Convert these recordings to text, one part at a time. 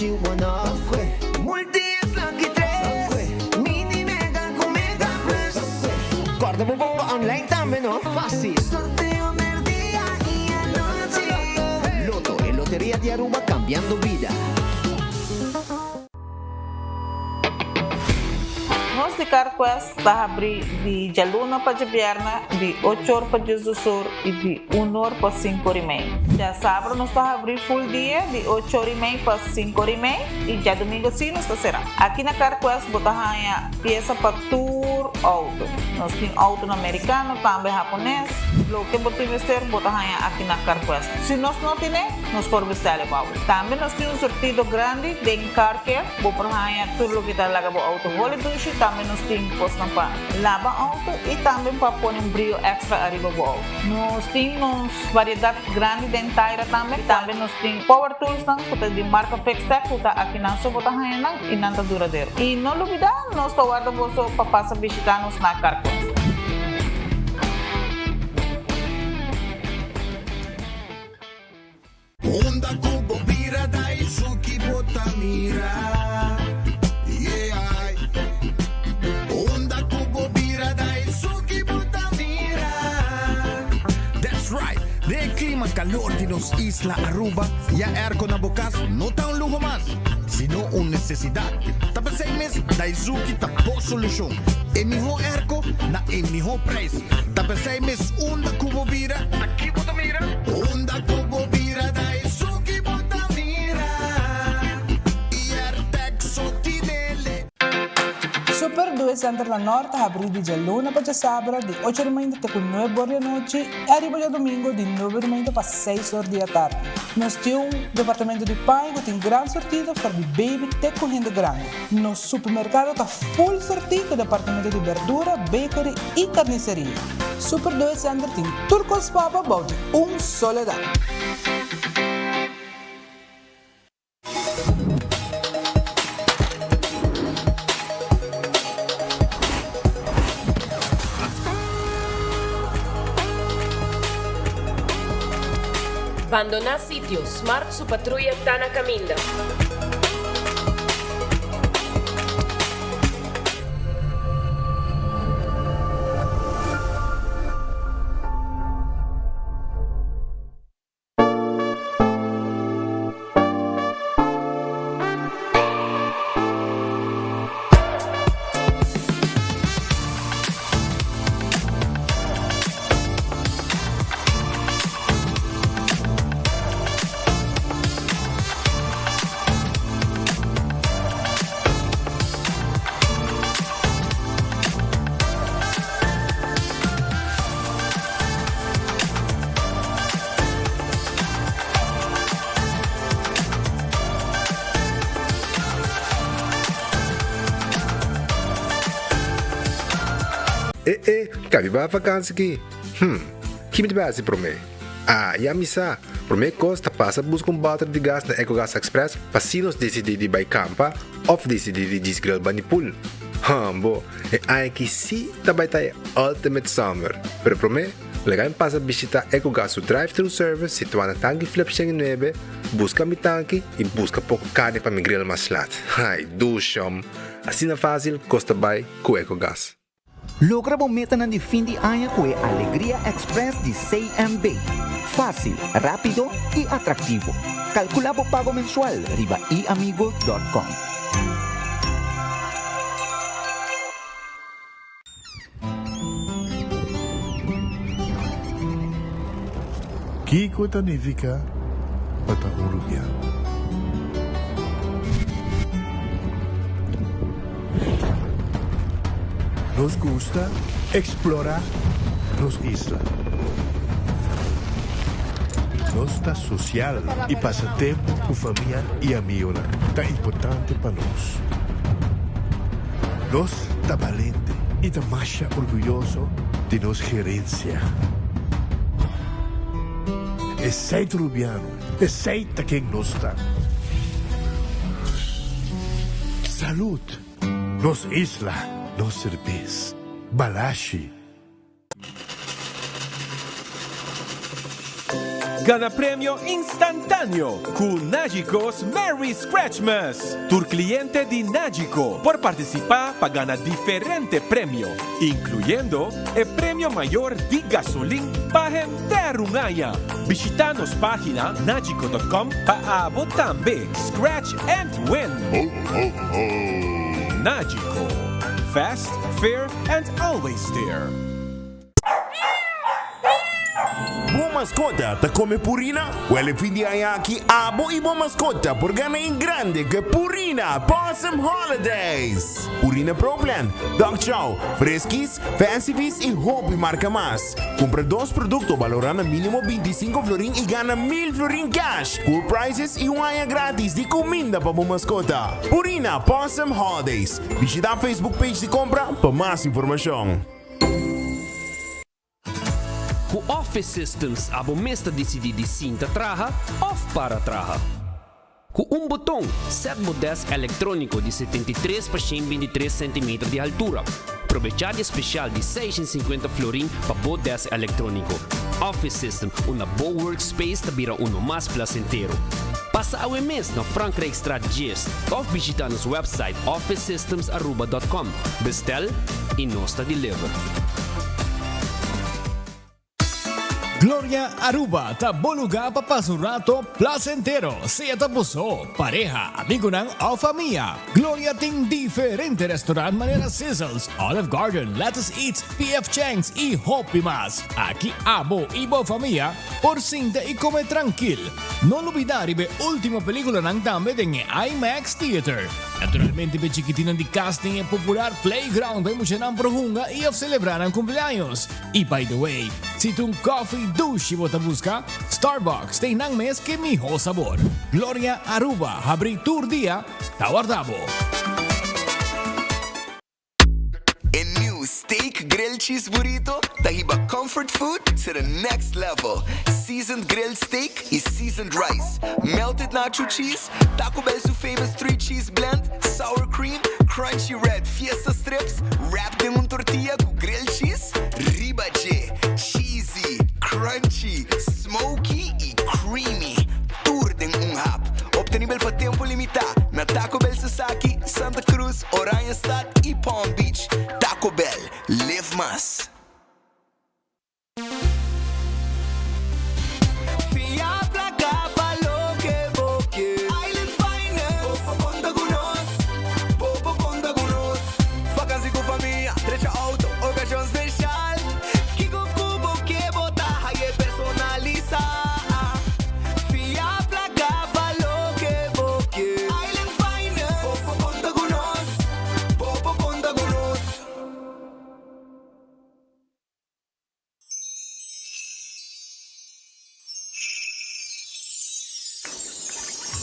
you wanna. Multi es lucky tres, mini mega cu mega plus. Corda bo bomba online tambe no. Facil. Sorteo merdia y anochi. Lotto, e loteria di Aruba cambiando bida. Nos di CarQuest ta habri di djaluna pa djabièrnè di ocho or pa diesdos or i di un or pa sinku or i mei. Djasabra nos ta habri full dia di ocho or i mei pa sinku or i mei i djadumingu si nos ta será. Aki na CarQuest bo ta haña piesa pa tur outo. Nos tin outonan merikano, tambe hapones. Loke bo tin mester bo ta haña aki na CarQuest. Si nos no tine, nos por bestèl e pa bo. Tambe nos tin un surtido grandi den Car Care. Bo por haña tur loke ta laga bo outo holi dushi. Tambe nos tin kosnan pa laba outo i tambe pa pone un brio èkstra ariba bo outo. Nos tin nos variedat grandi den taira tambe. Tambe nos tin power toolsnan ku ta di marka Fixtech ku ta akinan so bo ta haña nan i nan ta duradero. I no lubidá nos ta warda boso pa pasa bishitá nos na Carquest. Unda ku bo bira da esun ki bo ta mira, yeah. Unda ku bo bira da esun ki bo ta mira. That's right! Den e klima kalor di nos isla Aruba, ya airco na bo kas no ta un luho mas, sino un nesesidat. Ta p'esei mes Daizuki ta bo solushon. E mihó airco na e mihó prijs. Ta p'esei mes unda ku bo bira, ta ki bo ta mira? Unda ku bo bira ta esun ki bo ta mira. Iertec so tinele. Super Due Center na Nort ta habrí di djaluna pa djasabra di ocho di mainta te ku nuebe or di anochi i ariba djadumingu di nuebe di mainta pa seis or di atardi. Nos tin un departamento di paña ku tin gran surtido for di baby te ku hende grandi. Nos supermerkado ta full surtí ku departamento di berdura, bakery i karniseria. Super Due Center tin tur kos papa bou di un solo dak. Bandoná sitio, Smart su patruya ta na kaminda. E e, kabi ba vakansi ki? Hm, ki mi ta bai hasi promé? Ah, ya mi sa! Promé kos ta pasa buska un bòter di gas na Ecogas Express pa si nos disidí di bai kampa òf disidí di djis grill bani pool. Hambo, e aña aki sí ta bai ta e ultimate summer! Pero promé, laga mi pasa bishitá Ecogas su drive-thru service situá na Tanki Flip 109, buska mi tanki i buska poko karni pa mi grill mas lat. Ai, dushom! Asina fásil kos ta bai ku Ecogas. Logra bo metanan di fin di aña ku e Alegria Express di CMB. Fásil, rápido i atraktivo. Kalkulá bo pago mensual riba iamigo dòt kòm. Kiko ta nifiká pa ta un rubiano? Nos gusta explora nos isla. Nos ta social y pasa tempo cu famia y amigonan ta importante pa nos. Nos ta balente y ta masha orguyoso di nos gerencia. Esey ta Rubiano, esey ta ken nos ta. Salud! Nos isla, nos serbes. Balashi. Gana premio instantáneo ku Nagico's Merry Scratchmas! Tur kliente di Nagico por partisipá pa gana diferente premio, inkluyendo e premio mayor di gasolin pa henter un aña. Bishitá nos página nagico dot com pa abo tambe scratch and win! Nagico, fast, fair and always there. Bo maskota ta kome Purina? Wèl e fin di aña aki abo i bo maskota por gana en grande ku e Purina Pawsome Holidays! Purina Pro Plan, Dog Chow, Friskies, Fancy Feast i hopi marka mas. Kumpra dos produkto balorá na mínimo 25 florin i gana 1000 florin cash, cool prizes i un aña gratis di kuminda pa bo maskota. Purina Pawsome Holidays. Bishitá Facebook page di kompra pa mas informashon. Ku Office Systems abo mes ta disidí di sinta traha òf para traha. Ku un boton, sèt bo dèsk elektróniko di 73 pa 123 sentimeter di haltura. Probechá di e spesial di 650 florin pa bo dèsk elektróniko. Office System, unda bo workspace ta bira uno mas plasentero. Pasa awe mes na Frankrijkstraat 10 òf bishitá nos wèpsait officesystemsaruba.com. Bestel y nos ta deliver. Gloria Aruba ta bo lugar pa pasa un rato placentero, sea ta bo so, pareha, amigonan of famia. Gloria tin diferente restaurant manera Sizzles, Olive Garden, Lettuce Eats, PF Chang's y hopi mas. Aki abo y bo famia por sinta y come trankil. No lubida riba e ultimo peliculanan tambe den e IMAX Theater. Naturalmente p'e chikitinnan di kas tin e popular playground pa e muchanan por hunga i of selebrá nan kumpleaños. I by the way, si ta un kòfi dushi bo ta buska, Starbucks tin nan mes k'e mihó sabor. Gloria Aruba habrí tur dia ta warda bo. E new Steak Grilled Cheese Burrito ta hiba comfort food to the next level. Seasoned grilled steak y seasoned rice, melted nacho cheese, Taco Bell su famous three cheese blend, sour cream, crunchy red fiesta strips, wrapped den un tortilla cu grilled cheese riba dje. Cheesy, crunchy, smoky y creamy. Tur den un hap. Obtenibel pa tempo limita na Taco Bell Sasaki, Santa Cruz, Oranjestad y Palm Beach. Taco Bell, live mas. Fia placa pa loke bo ke. Island Finance. Bo por conta cu nos. Bo por conta cu nos. Vakantie cu famia, trecha auto, ocasion special. Kico cu bo ke bo ta haye personalisa. Fia placa pa loke bo ke. Island Finance. Bo por conta cu nos. Bo por conta cu nos.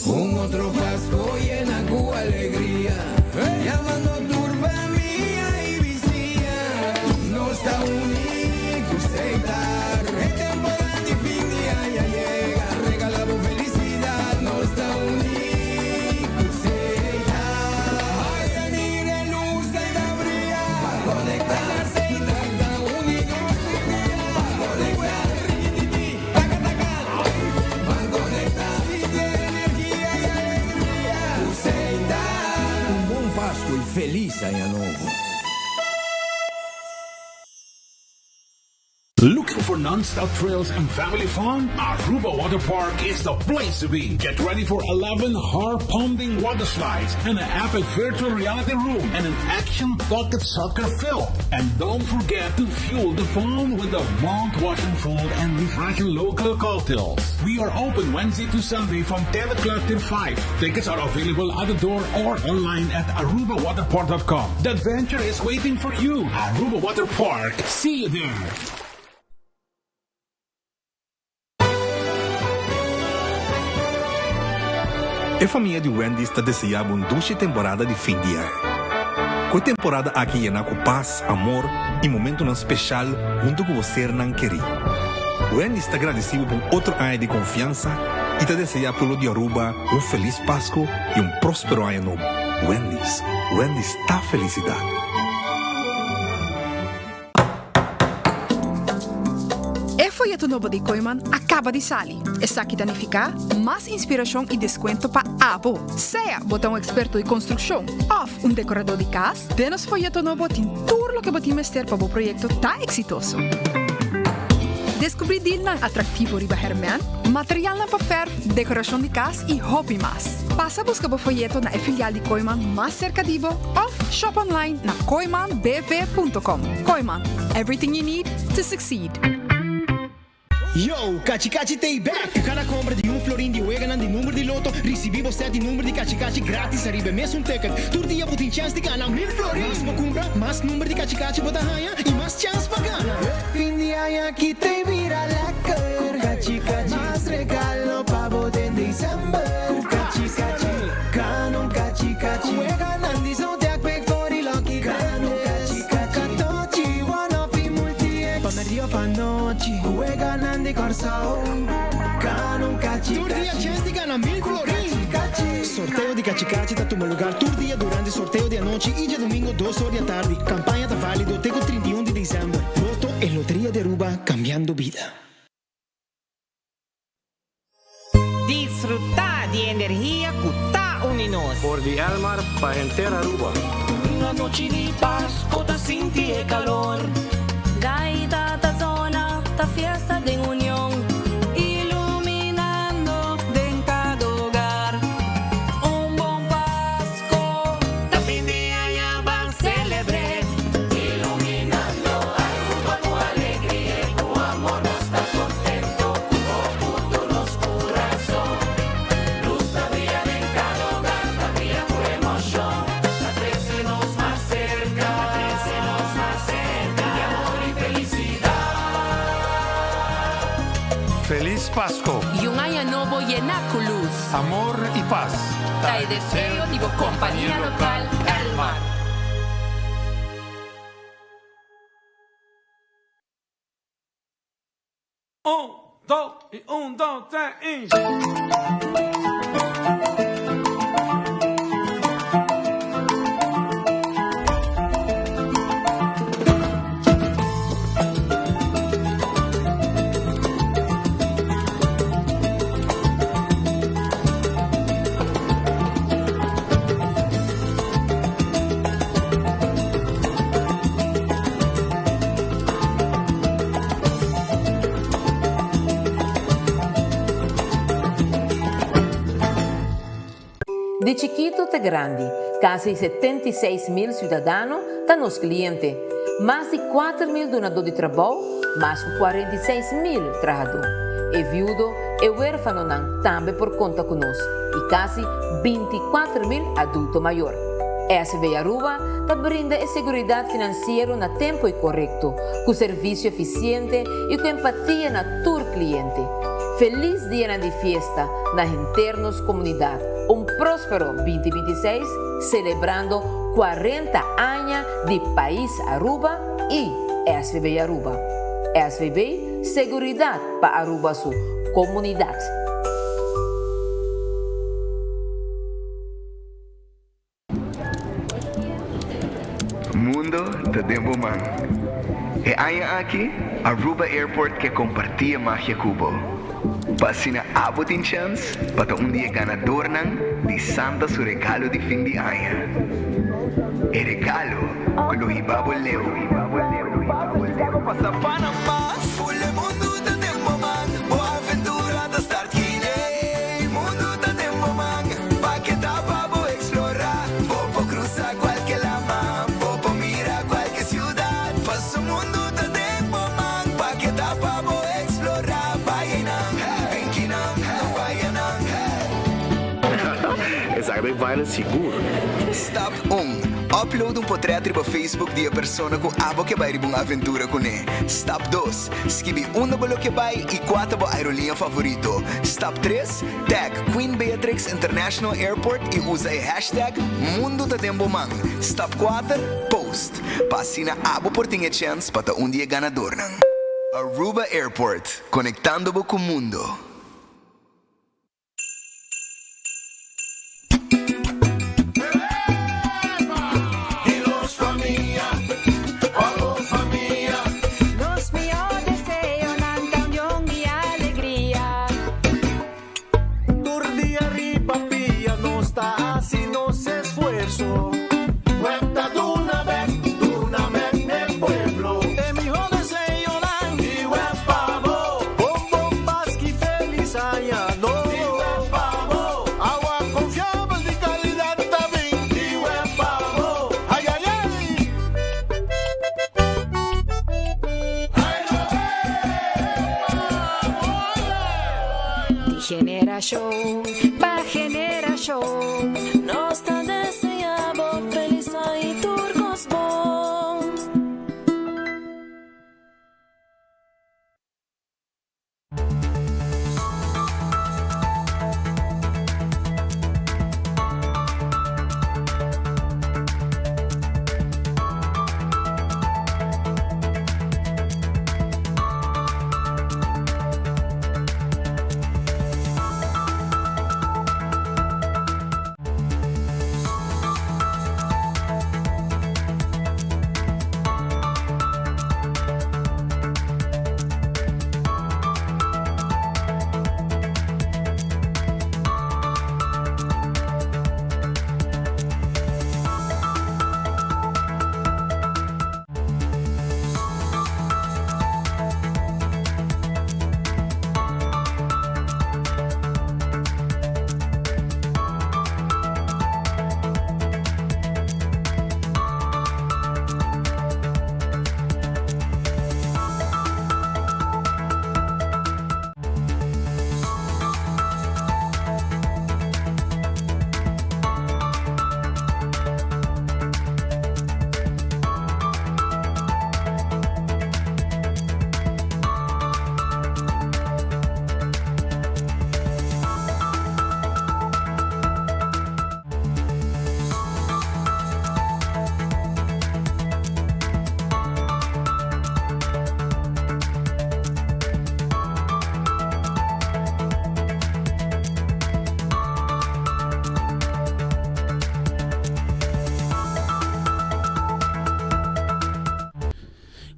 Un otro Pasco yena cu alegria, Yamando tur famia y bisiña. Nos ta uni cu Setar, e temporada di fin di aña yega, regala bo felicidad. Nos ta uni cu Setar. Ay, a mira e luz ta ta bria, pa conecta Setar ta uni nos tur dia, pa conecta Rikitiki, taka taka, ban conecta Sinti e energia y alegria cu Setar. Un bon Pasco y feliz aña nobo. Looking for non-stop thrills and family fun? Aruba Water Park is the place to be. Get ready for 11 heart-pounding water slides and an epic virtual reality room and an action pocket soccer field. And don't forget to fuel the fun with the mouth-watering food and refreshing local cocktails. We are open Wednesday to Sunday from 10 o'clock till 5. Tickets are available at the door or online at arubawaterpark.com. The adventure is waiting for you. Aruba Water Park. See you there. E famia di Wendy's ta deseá bo un dushi temporada di fin di aña. Ku e temporada aki yená ku pas, amor i momentunan speshal huntu ku bo sernan kerí. Wendy's ta gradisí bo pa un otro aña di konfiansa i ta deseá pueblo di Aruba un felis Pasku i un próspero aña nobo. Wendy's, Wendy's ta felisidat. E foyeto. nobo di Kooyman a kaba di sali. Esaki ta nifiká mas inspirashon i deskuento pa abo. Sea bo ta un eksperto di konstrukshon òf un dekoradó di kas, den nos foyeto nobo tin tur loke bo tin mester pa bo proyekto ta eksitoso. Deskubrí dilnan atraktivo riba hèrmèn, materialnan pa fèrf, dekorashon di kas i hopi mas. Pasa buska bo foyeto na e filial di Kooyman mas serka di bo òf shop online na kooymanbv.com. Kooyman, everything you need to succeed. Yo, Kachi Kachi t'ei bek! Ku kada kompra di un florin di weganan di number di loto, risibí bo sèt di number di Kachi Kachi grátis ariba e mesun ticket. Tur dia bo tin chèns di gana 1000 florin! Mas bo kumpra, mas number di Kachi Kachi bo ta haña i mas chèns pa gana! Fin di aña aki t'ei bira lekker! Ku Kachi Kachi, mas regalo pa bo den december! Ku Kachi Kachi, gana un Kachi Kachi! Ku weganan di Zodiac Pick for di Lucky Grandes! Ku Katochi, One Off i Multi X! Pa merdia of anochi. Ku weganan di Kòrsou, gana un kachi Tur dia chèns di gana 1000 florin! Sorteo di Kachi Kachi ta tuma lugar tur dia durante sorteo di anochi i djadumingo dos or di atardi. Kampaña ta válido te ku 31 di desèmber. Lotto e loteria di Aruba, kambiando bida. Disfruta di e energia cu ta uni nos. For di Elmar pa henter Aruba. Un anochi di Pasco ta sinti e calor. Gaita ta zona, ta fiesta den union. Iluminando den cada hogar. Un bon Pasco. Ta fin di aña ban celebre. Iluminando Aruba cu alegria y cu amor nos ta contento cu bo punto nos curazon. Luz ta bria den cada hogar, ta bria cu emocion. Ta trece nos mas cerca, ta trece nos mas cerca di amor y felicidad. Feliz Pasco! Y un aña nobo yena cu luz. Amor y paz. Ta e deseo di bo compania local Elmar. Un, dos y un, dos, tres y. Di chikito te grandi, kasi 76 mil siudadano ta nos kliente. Mas di 4 mil dunadó di trabou, mas ku 46 mil trahadó. E viudo, e huérfanonan tambe por konta ku nos i kasi 24 mil adulto mayor. SB Aruba ta brinda e seguridat finansiero na tempu i korekto, ku servisio efisiente i ku empatia na tur kliente. Felis dianan di fiesta na henter nos komunidat. Un próspero 2026 selebrando 40 aña di pais Aruba i SVB Aruba. SVB, seguridat pa Aruba su komunidat. Mundo ta den bo man. E aña aki, Aruba Airport ke kompartí e magia ku bo. Pa asina abo tin chèns pa ta un di e ganadornan di Santa su regalo di fin di aña. E regalo ku lo hiba bo leu. Esaki ta e viral sigur. Stap un, Upload un potret riba Facebook di e persona ku abo ke bai riba un aventura kuné. Stap dos, Skibi unda bo lo ke bai i kua ta bo aeroliña favorito. Stap tres, Tag Queen Beatrix International Airport i usa e hashtag Mundu ta den bo man. Stap kuater, Post. Pa asina abo por tin e chèns pa ta un di e ganadornan. Aruba Airport, konektando bo ku mundo. Di nos famia, pa bo famia. Nos mihó deseonan ta union. generashon pa generashon. Nos ta desea bo felis aña y tur cos bon.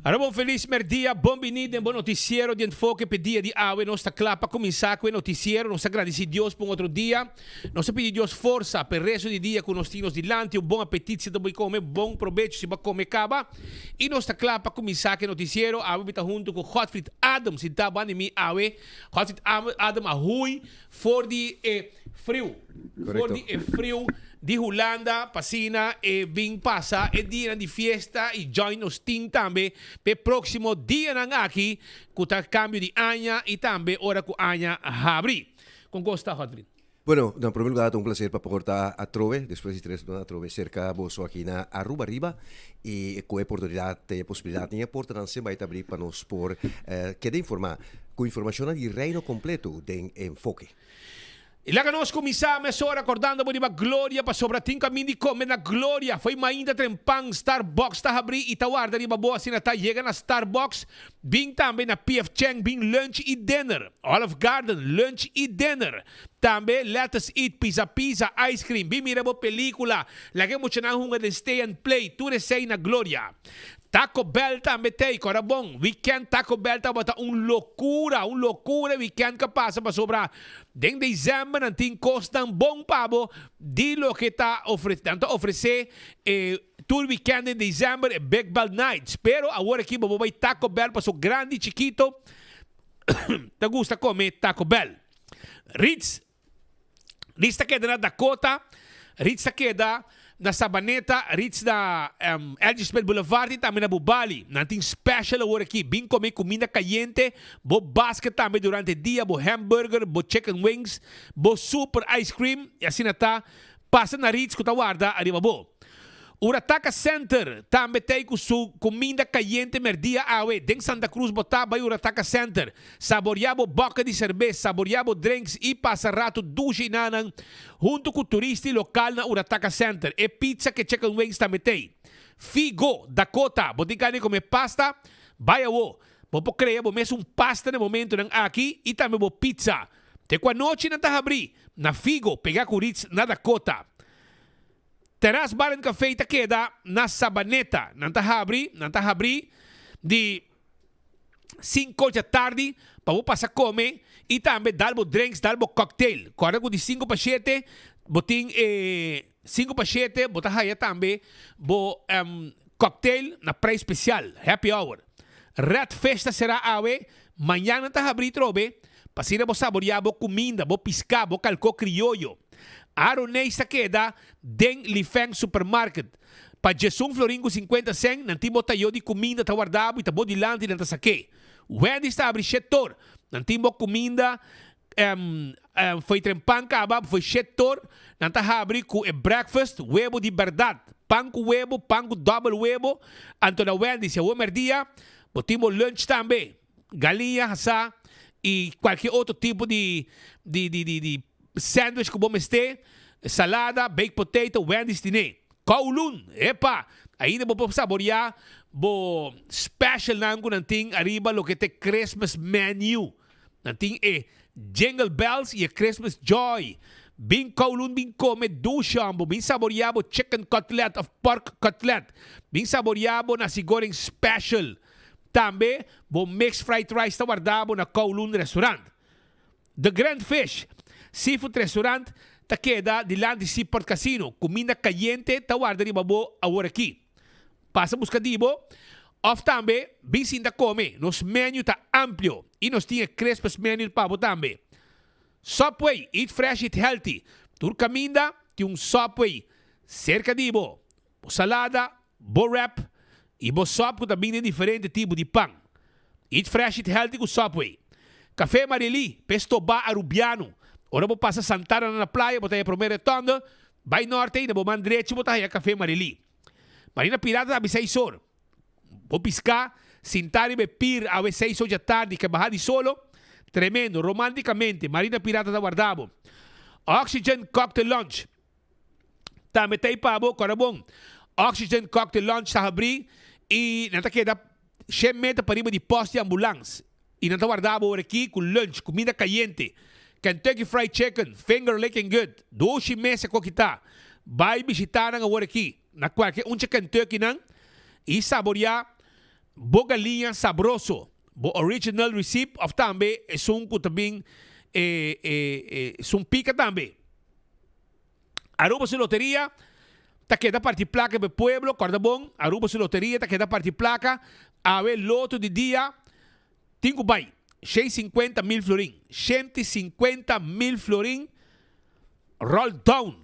Ara bon felis merdia, bon bini den bo noticiero di Enfoke p'e dia di awe. Nos ta kla pa kuminsá ku e noticiero. Nos ta gradisí Dios pa un otro dia. Nos ta pidi Dios forsa p'e resto di dia ku nos tin nos dilanti. Un bon apetit si ta bo kome, bon probecho si bo a kome kaba. I nos ta kla pa kuminsá ku e noticiero. Awe mi ta huntu ku Godfried Adam sintá banda di mi awe. Godfried Adam a hui for di e friu, for di e friu di Hulanda pa asina e bin pasa e dianan di fiesta i join nos team tambe p'e próksimo dianan aki ku ta kambio di aña i tambe ora ku aña habri. Kon kos ta, Godfried? Bueno, na primer lugar ta un placer pa por ta atrobe, despues di tres luna atrobe cerca boso aki na Aruba Riba y cu e oportunidad, e posibilidad ni e portanan semper bai ta abri pa nos por keda informa cu informacionnan di Reino completo den Enfoke. I laga nos kuminsá mesora kordando bo riba Gloria pasobra tin kamin di kome na Gloria. Fo'i mainta trempan Starbucks ta habrí i ta warda riba bo asina ta yega na Starbucks. Bin tambe na PF Chang bin lunch i dinner. Olive Garden lunch i dinner. Tambe Let Us Eat Pizza Pizza ice cream. Bin mira bo pelikula. Laga e muchanan hunga den Stay and Play. Tur esei na Gloria. Taco Bell tambe t'ei, kòrda bon, weekend Taco Bell tabata un lokura, un lokura e weekend ka pasa pasobra den december nan tin kosnan bon pa bo di loke ta ofre, nan ta ofresé e tur weekend den december e Big Bell Nights, pero awor aki bo por bai Taco Bell paso grandi chikito ta gusta kome Taco Bell. Ritz. Ritz ta keda na Dakota, Ritz ta keda na Sabaneta, Ritz na LG Smith Boulevard y tambe na Bubali. Nan tin special awor aki. Bin come cuminda cayente, bo basket tambe durante dia, bo hamburger, bo chicken wings, bo super ice cream y asina ta. Pasa na Ritz cu ta warda ariba bo. Urataka Center tambe t'ei cu su cuminda cayente merdia awe. Den Santa Cruz bo ta bay Urataka Center. Saboria bo boca di cerbes, saboria bo drinks y pasa rato dushi nanan hunto cu turista y local na Urataka Center. E pizza ke chicken wings tambe t'ei. Figo, Dakota, bo tin gana di come pasta? Bay awo. Bo por crea bo mes un pasta na e momentonan aki y tambe bo pizza. Te cu anochi nan ta habri na Figo pega cu Ritz na Dakota. Terras Bar and Café ta keda na Sabaneta. Nan ta habri, nan ta habri di cinco dja tardi pa bo pasa come y tambe dal bo drinks, dal bo cocktail. Corda cu di cinco pa shete bo tin e cinco pa shete bo ta haya tambe bo cocktail na prijs special, happy hour. Red Fish ta cera awe, mañana nan ta habri trobe pa asina bo saboria bo cuminda, bo pisca, bo calco crioyo. Aroneis ta keda den Lifeng Supermarket. Pa djesun florin ku sinkuenta sèn, nan tin bo tayo di kuminda ta warda bo i ta bo dilanti nan ta sak'é. Wendy's ta abri shetor. Nan tin bo kuminda. Fo'i trempan kaba, fo'i shet tor, nan ta habri ku e breakfast, webo di bèrdat. Pan ku webo, pan ku dòbel webo. Anto na Wendy's awor mèrdia, bo tin bo lunch tambe. Galiña hasá i kualke otro tipo di di di di di sandwich ku bo mester, salada, baked potato, Wendy's tine. Kowloon, epa! Ainda bo por saboriá bo specialnan ku nan tin ariba loke ta e Christmas menu. Nan tin e Jingle Bells i e Christmas Joy. Bin Kowloon bin kome dushi hombo. Bin saboriá bo chicken cutlet of pork cutlet. Bin saboriá bo nasi goreng special. Tambe bo mixed fried rice ta warda bo na Kowloon Restaurant. The Grand Fish Seafood Restaurant ta keda dilanti Seaport Casino. Kuminda kayente ta warda riba bo aworakí. Pasa buska di bo òf tambe bin sinta kome. Nos menu ta amplio i nos tin e Christmas menu pa bo tambe. Subway, eat fresh, eat healthy. Tur kaminda tin un Subway serka di bo. Bo salada, bo wrap i bo sòp ku ta bini den diferente tipo di pan. Eat fresh, eat healthy ku Subway. Café Mariely, pesto ba Arubiano. Ora bo pasa Santana na playa bo ta haya prome rotonde, bai norte i na bo man drechi bo ta haya Café Mariely. Marina Pirata ta abi seis or. Bo piská, sintá riba e pir awe seis or djatardi ke baha di solo. Tremendo, romanticamente, Marina Pirata ta warda bo. Oxygen Cocktail Lounge. Tambe ta ei pa bo, kòrda bon, Oxygen Cocktail Lounge ta habrí i nan ta keda shen meter pariba di pòst di ambulans i nan ta warda bo ora aki ku lunch, kuminda kayente, Kentucky Fried Chicken, finger licking good, dushi mesa ku a kita. Bai bishitá nan awor aki na kualke un dje Kentucky-nan i saboriá bo galiña sabroso, bo original recipe òf tambe esun ku ta bin e e esun pika tambe. Aruba su loteria ta keda parti placa pa e pueblo, corda bon, Aruba su loteria ta keda parti placa, awe loto di dia tin cu bay 650 mil florin, 150 mil florin roll down,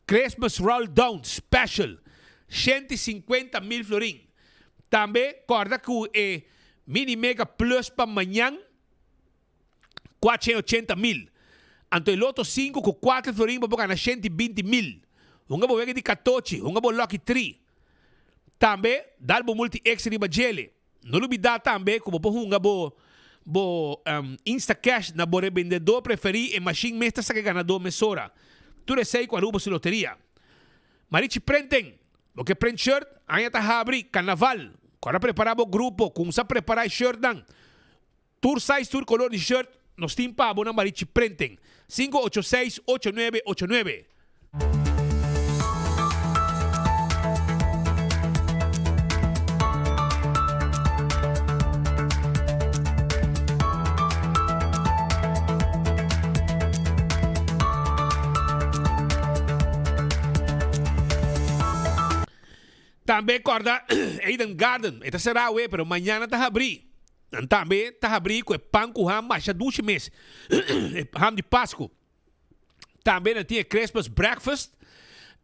Christmas roll down special, 150 mil florin. Tambe corda cu e mini mega plus pa mañan, 480 mil. Anto e loto 5 ku 4 florin bo por gana 120 mil. Hunga bo wega di katochi, hunga bo lucky 3. Tambe dal bo multi extra riba djele. No lubida tambe ku bo por hunga bo bo Instacash na bo rebendedor preferí e mashin mes ta saka e ganador mesora. Tur esei ku Aruba su loteria. Marichi Prenten, bo ke prent shirt? Aña ta habri, karnaval. Kòrda prepara bo grupo, kumsa prepara e shirtnan. Tur size tur color di shirt nos tin pa bo na Marichi Printing, 586 8989. Tambe corda Eden Garden, e ta cera awe pero mañana ta habri. Nan tambe ta habrí ku e pan ku ham masha dushi mes, e ham di Pasku. Tambe nan tin e Christmas breakfast,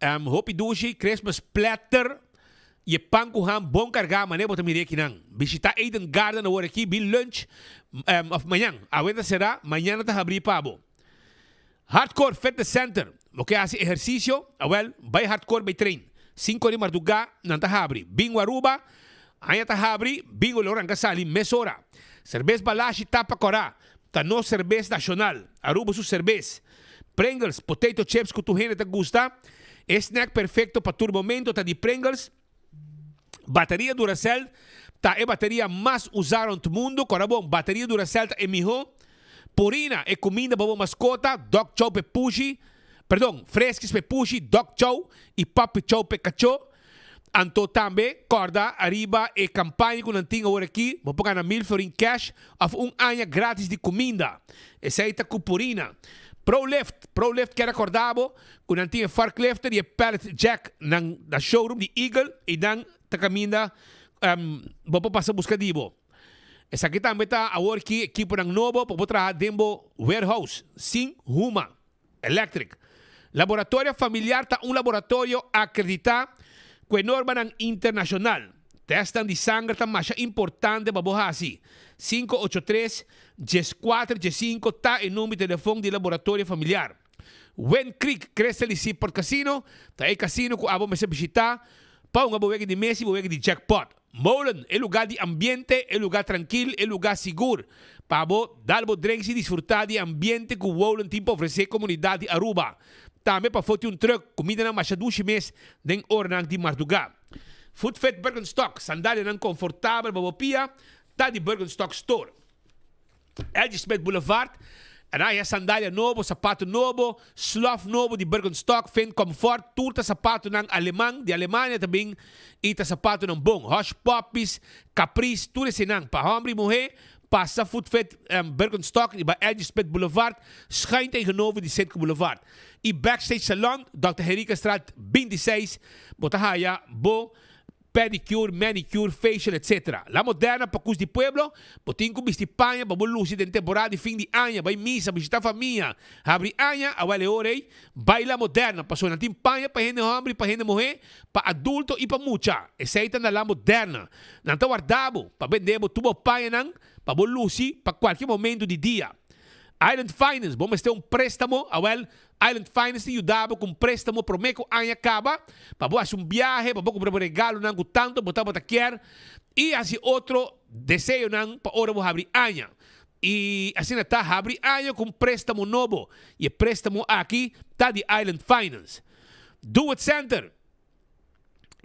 hopi dushi, Christmas platter i e pan ku ham bon kargá manera bo ta mira akinan. Bishitá Eden Garden awor aki, bin lunch òf mañan. Awe ta será, mañana ta habrí pa bo. Hardcore Fitness Center, Bo ke hasi ehersisio? Awel, bai Hardcore bai train. Sinku di mardugá nan ta habri. Bingo Aruba, Aña ta habri, bingo lo ranka sali mesora. Serbes Balashi Tapa Kòrá, Ta nos serbes nashonal, Aruba su serbes. Pringles, potato chips ku tur hende ta gusta. E snack perfekto pa tur momento ta di Pringles. Bateria Duracell ta e bateria mas usá rond mundu. Kòrda bon, bateria Duracell ta e mihó. Purina, e kuminda pa bo maskota, dog chow p'e pushi, perdon, Friskies p'e pushi, dog chow i puppy chow p'e kachó. Anto tambe kòrda ariba e kampaña ku nan tin awor aki, bo por gana mil florin cash òf un aña grátis di kuminda. Esei ta ku Purina. ProLift, ProLift kier rekòrdá bo Ku nan tin e forklifter i e pallet jack nan na showroom di Eagle i nan ta kaminda bo por pasa buska di bo. Esaki tambe ta awor ki ekiponan nobo pa bo traha den bo warehouse sin huma. Electric. Laboratorio Familiar ta un laboratorio akreditá ku e normanan internashonal. Testnan di sanger ta masha importante pa bo hasi. 583 14 15 ta e number di telefon di Laboratorio Familiar. Wind Creek Crystal di Seaport Casino ta e casino cu abo mester bishita pa hunga bo wega di mesa y bo wega di jackpot. Molen, e lugar di ambiente, e lugar trankil, e lugar sigur pa bo dal bo drinks y disfruta di e ambiente cu Wolen tin pa ofrece comunidad di Aruba. Tambe pafo tin un truck, cumindanan masha dushi mes den oranan di marduga. Footfit Birkenstock, sandalianan confortabel pa bo pia, ta di Birkenstock Store. LG Smith Boulevard, Raya sandalia nobo, sapato nobo, slof nobo di Birkenstock, Finn Comfort, tur ta sapatonan aleman, di Alemania ta bin y ta sapatonan bon. Hush Puppies, Caprice, tur eseinan pa homber y muhe, pasa Footfit Birkenstock riba LG Smith Boulevard, schuin tegenover di Citgo Boulevard. Y Backstage Salon, Dòkter Henriquezstraat 26, bo ta haya bo pedicure, manicure, facial etc. La Moderna pa cus di pueblo, bo tin cu bisti paña pa bo luci den temporada di fin di aña, bay misa, bishita famia, habri aña, awel e ora ey, bay La Moderna pasobra nan tin paña pa hende homber y pa hende muhe, pa adulto y pa mucha. Esey ta na La Moderna. Nan ta warda bo pa bende bo tur bo pañanan pa bo luci pa cualkier momento di dia. Island Finance, bo mester un prestamo? Awel, Island Finance ta yuda bo ku un préstamo promé ku aña kaba pa bo hasi un biahe, pa bo kumpra bo regalonan ku tantu bo tabata kier i hasi otro deseonan pa ora bo habri aña. I asina ta habri aña ku un préstamo nobo i e préstamo aki ta di Island Finance. Do It Center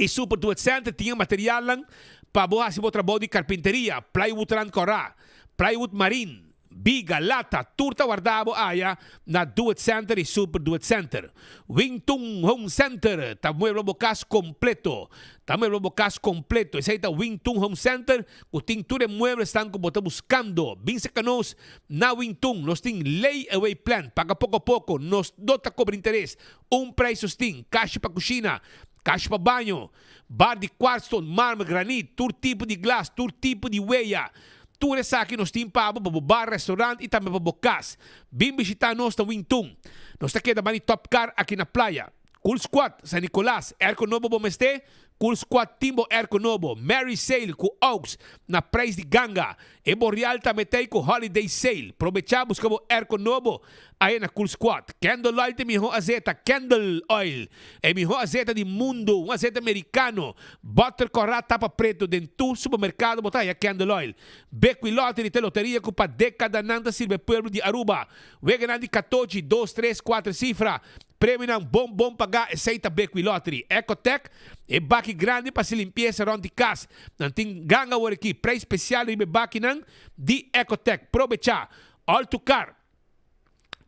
i Super Do It Center tin e materialnan pa bo hasi bo trabou di karpinteria, plywood rand kòrá, plywood marin, Biga, lata, tur ta warda bo aya na Do It Center y Super Do It Center. Wing Tung Home Center ta muebla bo cas completo. Ta muebla bo cas completo. Esey ta Wing Tung Home Center cu tin tur e mueblesnan cu bo ta buscando. Bin cerca nos na Wing Tung. Nos tin lay away plan. Paga poco a poco. Nos no ta cobra interes. Un prijs nos tin. Cashi pa cushina. Cashi pa baño. Bar di kwartstone, marmer, granit, tur tipo di glas, tur tipo di weya. Tur esaki nos tin pa bo, pa bo bar, restaurant y tambe pa bo cas. Bin bishita nos na Wingtun. Nos ta keda bani Top Car aki na Playa. Cool Squad, San Nicolas, airco nobo bo mester? Cool Squad tin bo airco nobo. Merry Sale cu Oaks na prijs di ganga. E Boreal tambe ta ei cu Holiday Sale. Probecha busca bo airco nobo aya na Cool Squad. Candle Oil ta e miho azeta. Candle Oil e miho azeta di mundo. Un azeta mericano. Butter cora tapa preto den tur supermercado bo ta haya Candle Oil. Bequi Lottery ta e loteria cu pa decadanan ta sirbi e pueblo di Aruba. Weganan di catochi, dos, tres, cuater cifra. Premionan bon bon pagá, esei ta Bequi Lottery. Ecotec, e baki grandi pa hasi limpiesa rònt di kas. Nan tin ganga awor aki, preis spesial riba e bakinan di Ecotec. Probechá! All to Car,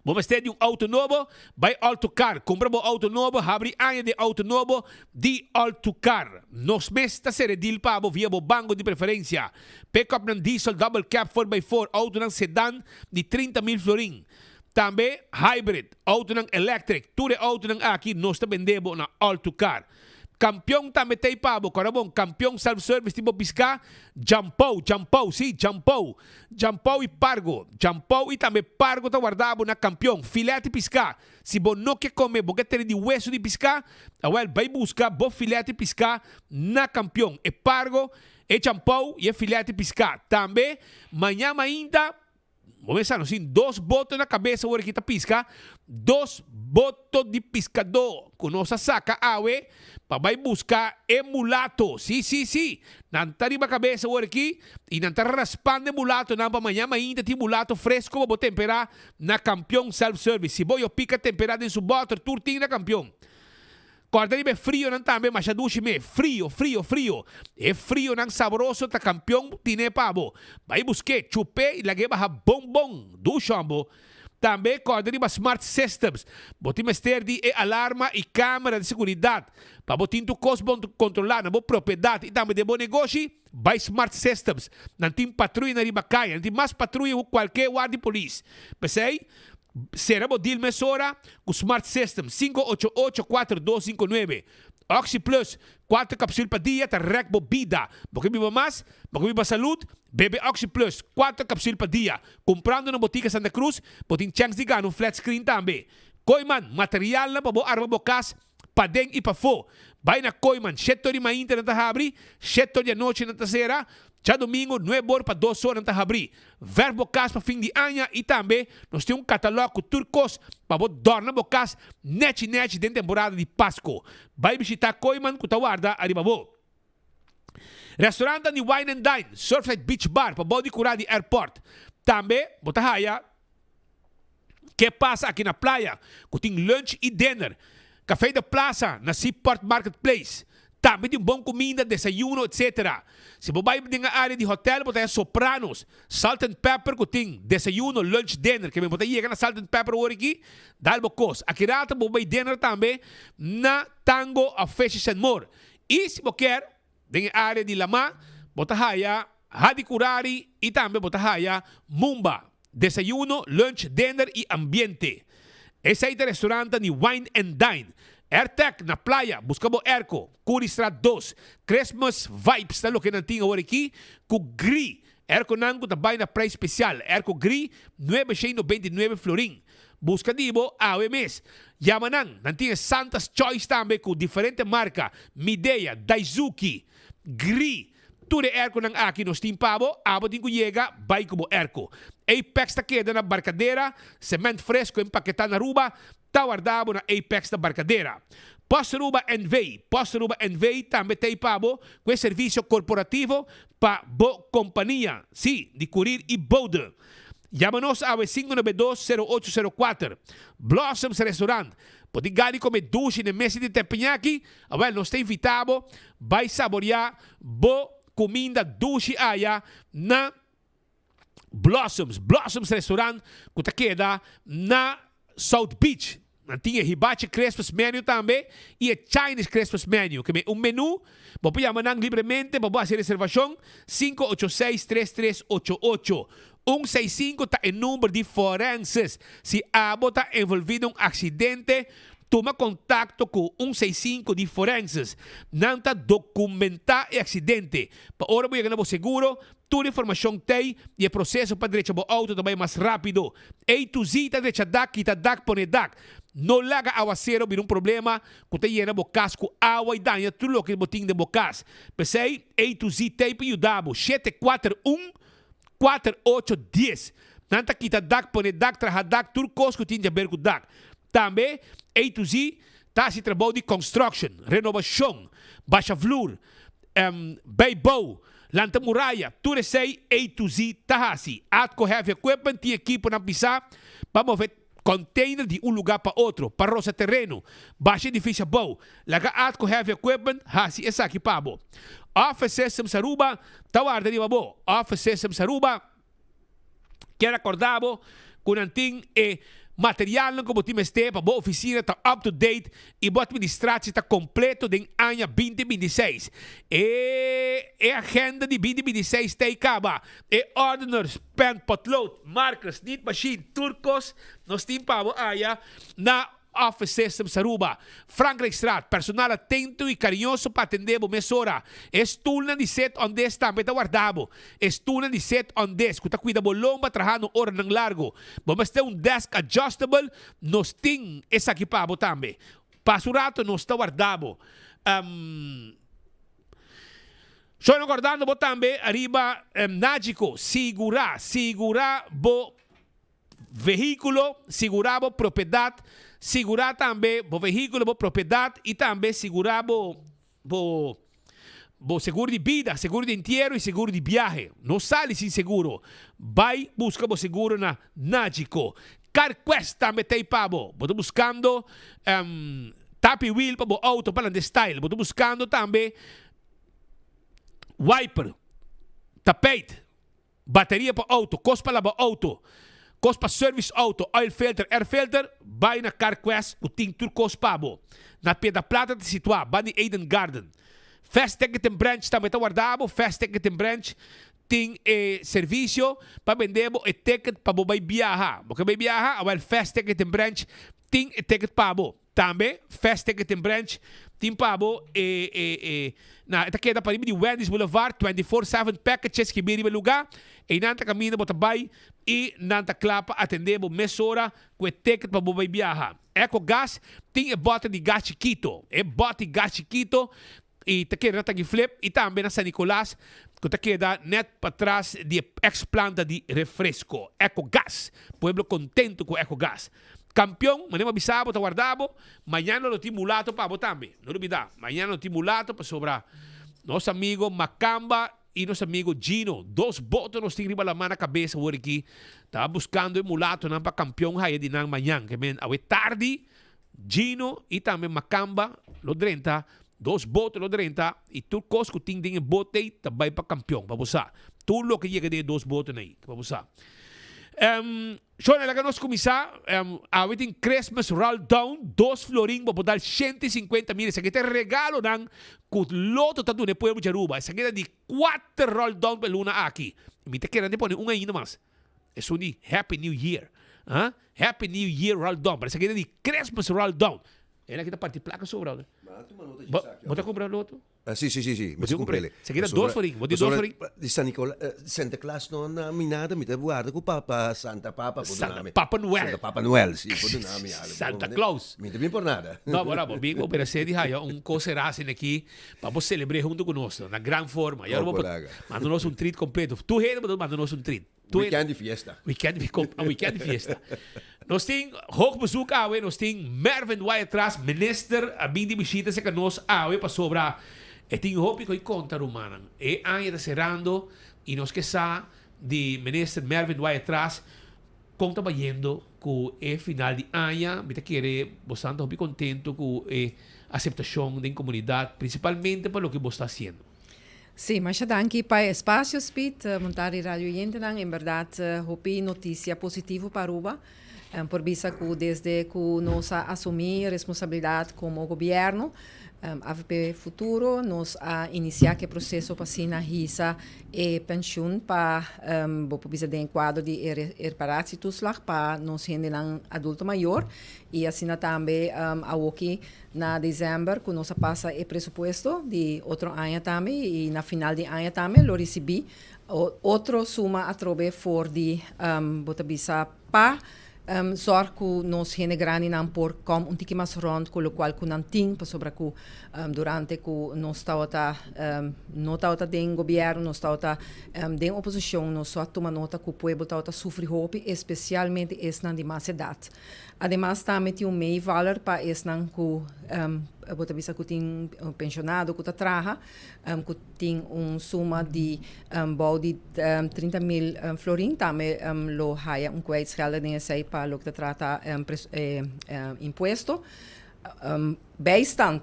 Bo mester di un outo nobo? Bai All to Car, kumpra bo outo nobo, habri aña den outo nobo di All to Car. Nos mes ta sere deal pa bo via bo banko di preferensia. Pick-upnan diesel double cab four by four, outonan sedan di 30 mil florin. Tambe hybrid, autonan electric, tur e autonan aki nos ta bende bo na All to Car. Campeon tambe t'ey pa bo, kora bon, Campeon Self Service tin bo pisca, Jampou, Jampou, si, Jampou, Jampou y Pargo, Jampou y tambe Pargo ta warda bo na Campeon, filet di pisca, si bo no ke come, bo ke tene di weso di pisca, awel bay busca bo filet di pisca na Campeon, e Pargo, e Jampou y e filet di pisca. Tambe maña mainta. Bo mester sa nos tin dos boto na kabes awor aki ta piska, dos boto di piskadó ku nos a saka awe pa bai buska e mulato. Sí, sí, sí, nan ta riba kabes awor aki i nan ta raspando e mulatonan pa maña mainta tin mulato fresko pa bo temperá na Kampion Self Service. Si bo yo pika temperá den su bòter tur tin na Kampion. Corda riba e frionan tambe masha dushi me. Frio, frio, frio. E frionan sabroso ta campeon tine pa bo. Bai busk'é, chup'é y lag'é baha bon bon. Dushi hombo. Tambe corda riba smart systems. Bo tin mester di e alarma y camera di seguridad pa bo tin tur cos bon controla na bo propiedad y tambe den bo negoshi. Bai smart systems. Nan tin patruyanan riba caya. Nan tin mas patruya cu cualke guardia di polis. P'esey, Sera bo deal mesora ku Smart System, 588 4259. Oxi Plus, kuater kapsul pa dia ta rèk bo bida. Bo ke biba mas? Bo ke biba salud? Bebe Oxi Plus, kuater kapsul pa dia. Kumprando na Botika Santa Cruz, bo tin chèns di gana un flat screen tambe. Kooiman, materialnan pa bo arma bo kas paden i pafó. Bai na Kooiman, shetor di mainta nan ta habri, shetor di anochi nan ta sera. Djadomingo nuebe or pa dos or nan ta habri. Verf bo kas pa fin di aña i tambe nos tin un katalòg ku tur kos pa bo dòrna bo kas nèchi nèchi den temporada di Pasko. Bai bishitá Kooiman ku ta warda ariba bo. Restaurantnan di Wine and Dine, Surfside Beach Bar pa bou di kurá di airport. Tambe bo ta haya Ke Pasa Aki na Playa ku tin lunch i dinner. Café de Plaza na Seaport Marketplace tambe tin bon kuminda, desayuno etc. Si bo bai den e área di hotel bo ta haya Sopranos, Salt and Pepper ku tin desayuno, lunch, dinner. Ke men bo ta yega na Salt and Pepper awor aki, dal bo kos. Aki rato bo bai dinner tambe na Tango of Fishes and More. I si bo kier, den e área di lamá, bo ta haya Hadi Kurari i tambe bo ta haya Mumba, desayuno, lunch, dinner i ambiente. Esei ta restaurantnan di Wine and Dine. Airtec na playa, buska bo airco, Curiestraat dos. Christmas vibes ta loke nan tin awor aki ku gri. Airconan ku ta bai na prijs spesial. Airco gri, nuebe shen nobenta i nuebe florin. Buska di bo awe mes. Yama nan. Nan tin e Santa's Choice tambe ku diferente marka, Midea, Daizuki, Gree. Tur e airconan aki nos tin pa bo. Abo tin ku yega bai ku bo airco. Apex ta keda na Barcadera. Cement fresco empaketá na Aruba ta warda bo na Apex na Barcadera. Post Aruba NV. Post Aruba NV tambe t'ei pa bo ku e servisio korporativo pa bo kompania. Sí, di kurir i bode. Yama nos awe 592 0804. Blossoms Restaurant. Bo tin gana di come dushi n'e mesa di teppanyaki? Awel, nos ta invita bo bai saborea bo cuminda dushi aya na Blossoms. Blossoms Restaurant cu ta keda na South Beach. Nan tin e Hibachi Christmas menu tambe y e Chinese Christmas menu. Ke un menu, bo por yama nan libremente pa bo haci reservacion, 586 3388. 165 ta e number di forenses. Si abo ta envolvi den un accidente, tuma contacto cu 165 di forenses. Nan ta documenta e accidente. Pa ora bo yega na bo seguro, Tur informashon t'ei i e proseso pa drecha bo outo ta bai mas rápido. A to Z ta drecha dak, kita dak, pone dak. No laga awasero bira un problema ku ta yena bo kas ku awa i daña tur loke bo tin den bo kas. P'esei, A to Z t'ei pa yuda bo. 741 4810. Nan ta kita dak, pone dak, traha dak, tur kos ku tin di haber ku dak. Tambe, A to Z ta hasi trabou di construction, renobashon, basha vloer, Bijbouw, lanta muraya, tur esei A to Z ta hasi. Atco Heavy Equipment tin ekiponan pisá pa move container di un lugá pa otro, pa rosa tereno, basha edifisio abou. Laga Atco Heavy Equipment hasi esaki pa bo. Office Systems Aruba ta warda riba bo. Office Systems Aruba. Kier acorda bo cu nan tin e materialnan cu bo tin mester pa bo oficina ta up to date y bo administratie ta completo den aña 2026. E e agenda di 2026 ta ey caba. E ordeners, pen, potlood, markers, niet machine, tur cos nos tin pa bo aya na Office Systems Aruba, Frankrijkstraat, Personal atento y cariñoso pa atende bo mesora. E stoelnan di sit on desk tambe ta warda bo. E stoelnan di sit on desk cu ta cuida bo lomba trahando oranan largo. Bo mester un desk adjustable, nos tin esaki pa bo tambe. Pasa un rato nos ta warda bo. Sono acordando bo tambe ariba Nagico, sigura, sigura bo Vehíkulo, sigurá bo propiedat, sigurá tambe bo vehíkulo, bo propiedat i tambe sigurá bo bo bo seguro di bida, seguro di entiero i seguro di biahe. No sali sin seguro. Bai buska bo seguro na Nagico. CarQuest tambe ta ei pa bo. Bo ta buskando tapi wiel pa bo outo pa nan style. Bo ta buskando tambe wiper, tapijt. Bateria pa auto, kos pa laba auto, kos pa service auto, oil filter, air filter, bai na CarQuest ku tin tur kos pa bo. Na Piedra Plata ta situá, banda di Eden Garden. Fast Ticketing Branch tambe ta warda bo. Fast Ticketing Branch tin e servisio pa bende bo e ticket pa bo bai biaha. Bo ke bai biaha? Awel Fast Ticketing Branch tin e ticket pa bo. Tambe Fast Ticketing Branch tin pa bo e e e na e ta keda pariba di Wendy's Boulevard 24/7 packages ki bin riba e luga. Einan ta kaminda bo ta bai i nan ta kla pa atende bo mesora ku e ticket pa bo bai biaha. Ecogas tin e bote di gas chikito. E bote di gas chikito y ta keda na Tagiflip y tambe na San Nicolas cu ta keda net patras di e ex planta di refresco. Ecogas. Pueblo contento cu Ecogas. Campeon, manera mi a bisa bo ta warda bo, mañana lo tin mulato pa bo tambe. No lubida, mañana lo tin mulato pasobra nos amigo Macamba y nos amigo Gino, dos boto nos tin riba laman na cabes awor aki, ta buscando e mulatonan pa campeon haya di nan mañan. Ke men awe tardi Gino y tambe Macamba lo drenta, dos boto lo drenta y tur cos cu tin den e bote ey ta bay pa campeon, pa bo sa. Tur loke yega den e dos botonan ey, pa bo sa. Shona, laga nos kuminsá. Awe tin Christmas Roll Down, dos florin bo por dal 150 mil. Esaki ta e regalonan ku Lotto ta duna e pueblo di Aruba. Esaki ta di kuater Roll Down pa e luna aki. Mi ta kere nan pone un ainda mas. Esun di Happy New Year. Ah, Happy New Year Roll Down. Pero esaki ta di Christmas Roll Down. E aki ta parti plaka sobra. Bo ta kumpra Lotto? Ah, sí, sí, sí, sí. Bo tin comprele. Se keda dos florin. Bo tin dos florin. Di San Nicola, Santa Claus no na mi nada. Mi ta guarda cu papa, Santa Papa por duna mi. Papa Noel. Santa Papa Noel, sí, por duna mi algo. Santa Claus. Mi ta bin por nada. No, bueno, bo bin, bo merece di haya un cos será asina aki pa bo celebre hunto cu nos, na gran forma. Y ahora bo por manda nos un treat completo. Tur hende bo ta manda nos un treat. Weekend di fiesta. Weekend di weekend di fiesta. Nos tin hoog bezoek awe, nos tin Mervin Wyatt-Ras, minister, a bin di bishita cerca nos awe pasobra e tin hopi cu conta rumannan. E aña ta cerando y nos ke sa di minister Mervin Wyatt-Ras con ta bayendo cu e final di aña. Mi ta kere bosan ta hopi contento cu e aceptacion den comunidad, principalmente pa loke bos ta haciendo. Sí, masha danki pa e espacio, Speed. Montar di radio oyentenan, en berdad hopi noticia positivo pa Aruba. Por bisa cu desde cu nos a asumi responsabilidad como gobierno, avp Futuro, nos a inicia cu e proceso pa asina hisa e pensioen pa, bo por bisa den e cuadro di e reparatietoeslag pa nos hendenan adulto mayor y asina tambe awoki Na december cu nos a pasa e presupuesto di otro aña tambe y na final di aña tambe lo ricibi otro suma atrobe for di bo ta bisa pa zorg cu nos hende grandinan por kom un tiki mas rond cu locual cu nan tin pasobra cu durante cu nos tabata no tabata den gobierno nos tabata den oposicion nos so a tuma nota cu pueblo tabata sufri hopi especialmente esnan di mas edad. Ademas tambe tin un meevaller pa esnan ku bo ta bisa ku tin un pensionado ku ta traha ku tin un suma di bou di 30 mil florin tambe lo haya un kwijtschelder den esei pa loke ta trata impuesto. Bijstand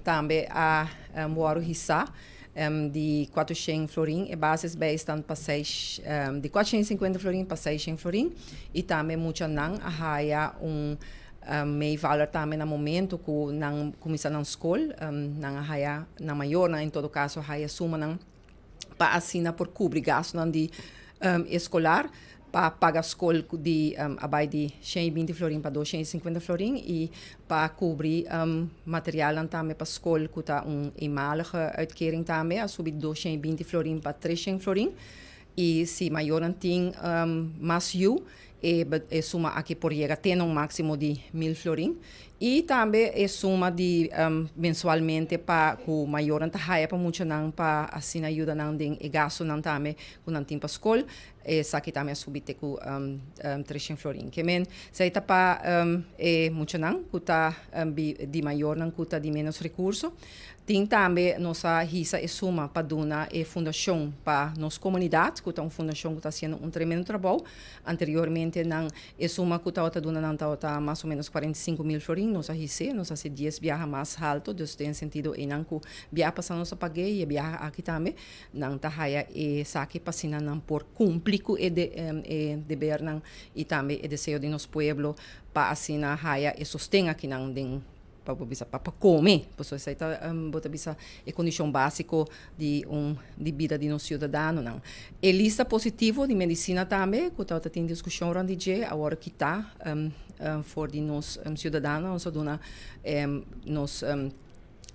tambe a wòrdu hisá di kuatrushen florin e basisbijstand pa seis di kuatrushen i sinkuenta florin pa seishen florin i tambe muchanan a haya un meevaller tambe na momento ku nan kuminsá nan skol nan a haya nan mayornan en todo kaso a haya sumanan pa asina por kubri gastunan di eskolar pa paga skol di a bai di shen i binti florin pa dos shen i sinkuenta florin i pa kubri materialnan tambe pa skol ku ta un eenmalige uitkering tambe a subi di dos shen i binti florin pa tres shen florin i si mayornan tin mas yu E suma aki por yega te na un máksimo di mil florin. I tambe e suma di mensualmente pa ku mayornan ta haya pa muchanan pa asina yuda nan den e gastunan tambe ku nan tin pa skol, esaki tambe a subi te ku treshen florin. Ke men esei ta pa e muchanan ku ta di mayornan ku ta di ménos rekurso. Tin tambe nos a hisa e suma pa duna e fundashon pa nos komunidat, ku ta un fundashon ku ta hasiendo un tremendo trabou. Anteriormente nan e suma ku tabata duna nan tabata mas o menos 45 mil florin, nos a his'é, nos a hasi dies biaha mas halto, dus den sentido einan ku biaha pasá nos a pag'é i e biaha aki tambe nan ta haya esaki pa asina nan por kumpli ku e e debernan i tambe e deseo di nos pueblo pa asina haya e sosten akinan den pa bo bisa pa pa come, pasobra esei ta bo ta bisa e condicion basico di un di bida di nos ciudadanonan. E lista positivo di medicina tambe cu tabata tin discusion rond di dje awor kita for di nos ciudadanonan, nos a duna nos.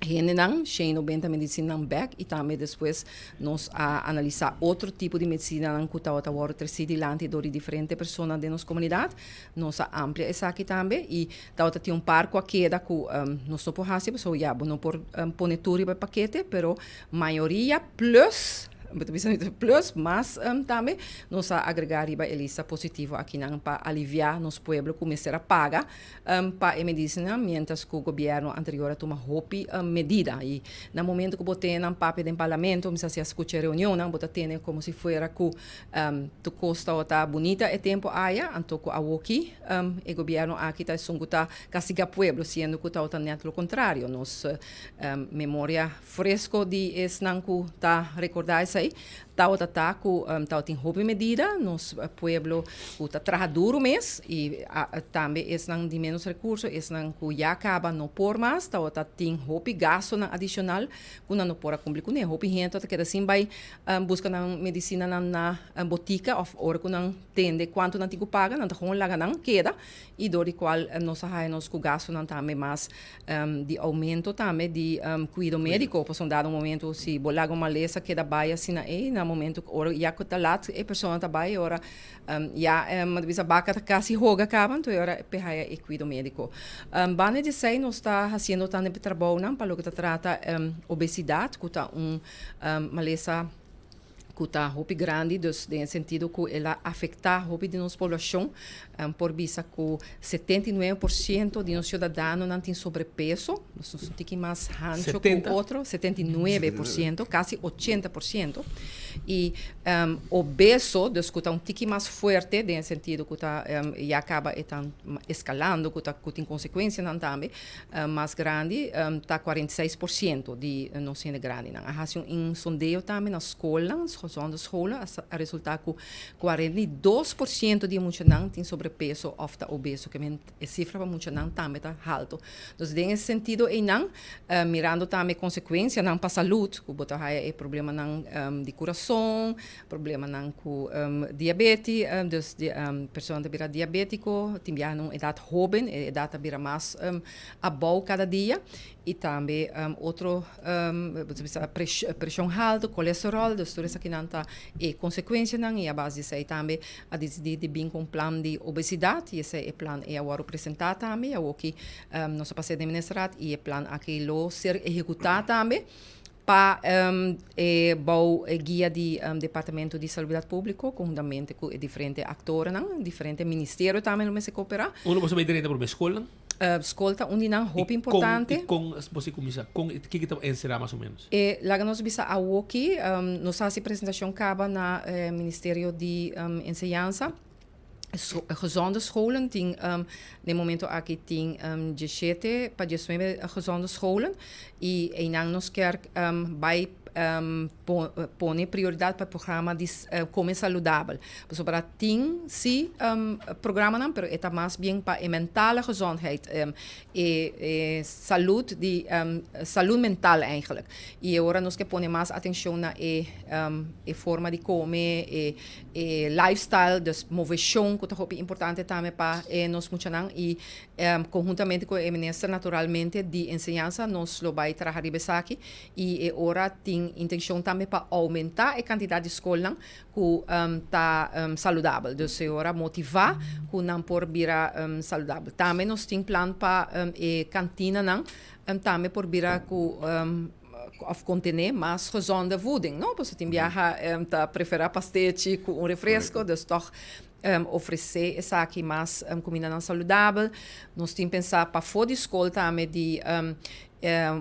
Hendenan, 190 medisinanan bek i tambe despues nos a analisá otro tipo di medisinanan ku tabata wòrdu tresí dilanti dor di diferente persona den nos komunidat. Nos a amplia esaki tambe i tabata tin un par ku a keda ku nos no por hasi pasobra ya bo no por pone tur riba e pakete, pero mayoria plus, bo ta bisa plus mas tambe nos a agregá riba e lista positivo akinan pa aliviá nos pueblo ku mester a paga pa e medisina mientras ku gobierno anterior a tuma hopi medida i na momento ku bo tene nan papia den parlamento mi sa si a skucha e reunionnan bo ta tene komo si fuera ku tur kos tabata bunita e tempo aya anto ku awoki e gobierno aki ta esun ku ta kastiga pueblo siendo ku tabata net lo kontrario nos memoria fresco di esnan ku ta rekorda esei Tabata ta cu tabatin hopi medida, nos pueblo cu ta traha duro mes y tambe esnan di menos recurso, esnan cu ya caba no por mas, tabata tin hopi gastonan adicional cu nan no por a cumpli cune. Hopi hende tabata keda sin bay busca nan medicinanan na botica of ora cu nan tende cuanto nan tin cu paga, nan ta gewoon laga nan keda y door di cual nos a haya nos cu gastonan tambe mas di aumento tambe di cuido medico, pasobra un dado momento si bo laga un malesa keda bay asina ey, na momento cu ora ya cu ta lat e persona ta bay ora ya ta bisa baca ta casi hoga caba enton e ora pe haya e cuido medico. Banda di esey nos ta haciendo tambe trabounan pa loke ta trata obesidad cu ta un malesa ku ta hopi grandi, dus den e sentido ku el a afektá hopi di nos poblashon. Por bisa ku 79% di nos siudadanonan tin sobrepeso, nos un tiki mas hancho ku otro, 79%, kasi 80%. I obeso, dus ku ta un tiki mas fuerte den e sentido ku ta ya kaba e ta eskalando, ku ta ku tin konsekuensianan tambe. Mas grandi ta 46% di nos hende grandinan. A hasi un sondeo tambe na skolnan, gezonde scholen, a resulta ku 42% di e muchanan tin sobrepeso òf ta obeso. Ke men e sifra pa muchanan tambe ta haltu. Dus den e sentido einan, mirando tambe e konsekuensianan pa salud, ku bo ta haya e problemanan di kurason, Problemanan ku diabeti, dus di persona ta bira diabetiko, tin biaha na un edat hoben, e edat ta bira mas abou kada dia i tambe otro bo ta bisa preshon haltu, kolesterol, dus tur esakinan ta e konsekuensianan i a base di esei tambe a disidí di bin ku un plan di obesidat i esei e plan ei a wòrdu presentá tambe i awoki nos a pas'é den ministerat i e plan aki lo ser ehekutá tambe. Pa e bou e guia di Departamento di Salubridat Públiko konhuntamente ku e diferente aktornan, diferente ministerio tambe lo mester kooperá. Unda boso bai drenta promé? Skolnan? Skol ta un di nan hopi importante. I kon boso kuminsá? Kon kiko ta enserá mas o ménos? E laga nos bisa awoki nos a hasi presentashon kaba na Ministerio di Enseñansa. Gezonde scholen tin den momento aki tin 17 pa 19 gezonde scholen y eynan nos kier bay pone prioridad pa e programa di come saludabel. Pasobra tin si programanan pero e ta mas bien pa e mentale gezondheid, e salud di salud mental eigenlijk. Y e ora nos ke pone mas atencion na e forma di come, e E lifestyle, dus moveshon ku ta hopi importante tambe pa e nos muchanan i konhuntamente ku e minister naturalmente di enseñansa nos lo bai traha riba esaki i e ora tin intenshon tambe pa oumentá e kantidat di skolnan ku ta saludabel. Dus e ora motivá ku nan por bira saludabel. Tambe nos tin plan pa e kantinanan tambe por bira ku. Of contené mas gezonde voeding, no? Pasobra tin biaha ta preferá pastechi ku un refresco, dus tòg ofresé esaki mas kumindanan saludabel. Nos tin pensá pafó di skol tambe di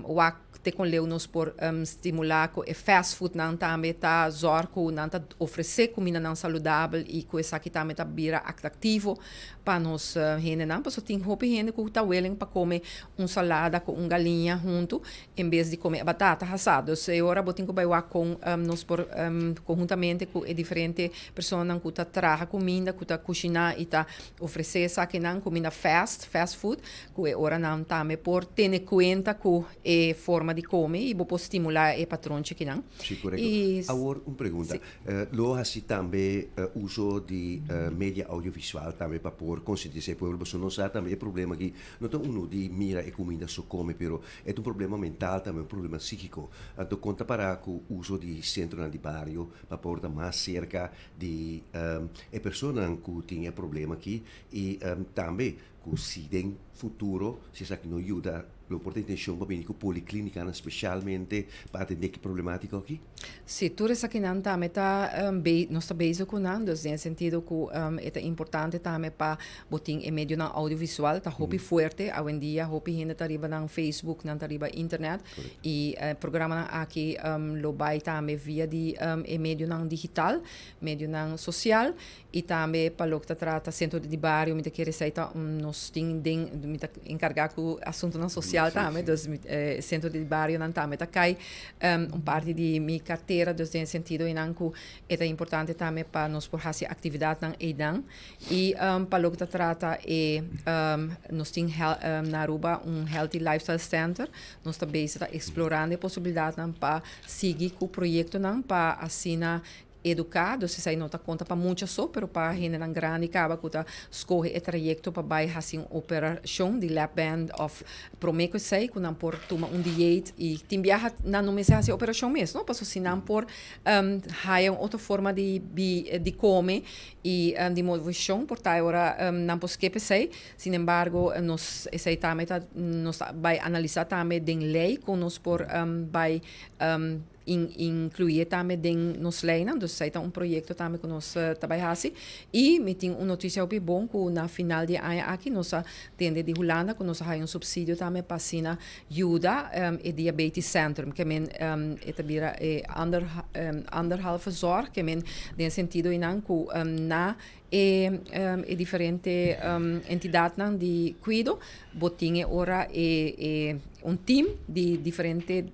wak te kon leu nos por stimulá ku e fast foodnan tambe ta zòrg ku nan ta ofresé kumindanan saludabel i ku esaki tambe ta bira atraktivo pa nos hendenan. Pasobra tin hopi hende ku ta willing pa kome un salada ku un galiña huntu en bes di come e batata hasá. Dus e ora bo tin cu bay wak con nos por conhuntamente cu e diferente personanan cu ta traha cuminda, cu ta cushina y ta ofrece esakinan, cuminda fast, fast food, cu e ora nan tambe por tene cuenta cu. ku e forma di kome i bo por stimulá e patronchi kinan. Sí, korekto. Awor un pregunta. Lo hasi tambe uso di media audiovisual tambe pa por konsientisá e pueblo? Pasobra nos sa tambe e problema aki no ta uno di mira e kuminda so kome, pero e ta un problema mental tambe, un problema síkiko. Anto kon ta pará ku uso di sentronan di bario pa por ta mas serka di e personanan ku tin e problema aki i tambe ku si den futuro si esaki no yuda lo por ta intencion pa bini ku poliklínikanan spesialmente pa atendé ki problemátika aki? Sí, tur esakinan tambe ta nos ta bezig ku nan, dus den e sentido ku e ta importante tambe pa bo tin e medionan audiovisual ta hopi fuerte awendia, hopi hende ta riba nan Facebook, nan ta riba internet i e programanan aki lo bai tambe via di e medionan digital, medionan sosial. I tambe pa loke ta trata sentro di bario mi ta kere esei ta un nos tin den mi ta enkargá ku asuntunan sosial tambe dus mi sentro di barionan tambe ta kai un parti di mi kartera dus den e sentido einan ku e ta importante tambe pa nos por hasi aktividatnan einan i pa loke ta trata e nos tin na Aruba un healthy lifestyle center nos ta bezig ta eksplorando e posibilidatnan pa sigui ku proyektonan pa asina eduká, dus esei no ta konta pa mucha so, pero pa hendenan grandi kaba ku ta skohe e trayekto pa bai hasi un operashon di lap band òf promé ku esei ku nan por tuma un dieet i tin biaha nan no mester hasi operashon mes no, pasobra si nan por haya un otro forma di di kome i di moveshon por ta e ora nan por skep esei, sin embargo nos esei tambe ta nos ta bai analisá tambe den lei kon nos por bai Incluye tambe den nos leynan, dus esey ta un proyecto tambe cu nos ta bay haci. Y mi tin un noticia hopi bon cu na final di e aña aki nos a tende di Hulanda cu nos a haya un subsidio tambe pa asina yuda e Diabetes Centrum. Ke men e ta bira e anderhalve zorg, ke men den sentido eynan cu na E e diferente entidadnan di cuido bo tin e ora e e un team di diferente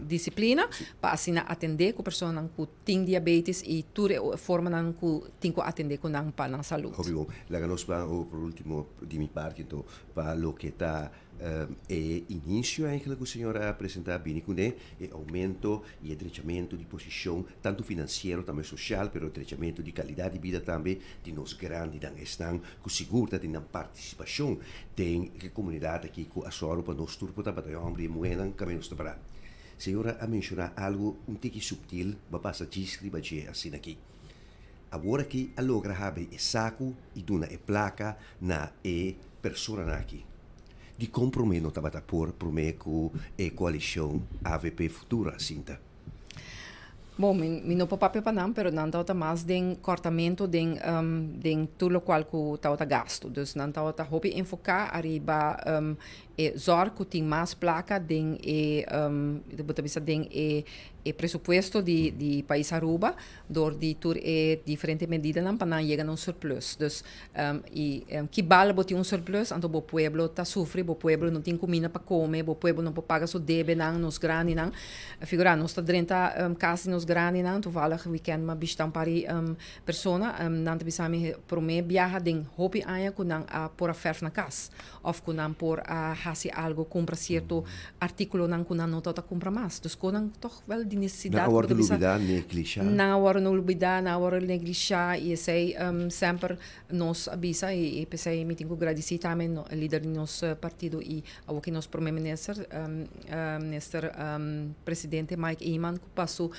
disciplina pa asina atende cu personanan cu tin diabetes y tur e formanan cu tin cu atende cu nan pa nan salud. Hopi bon. Laga nos ban awor por ultimo di mi parti anto pa loke ta E inicio eigenlijk cu señor a presenta bini cune, e aumento y e drechamento di posicion tanto financiero tambe social, pero drechamento di calidad di bida tambe di nos grandinan, esnan cu sigur ta tin nan participacion den e comunidad aki cu a sòru pa nos tur por tabata e homber y e muhernan caminda nos ta para. Señora a menciona algo un tiki subtil, bo a pasa djis riba dje asina aki. Awor aki a logra habri e saku y duna e placa na e personanan aki. Dikon promé no tabata por promé ku e koalishon avp Futuro a sinta? Bon, mi mi no por papia pa nan, pero nan tabata mas den kòrtamentu den den tur lokual ku tabata gastu. Dus nan tabata hopi enfoká ariba e zòrg ku tin mas plaka den e bo ta bisa den e e presupuesto di di pais Aruba dor di tur e diferente medidanan pa nan yega na un surplus. Dus i ki bal bo tin un surplus anto bo pueblo ta sufri, bo pueblo no tin kuminda pa kome, bo pueblo no por paga su debenan, nos grandinan. Figura nos ta drenta kas di nos grandinan, toevallig wikènt mi a bishita un par di persona, nan ta bisa mi promé biaha den hopi aña ku nan a por a fèrf na kas. Of ku nan por a hasi algo, kumpra sierto artíkulonan ku nan no tabata kumpra mas. Dus konan tòg wèl di nesesidat Nan a wòrdu lubidá, neglishá. Nan a wòrdu lubidá, nan a wòrdu neglishá i esei semper nos a bisa i p'esei mi tin ku gradisí tambe lider di nos partido i awoki nos prome minister, minister presidente Mike Eman ku pa su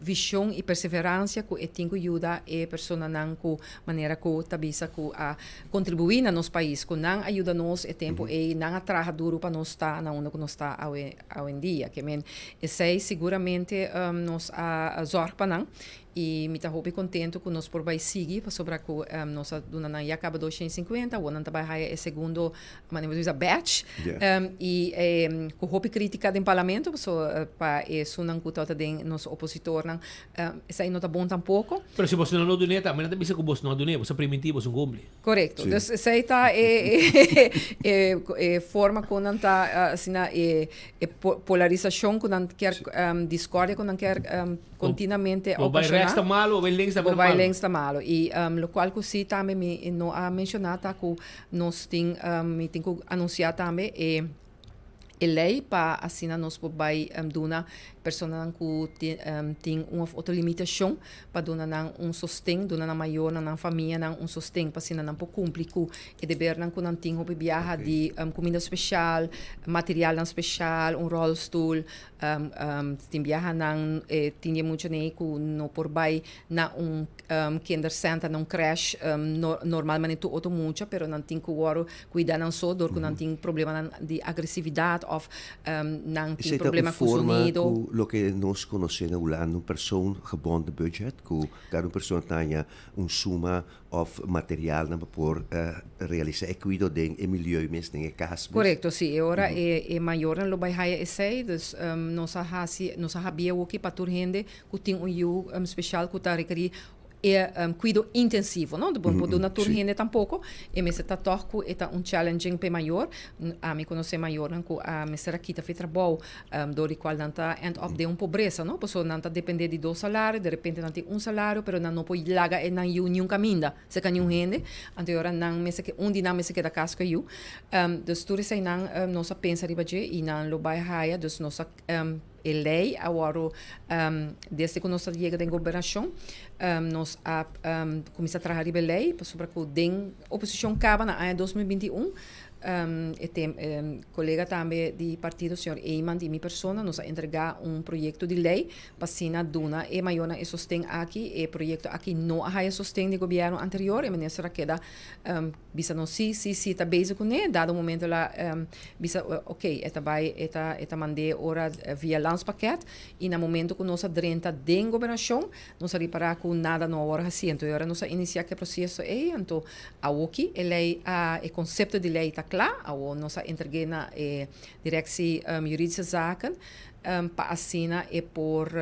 vishon i perseveransia ku e tin ku yuda e personanan ku manera ku ta bisa ku a kontribuí na nos pais, ku nan a yuda nos e tempu ei, nan a traha duru pa nos ta na unda ku nos ta awe awendia. Ke men esei siguramente nos a zòrg pa nan i mi ta hopi kontentu ku nos por bai sigui pasobra ku nos a duna nan ya kaba 250, awor nan ta bai haya e segundo manera bo ta bisa batch i ku hopi kritika den parlamento pasobra pa esunnan ku tabata den nos opositornan Esei no ta bon tampoko. Pero si boso no lo dun'é, tambe nan ta bisa ku boso no a dun'é, boso a primintí, boso no kumpli. Korekto. Dus esei ta e e forma kon nan ta asina e polarisashon ku nan kier diskordia ku nan kier kontinuamente okashoná. Bo bai rèks ta malu, bo bai links ta malu. Bo bai links ta malu. I lokual ku si tambe mi no a menshoná ta ku nos tin mi tin ku anunsiá tambe e. E lei pa asina nos por bai duna personanan ku tin un òf otro limitashon pa duna nan un sosten, duna nan mayornan, nan famianan un sosten pa asina nan por kumpli ku e debernan ku nan tin hopi biaha di kuminda speshal, materialnan speshal, un ròlstul, tin biaha nan tin di e muchanan ku no por bai na un kindercenter, na un crèche normal manera tur otro mucha, pero nan tin ku wòrdu Cuida nan so dor cu nan tin problemanan di agresividad of nan tin Esei ta un problema cu forma sonido. cu loke nos conoce na Hulanda un persoongebonden budget, cu cada un persona ta haña un suma of materialnan pa por realisa e cuido den e milieu mes, den e cas mes. Corecto, si. E ora e mayornan lo bay haya esey, dus nos a haci, nos a habia awoki pa tur hende cu tin un yu special cu ta rekeri E kuido intensivo, no? Bo no por duna tur hende tampoko. E mester ta tòg ku e ta un challenging p'e mayor. Ami konosé mayornan ku a mester a kita fi trabou dor di kual nan ta end up den un pobresa, no? Pasobra nan ta dependé di dos salario, derepente nan tin un salario, pero nan no por laga e nan yu niun kaminda serka niun hende. Anto e ora nan mester ke un di nan mester keda kas ku e yu. Dus tur eseinan nos a pensa riba dje i nan lo bai haya. Dus nos a. E lei a wòrdu desde ku nos a yega den gobernashon nos a kuminsá traha riba e lei pasobra ku den oposishon kaba na aña 2021 e tem kolega tambe di partido señor Eman di mi persona nos a entregá un proyekto di lei pa asina duna e mayornan e sosten aki. E proyekto aki no a haya sosten di gobièrnu anterior e minister a keda Bisa nos si, si, si ta bezig kuné, dado momento el a bisa ok, e ta bai, e ta, e ta mand'é ora via landspakket i na momento ku nos a drenta den gobernashon, nos a ripará ku nada no a wòrdu hasí. Anto e ora nos a inisiá ku e proseso ei, anto awoki e lei a, e konsepto di lei ta kla, awo nos a entreg'é na e Directie Juridische Zaken pa asina e por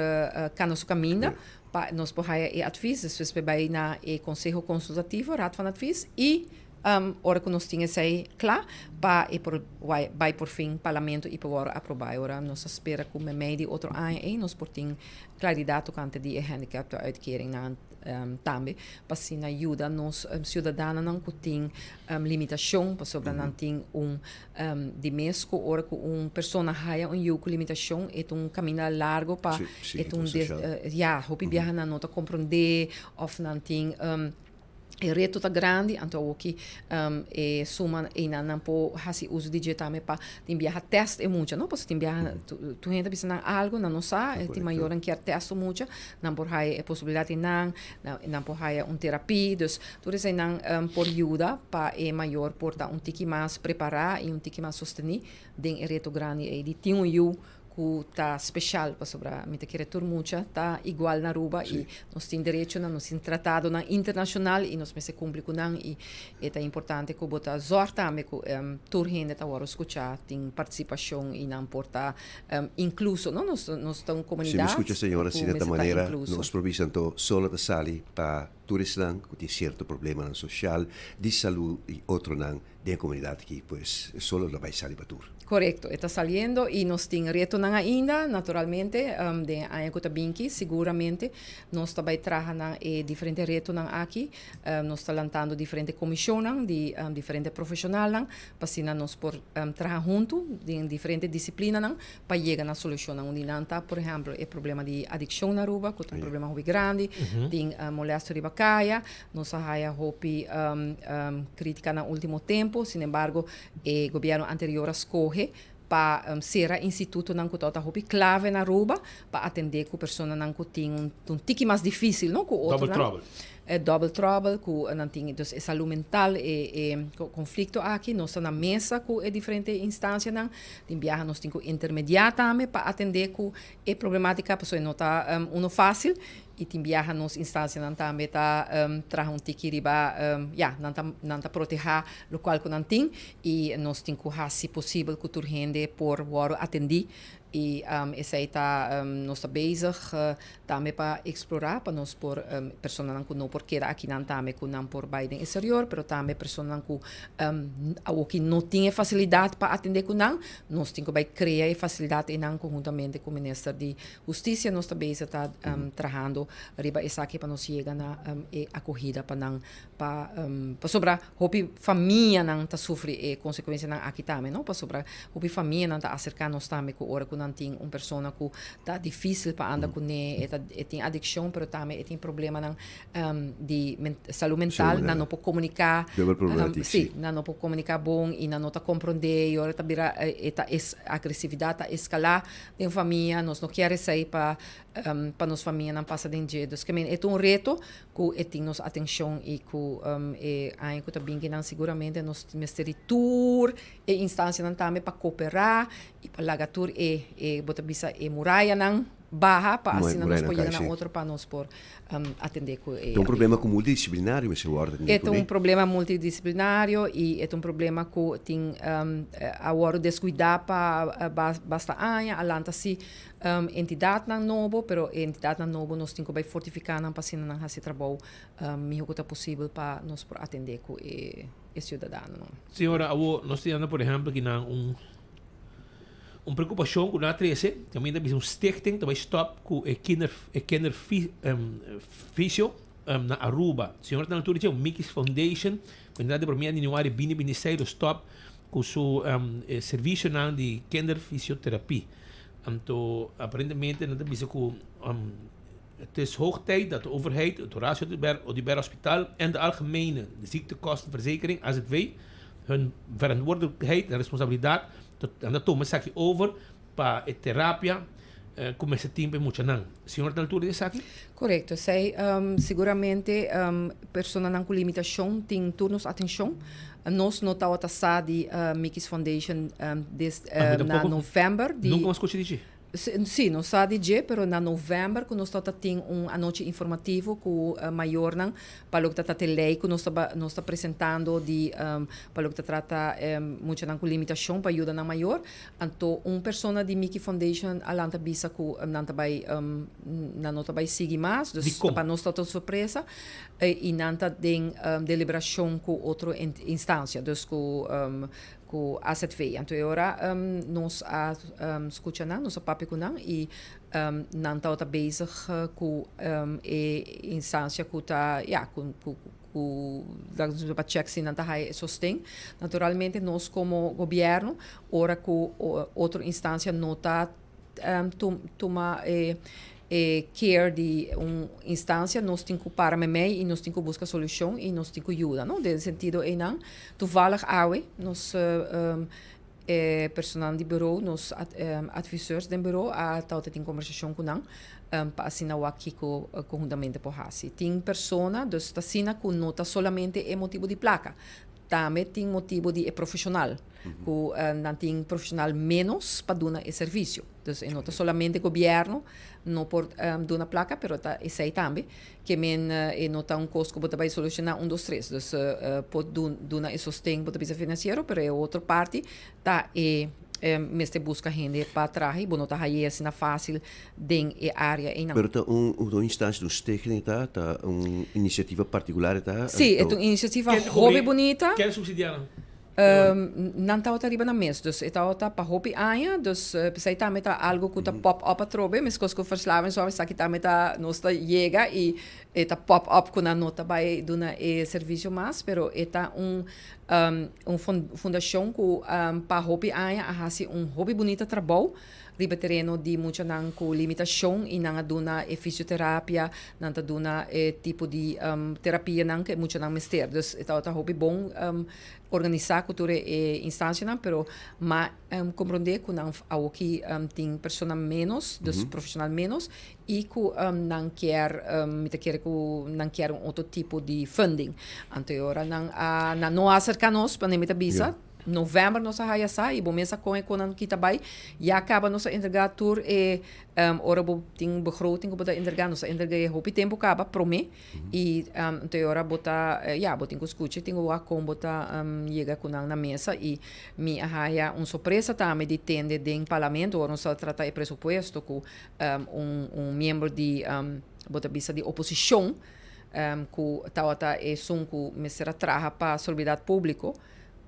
kana su kaminda. Pa nos por haya e advies, despues por bai na e Conseho Consultativo, Raad van Advies, y ora cu nos tin esey cla, pa e por bai por fin Parlamento y por worde aproba. E ora nos ta spera cu memey di otro aña ey nos por tin claridad tocante di e handicaptenuitkering nan tambe, pa asina yuda nos ciudadanonan cu tin limitacion, pasobra nan tin un Di mes ku ora ku un persona haya un yu ku limitashon e ta un kaminda largo pa e ta un ya hopi biaha nan no ta komprondé òf nan tin e reto ta grandi anto awoki e suma einan nan por hasi uso di dje tambe pa tin biaha tèst e mucha no pasobra tin biaha tur hende ta bisa nan algu nan no sa tin mayornan kier tèst un mucha nan por haya e posibilidat einan nan por haya un terapia dus Tur eseinan por yuda pa e mayor por ta un tiki mas prepará i un tiki mas sostení den e reto grandi ei di tin un yu ku ta speshal pasobra mi ta kere tur mucha ta igual na Aruba i nos tin derechonan, nos tin tratadonan internashonal i nos mester kumpli ku nan i e ta importante ku bo ta zòrg tambe ku tur hende ta wòrdu skuchá, tin partisipashon i nan por ta inkluso, no? Nos nos ta un Si mi komunidat skucha señora ku asina ta mester ta manera inkluso. nos por bisa anto solo ta sali pa Tur esnan ku tin sierto problemanan sosial, di salú i otronan den e komunidat aki, pues solo lo bai sali pa tur. Korekto, e ta saliendo i nos tin retonan ainda, naturalmente, den e aña ku ta binki, siguramente nos ta bai traha na e diferente retonan aki. Nos ta lantando diferente komishonnan di diferente profeshonalnan pa asina nos por traha huntu den diferente disiplinanan pa yega na solushonnan. Un di nan ta, por ehèmpel, e problema di adikshon na Aruba, ku ta un problema hopi grandi. Tin molesto riba kaya. Nos a haya hopi kritika na ultimo tempu. Sin embargo, e gobièrnu anterior a skohe pa sera institutonan ku tabata hopi klave na Aruba pa atendé ku personanan ku tin un tiki mas difísil, no, ku Double otronan. trouble. E double trouble ku nan tin, dus e salú mental, e e konflikto aki, nos ta na mesa ku e diferente instansianan, tin biaha nos tin ku intermediá tambe pa atendé ku e problemátika pasobra e no ta uno fásil i tin biaha nos instansianan tambe ta traha un tiki riba ya nan ta nan ta protehá lokual ku nan tin i nos tin ku hasi posibel ku tur hende por wòrdu atendí. Y esey ta nos ta bezig tambe pa explora pa nos por personanan cu no por keda akinan tambe cu nan por bay den exterior, pero tambe personanan cu awoki no tin e facilidad pa atende cu nan, nos tin cu bay crea e facilidad eynan conhuntamente cu Minister di Husticia nos ta bezig ta trahando riba esaki pa nos yega na e acogida pa nan pa pasobra hopi famianan ta sufri e consecuencianan aki tambe no pasobra hopi famianan ta acerca nos tambe cu ora cu nan tin un persona cu ta dificil pa anda cune e ta e tin adiccion pero tambe e tin problemanan di salud mental nan no por comunica si nan no por comunica bon y nan no ta compronde y ora ta bira e ta agresividad ta escala den famia nos no kier esey pa pa nos famianan pasa den dje dus ke men e ta un reto ku e tin nos atenshon i ku e aña ku ta bin kinan siguramente nos mester di tur e instansianan tambe pa koperá i pa laga tur e e bo ta bisa e murayanan baha pa asina nos por yega na otro pa nos por atendé ku e Ta un problema ku multidisiplinario mester wòrdu atendé E ta un problema multidisiplinario i e ta un problema ku tin a wòrdu deskuidá pa basta aña a lanta si Entidadnan nobo, pero e entidadnan nobo nos tin cu bay fortifica nan pa asina nan haci trabou miho cu ta posibel pa nos por atende cu e ciudadanonan. Señora, awo nos ta yanda por ehempel ki nan un un preocupacion cu nan a trece, caminda bisa un stichting ta bay stop cu e kinder e kinder fisio na Aruba. Señora ta na altura dje, Mickey's Foundation, cu entrada di prome di januari bini bini seis lo stop cu su servicionan di kinderfysiotherapie. Anto aparentemente nan ta bisa cu het is hoog tijd dat de overheid, het Horacio Oduber Hospitaal en de Algemene Ziektekostenverzekering, AZV, hun verantwoordelijkheid en responsabilidad tot nan ta tuma esaki over pa e terapia cu mester tin pa e muchanan. Señor ta altura di esaki? Correcto. Esey seguramente personanan cu limitacion tin tur nos atencion. Nos no tabata sa di Mickey's Foundation des na november di. Nunca mas scucha di dje? Si, nos sa di dje, pero na november cu nos tabata tin un anochi informativo cu mayornan pa loke ta trata e ley cu nos ta nos ta presentando di pa loke ta trata muchanan cu limitacion pa yuda nan mayor. Anto un persona di Mickey Foundation a lanta bisa cu nan ta bay nan no ta bay sigui mas, dus pa nos tabata un sorpresa. Y nan ta den deliberacion cu otro instancia, dus cu cu AZV. Anto e ora nos a scucha nan, nos a papia cu nan y nan tabata bezig cu e instancia cu ta, ya, cu cu cu pa check si nan ta haya e sosten. Naturalmente nos como gobierno ora cu otro instancia no ta tuma e e care di un instancia nos tin cu para memey y nos tin cu busca solucion y nos tin cu yuda no den sentido eynan toevallig awe nos e personanan di bureau nos adviseurs den bureau a tabata tin conversacion cu nan pa asina wak kico conhuntamente por haci tin persona dus ta asina cu no ta solamente e motibo di placa Tambe tin motibu di e profesional, ku nan tin profesional ménos pa duna e servisio. Dus e no ta solamente gobièrnu no por duna plaka, pero ta esei tambe. Ke men e no ta un kos ku bo ta bai solushoná un dos tres. Dus por duna e sosten bo ta bisa finansiero, pero e otro parti ta e mester buska hende pa traha i bo no ta haye asina fásil den e área einan. Pero ta un un instancia, un stichting ta, ta un iniciativa particular ta? Sí, e ta un iniciativa hopi bunita. Ken subsidia nan? Nan tabata riba nan mes, dus e tabata pa hopi aña, dus p'esei tambe ta algo ku ta pop up atrobe, meskos ku verslavingszorg esaki tambe ta nos ta yega i e ta pop up ku nan no ta bai duna e servisio mas, pero e ta un un fundashon ku pa hopi aña a hasi un hopi bunita trabou. Riba tereno di muchanan ku limitashon i nan a duna e fisioterapia, nan ta duna e tipo di terapianan ku e muchanan mester. Dus e tabata hopi bon organisá ku tur e instansianan, pero m'a komprondé ku nan awoki tin persona ménos, dus profeshonal ménos, i ku nan kier, mi ta kere ku nan kier un otro tipo di funding. Anto e ora nan a, nan no a aserká nos, pasobra mi ta bisa. November nos a haya sa y bo mes a con e conan kita bay. Ya caba nos a entrega tur e ora bo tin begroting cu bo ta entrega, nos a entrega e hopi tempo caba prome y anto e ora bo ta ya bo tin cu scucha tin cu wak con bo ta yega cu nan na mesa y mi a haya un sorpresa tambe di tende den parlamento ora nos a trata e presupuesto cu un un miembro di bo ta bisa di oposicion cu tawata esun cu mester a traha pa Salubridad Publico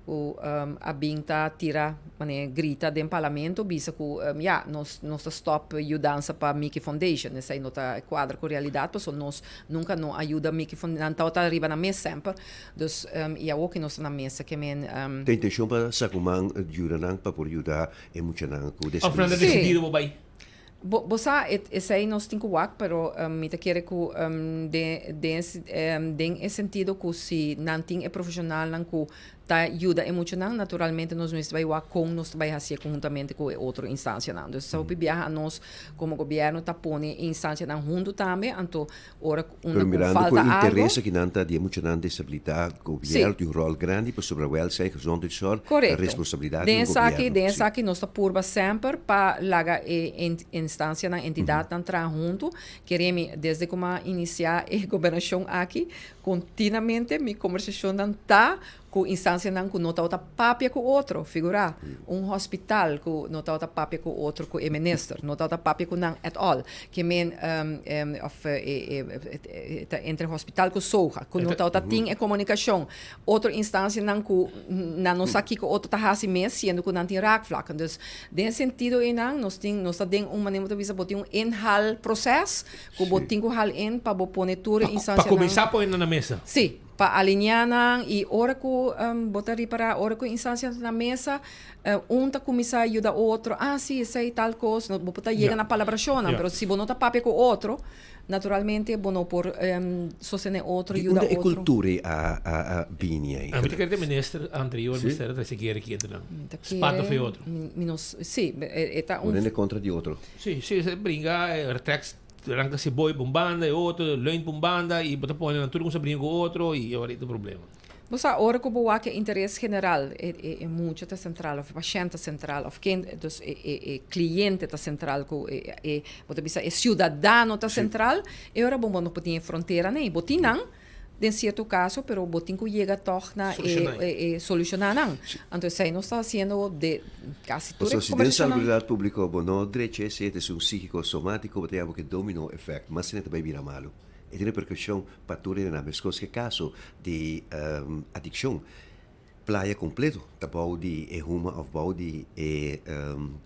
cu a bin ta tira manera grita den parlamento bisa cu ya nos nos ta stop yudansa pa Mickey Foundation esey no ta cuadra cu realidad pasobra nos nunca no a yuda Mickey Foundation nan tawata riba nan mes semper dus y awo cu nos ta na mesa ke men. Ta intencion pa sa cu man yuda nan pa por yuda e muchanan cu Of nan ta disabilidad? decidido bo bay? Bo bo sa e esei nos tin ku wak pero mi ta kere ku den den den e sentido ku si nan tin e profeshonalnan ku ta yuda e muchanan naturalmente nos mester bai wak kon nos ta bai hasié konhuntamente ku e otro instansianan. Dus sa hopi biaha anos komo gobièrnu ta pone e instansianan huntu tambe anto ora ku unda Pero ku mirando ku falta e algo. interes aki nan ta di e muchanan desabilitá gobièrnu tin un ròl grandi pasobra wèlzijn, gezondheidszorg ta Korekto. responsabilidat di Den un esaki, gobièrnu. den Sí. esaki nos ta purba semper pa laga e instancianan, entidadnan traha huntu. Kere mi, desde ku mi a inisiá e gobernashon aki, kontinamente mi kombersashonnan ta ku instancianan ku no tabata papia ku otro, figurá, un hospital ku no tabata papia ku otro ku e minister, no tabata papia ku nan at all. Ke men òf e ta entre hospital ku SOGA, ku no tabata tin e komunikashon. Otro instancianan ku nan no sa kiko otro ta hasi mes, siendo ku nan tin raakvlakken. Dus den e sentido einan nos tin, nos ta den un manera bo ta bisa bo tin un inhaalproces ku bo tin ku haal in pa bo pone tur e Pa instancianan. kuminsá pone nan na mesa. Sí. Pa alineá nan i ora ku bo ta ripará ora ku instansia ta na mesa un ta kuminsá yuda otro, ah si esei tal kos, bo por ta yega na palabrashonnan, pero si bo no ta papia ku otro, naturalmente bo no por sostené otro, Di yuda unda e otro. kultura ei a bini Mi ta eigenlijk? kere ta e minister anterior, Sí? minister a trese guera aki entre nan. Mi ta Spada kere, for e otro. mi no, si, e ta un. Un hende kontra di otro. Si, si, bringa, retrèks Ranka si boy pa un banda e otro leunt pa un banda y bo ta pone nan tur cuminsa bringa cu otro y ora ta problema. Bo sa ora cu bo wak e interes general e e mucha ta central of e pashent ta central of ken dus e e e cliente ta central cu e e bo ta bisa e ciudadano ta central e ora bo no por tin e frontera nei bo tin nan Den cierto caso, pero bo tin cu yega tog na e e soluciona nan. Anto esey nos ta haciendo de casi tur e Pasobra si den conversacionnan. salubridad publico bo no drecha esey, ta esun psihico somatico, bo ta yama bo ke domino effect, mas hende ta bay bira malo. E tin repercusion pa tur hendenan, mescos ke caso di adiccion. Playa completo ta bou di e huma of bou di e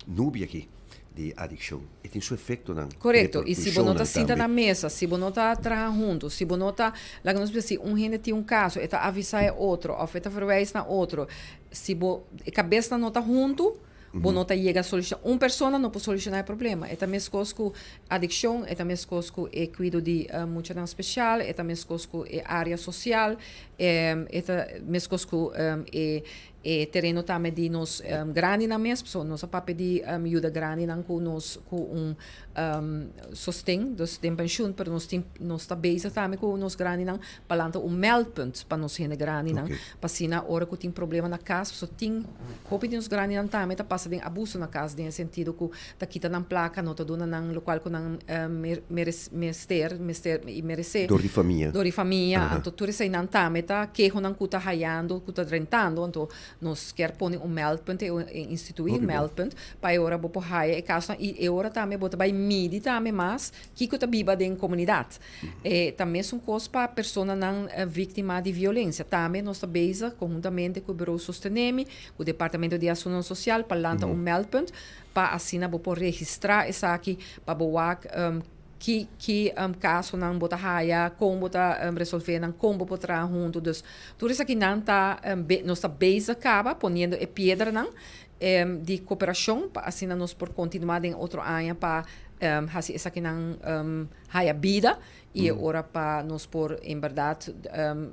nubia aki di adiccion. E tin su efectonan, Correcto. Y si bo no ta repercusionnan sinta na tambe. mesa, si bo no ta traha hunto, si bo no ta, laga nos bisa si un hende tin un caso, e ta avisa e otro of e ta verwijs na otro, si bo e cabesnan no ta hunto, Bo no ta yega soluciona. Un persona no por soluciona e problema. E ta mescos cu adiccion, e ta mescos cu e cuido di muchanan special, e ta mescos cu e area social, e ta mescos cu e e tereno tambe di nos grandinan mes. Pasobra nos a papia di yuda grandinan cu nos cu un sosten, dus den pensioen, pero nos tin nos ta bezig tambe cu nos grandinan pa lanta un meldpunt pa nos hende grandinan, pa asina ora cu tin problema na cas, pasobra tin hopi di nos grandinan tambe ta pasa den abuso na cas, den e sentido cu ta kita nan placa, no ta duna nan locual cu nan mester, mester y merece. Dor di famia. Dor di famia, anto tur eseinan tambe ta kehonan cu ta hayando, cu ta drentando, anto nos kier pone un meldpunt, e institui un meldpunt, pa e ora bo por haya e casonan y e ora tambe bo ta bay midi tambe mas kico ta biba den comunidad. E ta mesun kos pa personanan víktima di violensia. Tambe nos ta bezig konhuntamente ku Bureau Sostenemi, ku Departamento di Asuntonan Sosial pa lanta un meldpunt pa asina bo por registrá esaki pa bo wak ki ki kasonan bo ta haya, kon bo ta resolvé nan, kon bo por traha huntu. Dus tur esakinan ta nos ta bezig kaba poniendo e piedranan di koperashon pa asina nos por kontinuá den otro aña pa. hasi esakinan haya bida y e ora pa nos por en berdad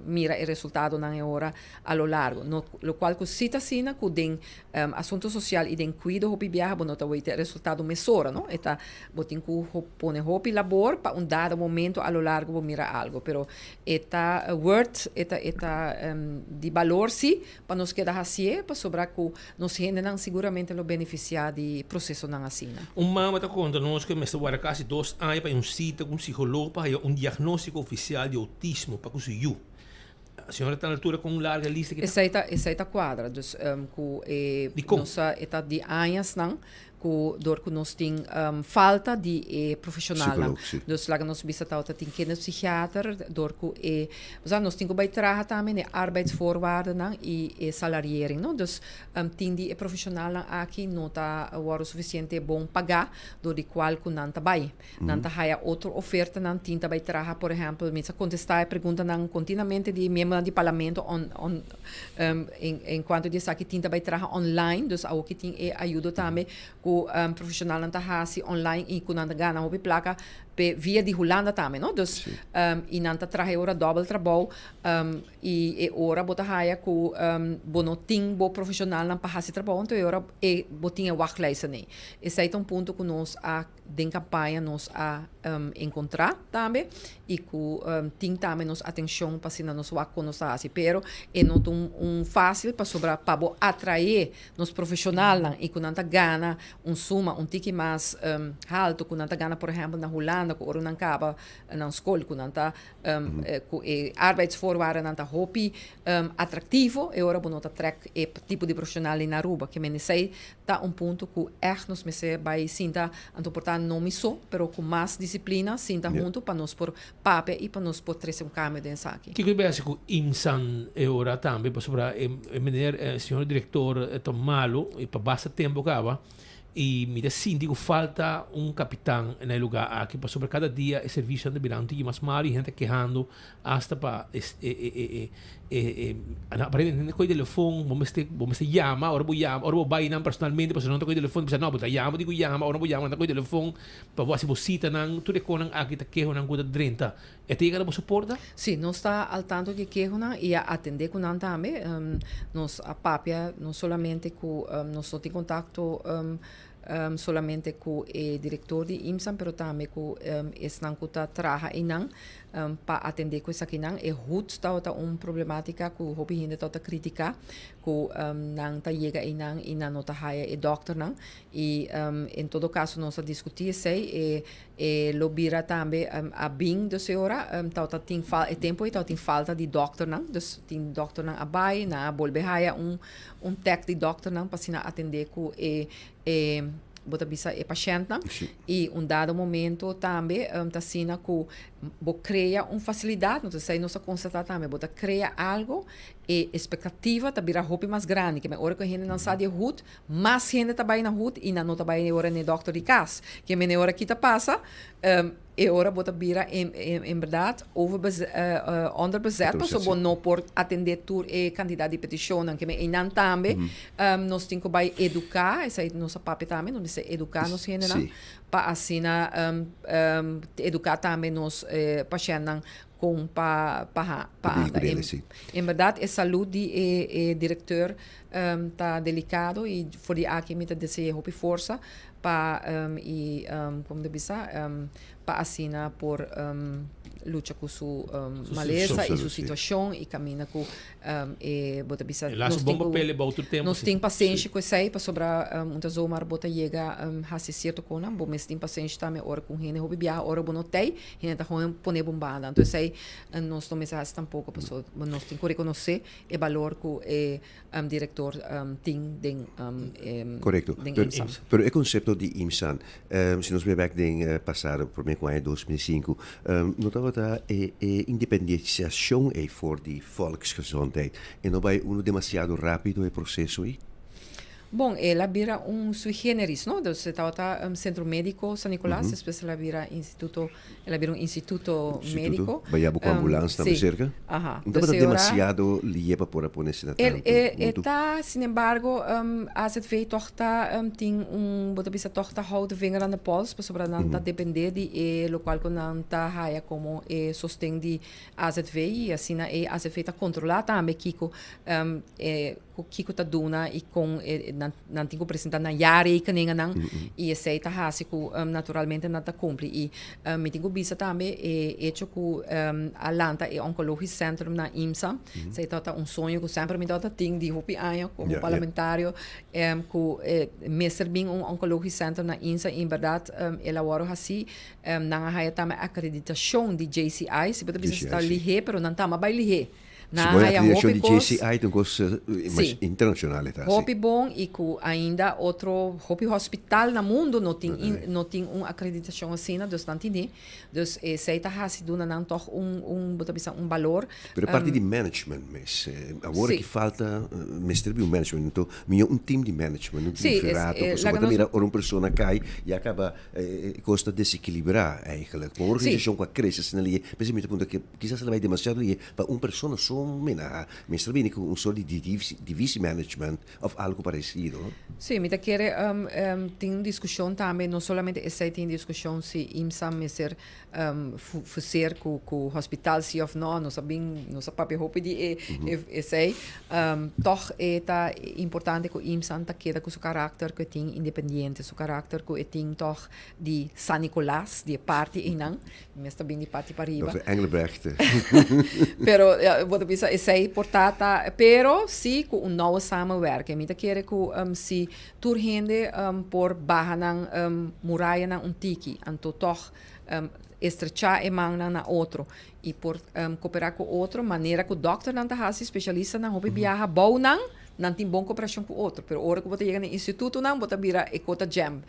mira e resultadonan e ora a lo largo. No, locual cu si ta asina cu den asunto social y den cuido hopi biaha bo no ta weten e resultado mesora, no. E ta bo tin cu pone hopi labor pa un dado momento a lo largo bo mira algo. Pero e ta worth, e ta e ta di balor si pa nos keda hacié pasobra cu nos hendenan siguramente lo beneficia di procesonan asina. Un mama ta konta nos ku e mester warda kasi dos aña pa e un sita ku un psikólogo pa haya un diagnóstiko ofisial di outismo pa ku su yu. Señora ta na altura kon larga e lista ki ta? Esei ta esei ta kuadra. Dus ku e Dikon? nos a e ta di añasnan ku dor ku nos tin falta di e profeshonalnan. Psikólogo, si. Dus laga nos bisa tabata tin kinderpsichiater dor ku e osea nos tin ku bai traha tambe na e arbeidsvoorwaardennan i e salariering no. Dus Tin di e profesionalnan aki no ta wòrdu sufisiente bon pagá dor di kual ku nan ta bai. Nan ta haya otro ofertanan, tin ta bai traha, por ehèmpel, mi sa kontestá e preguntanan kontinuamente di miembronan di parlamento on on en kuanto di esaki, tin ta bai traha online, dus awoki tin e ayudo tambe ku profesionalnan ta hasi online i ku nan ta gana hopi plaka p'e via di Hulanda tambe, no. Dus i nan ta traha e ora dòbel trabou. I e ora bo ta haya ku bo no tin bo profeshonalnan pa hasi trabou, anto e ora e bo tin e wachtlijsten ei. Esei ta un punto ku nos a den kampaña nos a enkontrá tambe i ku tin tambe nos atenshon pa asina nos wak kon nos ta hasi. Pero e no ta un un fásil pasobra pa bo atraé nos profeshonalnan i ku nan ta gana un suma un tiki mas haltu ku nan ta gana por ehèmpel na Hulanda ku ora nan kaba nan skol ku nan ta Ku e arbeidsvoorwaardennan ta hopi atraktivo, e ora bo no ta trèk e tipo di profeshonal di na Aruba. Ke men esei ta un punto ku ègt nos mester bai sinta, anto por ta no mi so, pero ku mas disiplina sinta huntu pa nos por papia i pa nos por trese un kambio den esaki. Kiko ta hasi ku IMSAN e ora tambe? Pasobra e meneer, e señor direktor ta malu i pa basta tempu kaba. I mi ta sinti ku falta un kapitan na e lugá aki, pasobra kada dia e servisionan ta bira un tiki mas malu i hende ta kehando asta pa e e e aparentemente hende kohe telefon, bo mester bo mester yama, ora bo yama ora bo bai nan personalmente pasobra nan ta kohe telefon, bisa no bo ta yama di ku yama, ora bo yama nan ta kohe telefon pa bo hasi bo sitanan, tur e konan aki ta kehonan ku ta drenta. E ta yega na boso porta? Sí, nos ta al tanto di e kehonan i a atendé ku nan tambe. Nos a papia no solamente ku nos no tin kontakto solamente ku e direktor di IMSAN pero tambe ku esnan ku ta traha einan pa atendé ku esakinan. E hut tabata un problematika ku hopi hende tabata kritiká ku nan ta yega einan i nan no ta haya e dòkternan i en todo kaso nos a diskutí esei. E E lo bira tambe a bin dus e ora tabata tin fal e tempo ei tabatin falta di dokternan dus tin dokternan a bai nan a bolbe haya un un tek di dokternan pa asina atende ku e e bo ta bisa e pashèntnan i un dado momento tambe ta asina ku bo krea un fasilidat nos esei nos a konstatá tambe bo ta krea algo e espektativa ta bira hopi mas grandi ke ora ku e hendenan sa di e hut Mas hende ta bai na hut i nan no ta bai e ora n'e dòkter di kas. Ke mene ora ki ta pasa, e ora bo ta bira en bèrdat onderbezet pasobra bo no por atendé tur e kantidat di petishonnan. Ke men einan tambe nos tin ku bai eduká, esei nos a papia tambe, nos mester eduká nos hendenan pa asina eduká tambe nos pashèntnan kon pa pa anda. En bèrdat e salud di e direkteur Ta delicado y for di aki mi ta desea hopi forsa pa y como ta bisa pa asina por lucha cu su malesa y su situacion y caminda cu e bo ta bisa nos tin cu nos tin pasenshi cu esey pasobra un ta zomaar bo ta yega haci cierto conan bo mes tin pasenshi tambe ora cu un hende hopi biaha ora bo no tey hende ta gewoon pone bo un banda anto esey nos no mester haci tampoco pasobra nos tin cu reconoce e balor ku e direktor tin den Korekto. den Pero, IMSAN. pero e konsepto di IMSAN, si nos bai bèk den pasado, promé ku aña 2005, no tabata e e independisiashon ei for di Volksgezondheid. E no bai unu demasiado rápido e proseso ei? Bon, el a bira un sui generis, no? Dus e tabata Centro Medico San Nicolas, despues el a bira instituto, el a bira un instituto medico. Instituto, baya bo cu ambulance tambe cerca? Aha. No tabata demasiado lie pa por a pone asina tanto El, e ta, sin embargo, AZV toch ta tin un, bo ta bisa toch ta hou de vinger aan de pols, pasobra nan ta depende di e locual cu nan ta haya como e sosten di AZV y asina e AZV ta controla tambe kico e ku kiko ta duna i kon e nan nan tin ku presentá nan jaarrekeningennan i esei ta hasi ku naturalmente nan ta kumpli. I mi tin ku bisa tambe e echo ku a lanta e Oncologisch Centrum na IMSA, esei tabata un soño ku semper mi tabata tin di hopi aña komo parlamentario ku mester bin un Oncologisch Centrum na IMSA i en bèrdat el a wòrdu hasí. Nan a haya tambe akreditashon di JCI, si bo ta bisa si ta lihé pero nan tamba bai lihé. Si bo haya akreditashon di JCI ta un kos mas internashonal e ta asi. Hopi bon i ku ainda otro hopi hospital na mundu no tin no tin un akreditashon asina, dus nan tini. Dus esei ta hasi duna nan tòg un un bo ta bisa un balor. Pero e parti di management mes, awor aki falta mester bin un management, anto mihó un team di management, un team ferato, pasobra bo ta mira ora un persona kai ya kaba e kos ta desekilibrá eigenlijk. Un organisashon ku a krese asina lihe, p'esei mi ta puntra kisas el a bai demasiado lihe. Pa un persona so mena mester bini ku un sort di divisi management of algo parecido. Sí, mi ta kere tin un diskushon tambe, no solamente esei tin diskushon si IMSA mester fuseer ku ku hospital si of no, nos a bin nos a papia hopi di e esei. Tòg e ta importante ku IMSA ta keda ku su karakter ku e tin independiente, su karakter ku e tin tòg di San Nicolas, di e parti einan. Mi mes ta bin di parti pariba. Dòkter Engelbrecht. Pero bo ta bisa esei por ta ta, pero si ku un nauwe samenwerking. Mi ta kere ku si tur hende por baha nan murayanan un tiki, anto tòg estrechá e mannan na otro i por koperá ku otro manera ku dòkternan ta hasi, spesialistanan hopi biaha bou nan. Nan tin bon koperashon ku otro, pero ora ku bo ta yega na institutonan bo ta bira e kota jam.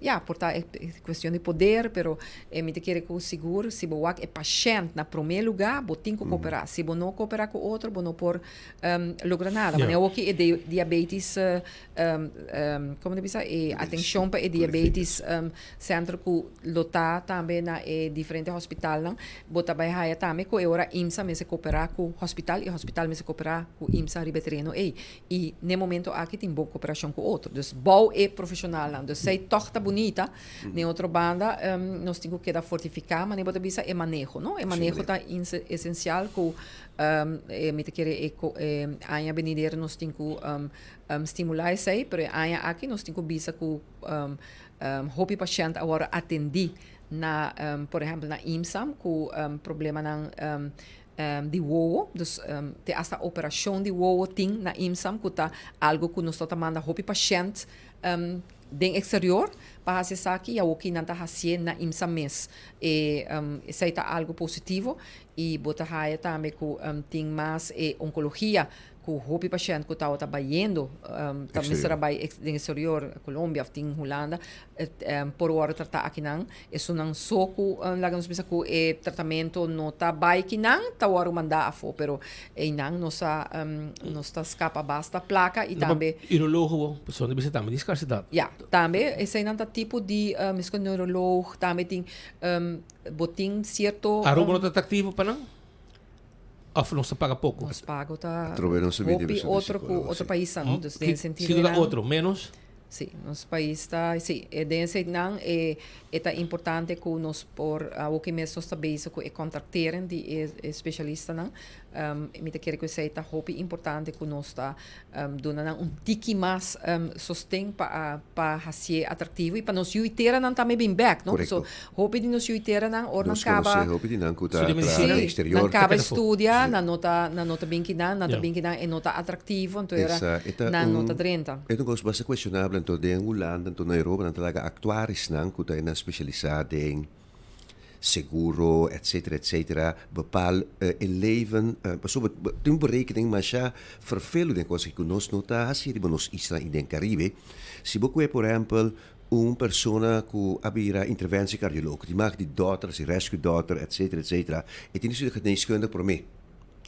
Ya, por ta e kuestion di poder, pero mi ta kere ku sigur si bo wak e pashènt na promé lugá, bo tin ku koperá. Si bo no koperá ku otro, bo no por logra nada. Manera awoki e diabetes, komo ta bisa, e atenshon pa e diabetes sentro ku lo ta tambe na e diferente hospitalnan, bo ta bai haya tambe ku e ora IMSA mester koperá ku hospital i hospital mester koperá. ku IMSA riba e tereno ei. I n'e momento aki tin bon koperashon ku otro. Dus bou e profeshonalnan. Dus esei tòg ta bunita. N'e otro banda nos tin ku keda fortifiká, manera bo ta bisa, e maneho, no? E maneho ta esensial ku mi ta kere e aña benidero nos tin ku stimulá esei, pero e aña aki nos tin ku bisa ku hopi pashènt a wòrdu atendí na, por ehèmpel na IMSA ku problemanan di wowo, dus te hasta operashon di wowo tin na IMSAM ku ta algu ku nos no ta manda hopi pashènt den eksterior pa hasi esaki i awoki nan ta hasié na IMSAM mes. E esei ta algu positivo i bo ta haya tambe ku tin mas e onkologia ku hopi pashènt ku tabata bayendo ta mester a bai den eksterior, Colombia òf tin Hulanda, por wòrdu tratá akinan. Esunnan so ku laga nos bisa ku e tratamentu no ta bai kinan ta wòrdu mandá afó, pero einan nos a nos ta skapa basta plaka i tambe. Urologo pasobra nan bisa tambe tin skarsidat. Ya, tambe eseinan ta tipo di meskos neuroloog tambe tin bo tin sierto. Aruba no ta atraktivo pa nan? Of nos ta paga poco? Nos pago ta Atrobe nos ta bini hopi bisa otro ku psicólogo, otro sí. paisnan, no? Dus den sentido Kiko ta einan otro? Menos? Sí, nos pais ta, sí, e den eseinan e e ta importante ku nos por awoki mes nos ta bezig ku e kontrakteren di e e spesialistanan. Mi ta kere ku esei ta hopi importante ku nos ta duna nan un tiki mas sosten pa pa hasié atraktivo i pa nos yuiteranan tambe bin bèk, no? Korekto. So, hopi di nos yuiteranan ora nan Nos kaba konosé hopi di nan ku ta Studia traha medisina. den Sí, eksterior. nan kaba Ta keda afó. studia, nan no ta nan no ta bin kinan, nan ta bin kinan e no ta atraktivo, anto era Esa e ta nan no ta un drenta. e ta un kos basta kuestionabel anto den Hulanda anto na Europa nan ta laga aktuarisnan ku ta e nan spesialisá den seguro etcetera etcetera bepaal e leven pasobra tin un berekening masha fervelo den kos aki ku nos no ta hasi riba nos isla i den Caribe si bo kue por ehempel un persona ku a bira interventie cardioloog di mag di dòter si rescue dòter etcetera etcetera e tin di studia geneeskunde prome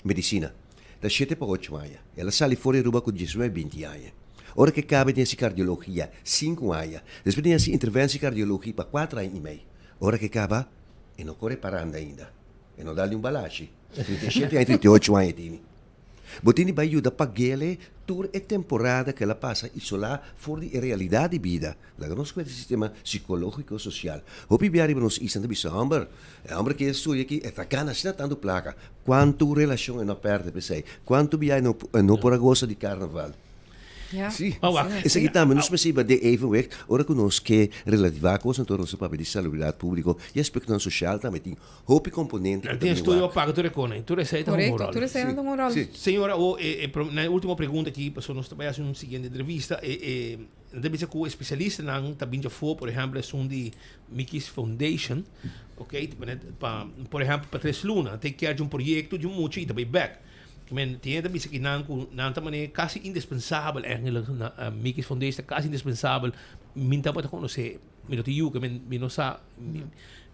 medisina ta shete pa ocho aña el a sali for di Aruba ku diesnuebe binti aña. Ora ku e kaba e tin hasi kardiologia sinku aña. Despues tin hasi interventie kardiologie pa kuater aña i mei. Ora ku e kaba e no kore paranda ainda. E no dal ni un balashi. 37 aña, 38 aña e tini. Bo tin di bai yuda pag'ele tur e temporada ku el a pasa isolá for di e realidat di bida. Laga nos kuenta e sistema sikológiko sosial. Hopi bia riba nos isla ta bisa, Hòmber, e hòmber ke studia aki e ta gana asina tantu plaka. Kuantu relashon e no a pèrdè p'esei? Kuantu bia e no e no por a gosa di karnaval? Sí. Esaki tambe nos mester hiba den evenwicht ora ku nos ke relativá kos, anto nos ta papia di salubridat públiko i aspektonan sosial tambe tin. Hopi componente cu ta Tin bini estudio wak. paga tur e kona tur esei ta un Correcto, rol. tur esei ta un rol. Sí. Señora, awo e e na e ultimo pregunta aki, pasobra nos ta bai hasi un siguiente entrevista, e e nan ta bisa ku e spesialistanan ta bin djafó, por ehempel esun di Mickey's Foundation, ok, ta pone pa por ehempel pa tres luna, ta kier di un proyekto di un mucha i ta bai bek. Men tin hende ta bisa ki nan ku nan ta manera kasi indispensabel eigenlijk na Mickey's Foundation ta kasi indispensabel, mi tabata konosé. Mi no tin yu, mi, mi no sa. Mi,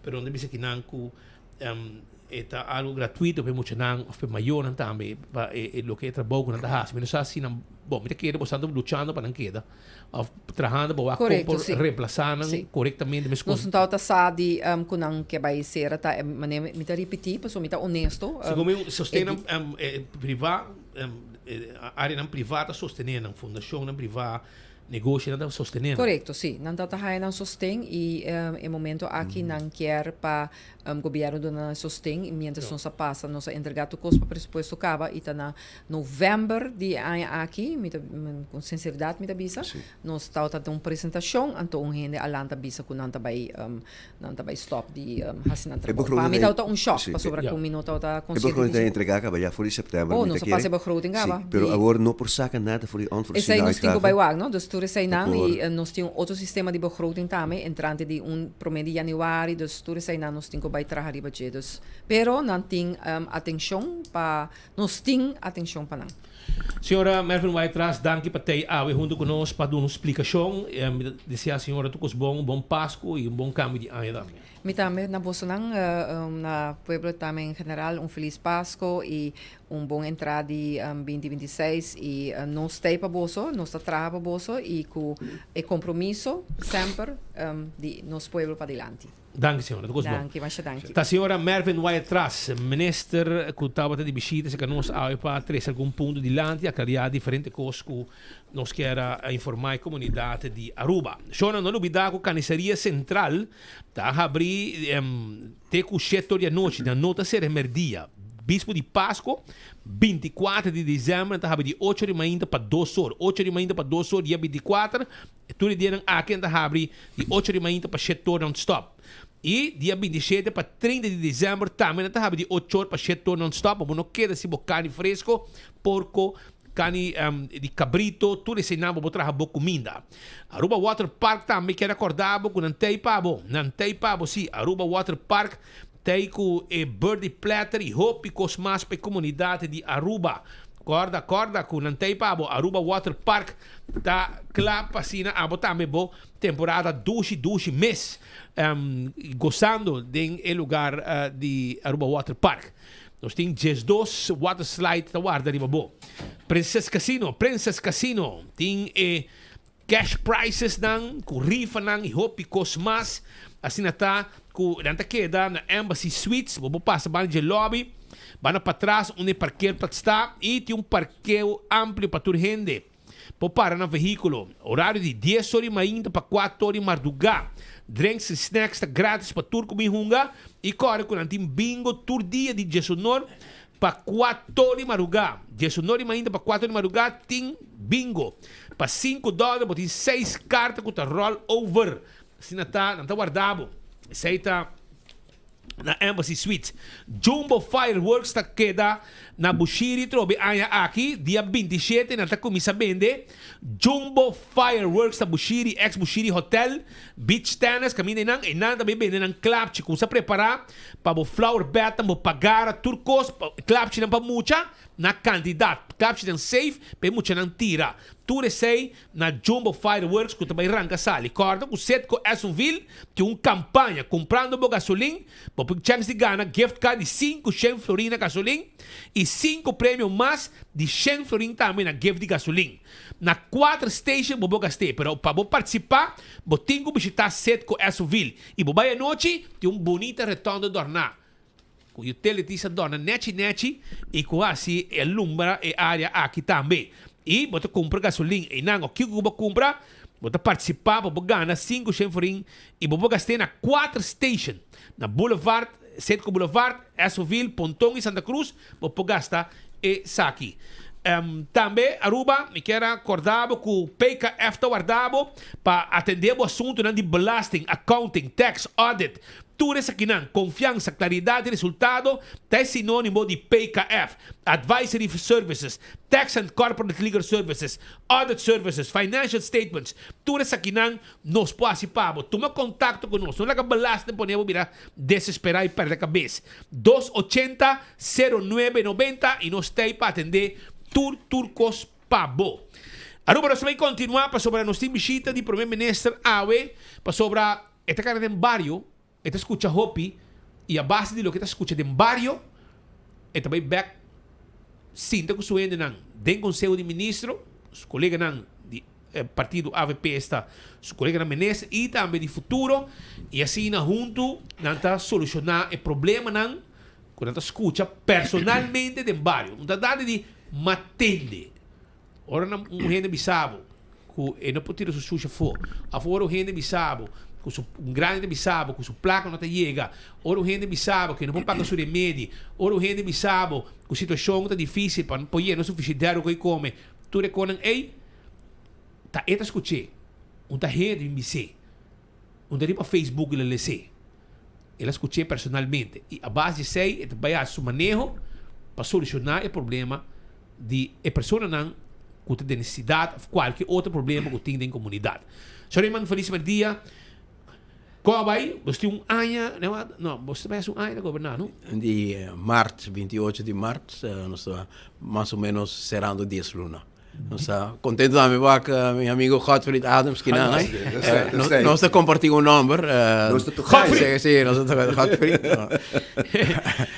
pero nan ta bisa kinan ku um, e ta algo gratuito pa e muchanan of pa e mayornan tambe, pa e, e loke e trabou ku nan ta hasi. Mi no sa si nan, bon, mi ta kere bo sta luchando pa nan keda of trahando pa wak kon Korekto, por sí. reemplasa nan Sí. korektamente meskos. Nos no tabata sa di um, ku nan ke bai sera ta e manera mi ta ripití pasobra mi ta honesto. Um, Segun mi sosten e nan di- um, e privá, um, e areanan privá ta sostené nan, fundashonnan privá. Negoshinan ta sostené nan. Korekto, sí. Nan ta ta haya nan sosten i e momento aki nan kier pa gobièrnu duna nan e sosten i miéntras nos a pasa nos a entregá tur kos pa presupuesto kaba i ta na novèmber di e aña aki, mi ta ku sinseridat mi ta bisa, nos tabata den un presentashon anto un hende a lanta bisa ku nan ta bai nan ta bai stòp di hasi nan trabou. Pa mi tabata un shòk pasobra ku mi no tabata E begroting ta entregá kaba ya for di sèptèmber. Oh, nos a pasa e begroting kaba. Sí, pero awor no por saka nada for di onvoorziene Esei nos tin ku uitgaven. bai wak, no? Dus tur eseinan i nos tin un otro sistema di begroting tambe entrante di un promé di yanüari, dus tur eseinan nos tin ku bai traha riba dje. Dus, pero nan tin atenshon pa, nos tin atenshon pa nan. Señora Mervin Whiteras, danki pa tei awe hunto ku nos pa duna un splikashon. Mi ta desea señora tur kos bon, un bon Pasku i un bon kambio di aña tambe. Mi tambe na bosonan, na pueblo tambe en general un felis Pasku i un bon entrada di binti 26 i nos tei pa boso, nos ta traha pa boso i ku e kompromiso semper di nos pueblo padilanti. Danki señora, ta cos bon. Danki, masha danki. Ta señora Mervin Wyatt-Ras, minister cu tabata di bishita cerca nos awe pa trece algun punto dilanti, aclaria diferente cos cu nos kier a informa e comunidad di Aruba. Shona, no lubida cu Carniceria Central ta habri te cu shete or di anochi, nan no ta cera merdia. Bispo di Pasco, 24 di december, nan ta habri di ocho or di mainta pa dos or, ocho or di mainta pa dos or dia 24, Tur e dianan aki nan ta habri di ocho di mainta pa shete or non-stop. I dia 27 pa 30 di december tambe nan ta habri di ocho or pa shete or non-stop pa bo no keda sin bo carni fresco, porco, carni di cabrito, tur eseinan bo por traha bo cuminda. Aruba Water Park tambe kier acorda bo cu nan tei pa bo, nan tei pa bo si, Aruba Water Park tei cu e birthday platter y hopi cos mas pa e comunidad di Aruba. Corda, corda cu nan tei pa bo, Aruba Water Park. Ta kla pa asina abo tambe bo temporada dushi dushi mes gozando den e lugar di Aruba Water Park. Nos tin 12 water slide ta warda riba bo. Princess Casino, Princess Casino tin e cash prizes nan cu rifanan y hopi cos mas. Asina ta cu nan ta keda na Embassy Suites. Bo por pasa banda dje lobby, banda patras unda e parkeerplaats ta y tin un parkeo amplio pa tur hende por para nan vehiculo. Horario di dies or di mainta pa cuatro or di marduga. Drinks y snacks ta gratis pa tur cu bin hunga y core cu nan tin bingo tur dia di diesunor pa cuatro or di marduga. Diesunor di mainta pa cuatro or di marduga tin bingo. Pa cinco dollar bo tin seis carta cu ta roll over. Asina ta, nan ta warda bo. Esey ta na Embassy Suites. Jumbo Fireworks ta keda na Bushiri trobe aña aki. Dia 27 nan ta cuminsa bende Jumbo Fireworks na Bushiri, ex Bushiri Hotel, Beach Tennis. Caminda eynan, eynan ta bay bende nan klapchi. Cuminsa prepara pa bo flower bed nan, bo pagara, tur cos, klapchinan pa mucha. na kantidat. Klapchi den safe pa e muchanan tira. Tur esei na Jumbo Fireworks ku ta bai ranka sali. Kòrda ku Citgo Esso-ville tin un kampaña kumprando bo gasolin, bo por chèns di gana gift card di 500 florin na gasolin i sinku premio mas di shen florin tambe na gift di gasolin. Na kuater station bo por gast'é, pero pa bo partisipá bo tin ku bishitá Citgo Esso-ville i bo bai anochi tin un bunita retondo dòrná ku utilities a dòrna nèchi nèchi i ku hasi e lumbra e área aki tambe. I bo ta kumpra gasolin einan o kiko ku bo kumpra, bo ta partisipá pa bo gana 500 florin i bo por gast'é na kuater station, na Boulevard, Citgo Boulevard, Esso-ville, Ponton i Santa Cruz, bo por gasta esaki. Tambe Aruba, mi kier a korda bo ku PKF ta warda bo pa atendé bo asuntunan di belasting, accounting, tax, audit, Tur esakinan, konfiansa, klaridat i resultado ta e sinónimo di PKF, Advisory Services, Tax and Corporate Legal Services, Audit Services, Financial Statements, tur esakinan nos por hasi pa bo. Tuma kontakto ku nos, no laga belasting pone bo bira desesperá i pèrdè kabes. 280 09 90 i nos t'ei pa atendé tur tur kos pa bo. Aruba nos ta bai kontinuá pasobra nos tin bishita di Prome Minister awe pasobra. E ta kana den bario, e ta skucha hopi i a base di loke e ta skucha den bario, e ta bai bek sinta ku su hendenan den Konseho di Ministro, su koleganan di partido avp esta su koleganan minister i tambe di Futuro i asina huntu nan ta solushoná e problemanan ku nan ta skucha personalmente den bario. Un ta dande di matende. Ora nan un hende bisa bo ku e no por tira su sushi afó, òf ora un hende bisa bo ku su un grandi ta bisa bo ku su plaka no ta yega, ora un hende bisa bo ku e no por paga su remedi, ora un hende bisa bo ku situashon ta difísil pa por yena su fishidèr ku e kome, tur e konan ei ta e ta skuch'é. Un ta hende bin bis'é. Un ta riba Facebook el a les'é. El a skuch'é personalmente i a base di esei e ta bai hasi su maneho pa solushoná e problema di e personanan ku ta den nesesidat òf kualke otro problema ku tin den komunidat. Señor Eman felis merdia. Kon a bai? Bos tin un aña, no, bos ta bai hasi un aña ta goberná, no? Di mart, 28 di mart, nos ta mas o menos serando dies luna. Nos ta contento tambe wak mi amigo Godfried Adams kinan. Nos ta comparti un nomber. Nos ta toca. Godfried. Sí, nos ta toca Godfried.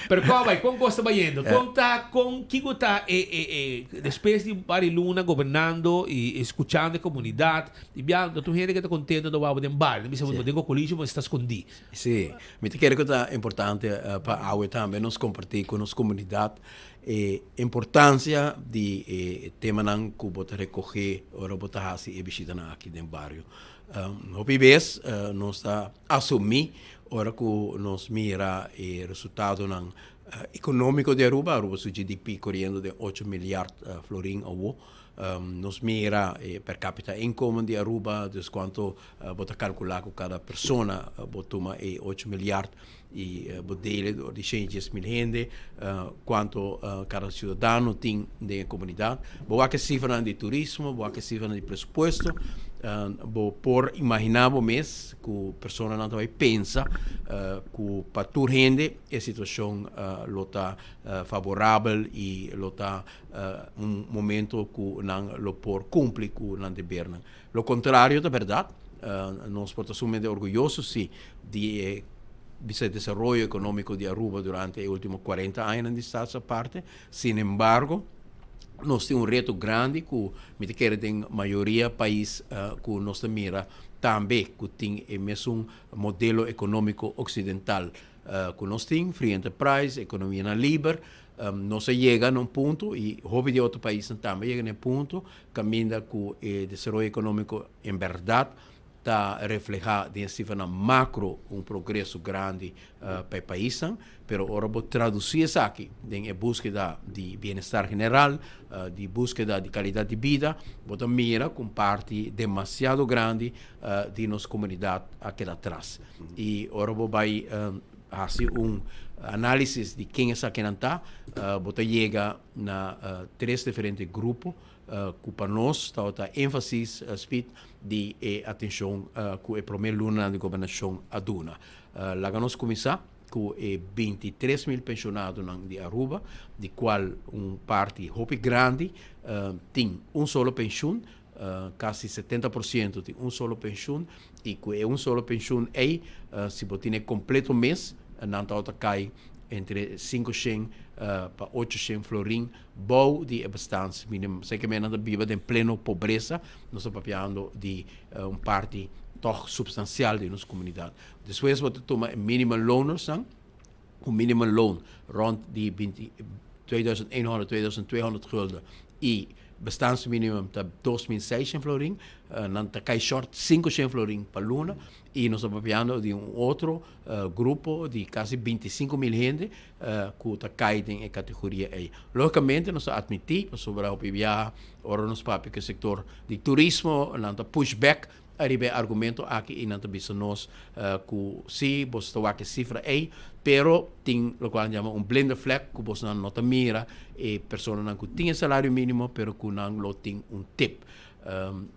Pero con bai, con cos ta bayendo? Con ta, con kico ta e e e despues di un par di luna gobernando y escuchando e comunidad, di bia no tur hende ke ta contento ta wou den bario, nan bisa bo den cocolishi bo esta scondi. Sí, mi ta kere cu ta importante pa awe tambe nos comparti cu nos comunidad E importancia di e temanan cu bo ta recoge ora bo ta haci e bishitanan aki den bario. Hopi bes nos ta asumi ora cu nos mira e resultadonan economico di Aruba, Aruba su GDP coriendo den ocho milyard florin awo, nos mira e per capita inkomen di Aruba, dus cuanto bo ta calcula cu cada persona bo tuma e ocho milyard y bo dele door di shen y dies mil hende cuanto cada ciudadano tin den e comunidad. Bo wak e cifranan di turismo, bo wak e cifranan di presupuesto, bo por imagina bo mes cu personanan ta bay pensa cu pa tur hende e situacion lo ta favorabel y lo ta un momento cu nan lo por cumpli cu nan debernan. Lo contrario ta berdad, nos por ta sumamente orguyoso si di e bisa desaroyo economico di Aruba durante e ultimo cuarenta añanan di Staats Aparte. Sin embargo, nos tin un reto grandi cu mi ta kere den mayoria pais cu nos ta mira tambe cu tin e mesun modelo economico occidental cu nos tin, free enterprise, economianan liber. Nos a yega na un punto y hopi di otro paisnan tambe a yega na e punto caminda cu e desaroyo economico en berdad ta refleha den e cifranan macro un progreso grandi pa e paisnan, pero ora bo traduci esaki den e buskeda di bienestar general, di buskeda di calidad di bida, bo ta mira cu un parti demasiado grandi di nos comunidad a keda atras. Y ora bo bay haci un analisis di ken esakinan ta, bo ta yega na tres diferente grupo ku pa nos tabata énfasis spit di e atenshon ku e promé lunanan di gobernashon a duna. Laga nos kuminsá. ku e 23.000 penshonadonan di Aruba, di kual un parti hopi grandi tin un solo penshun, kasi 70% tin un solo penshun, i ku e un solo penshun ei, si bo tin e kompleto mes, nan tabata kai entre 500 pa 800 florin bou di e bestaansminimum. Esei ke men nan ta biba den pleno pobresa, nos ta papiando di un parti tòg supstansial di nos komunidat. Despues bo ta tuma e minimumlonersnan, un minimumloon rond di binti, 2100, 2200 gulden i bestaansminimum ta 2600 florin, nan ta kai short 500 florin pa luna i nos ta papiando di un otro grupo di kasi 25.000 hende ku ta kai den e kategoria ei. Logikamente nos ta atmití pasobra hopi biaha ora nos papia ku e sektor di turismo nan ta push back Ariba e argumento aki i nan ta bisa nos ku si boso ta wak e sifra ei, pero tin lokual nan yama un blinde vlek ku bosonan no ta mira e personanan ku tin e salario minimo pero ku nan lo tin un tip.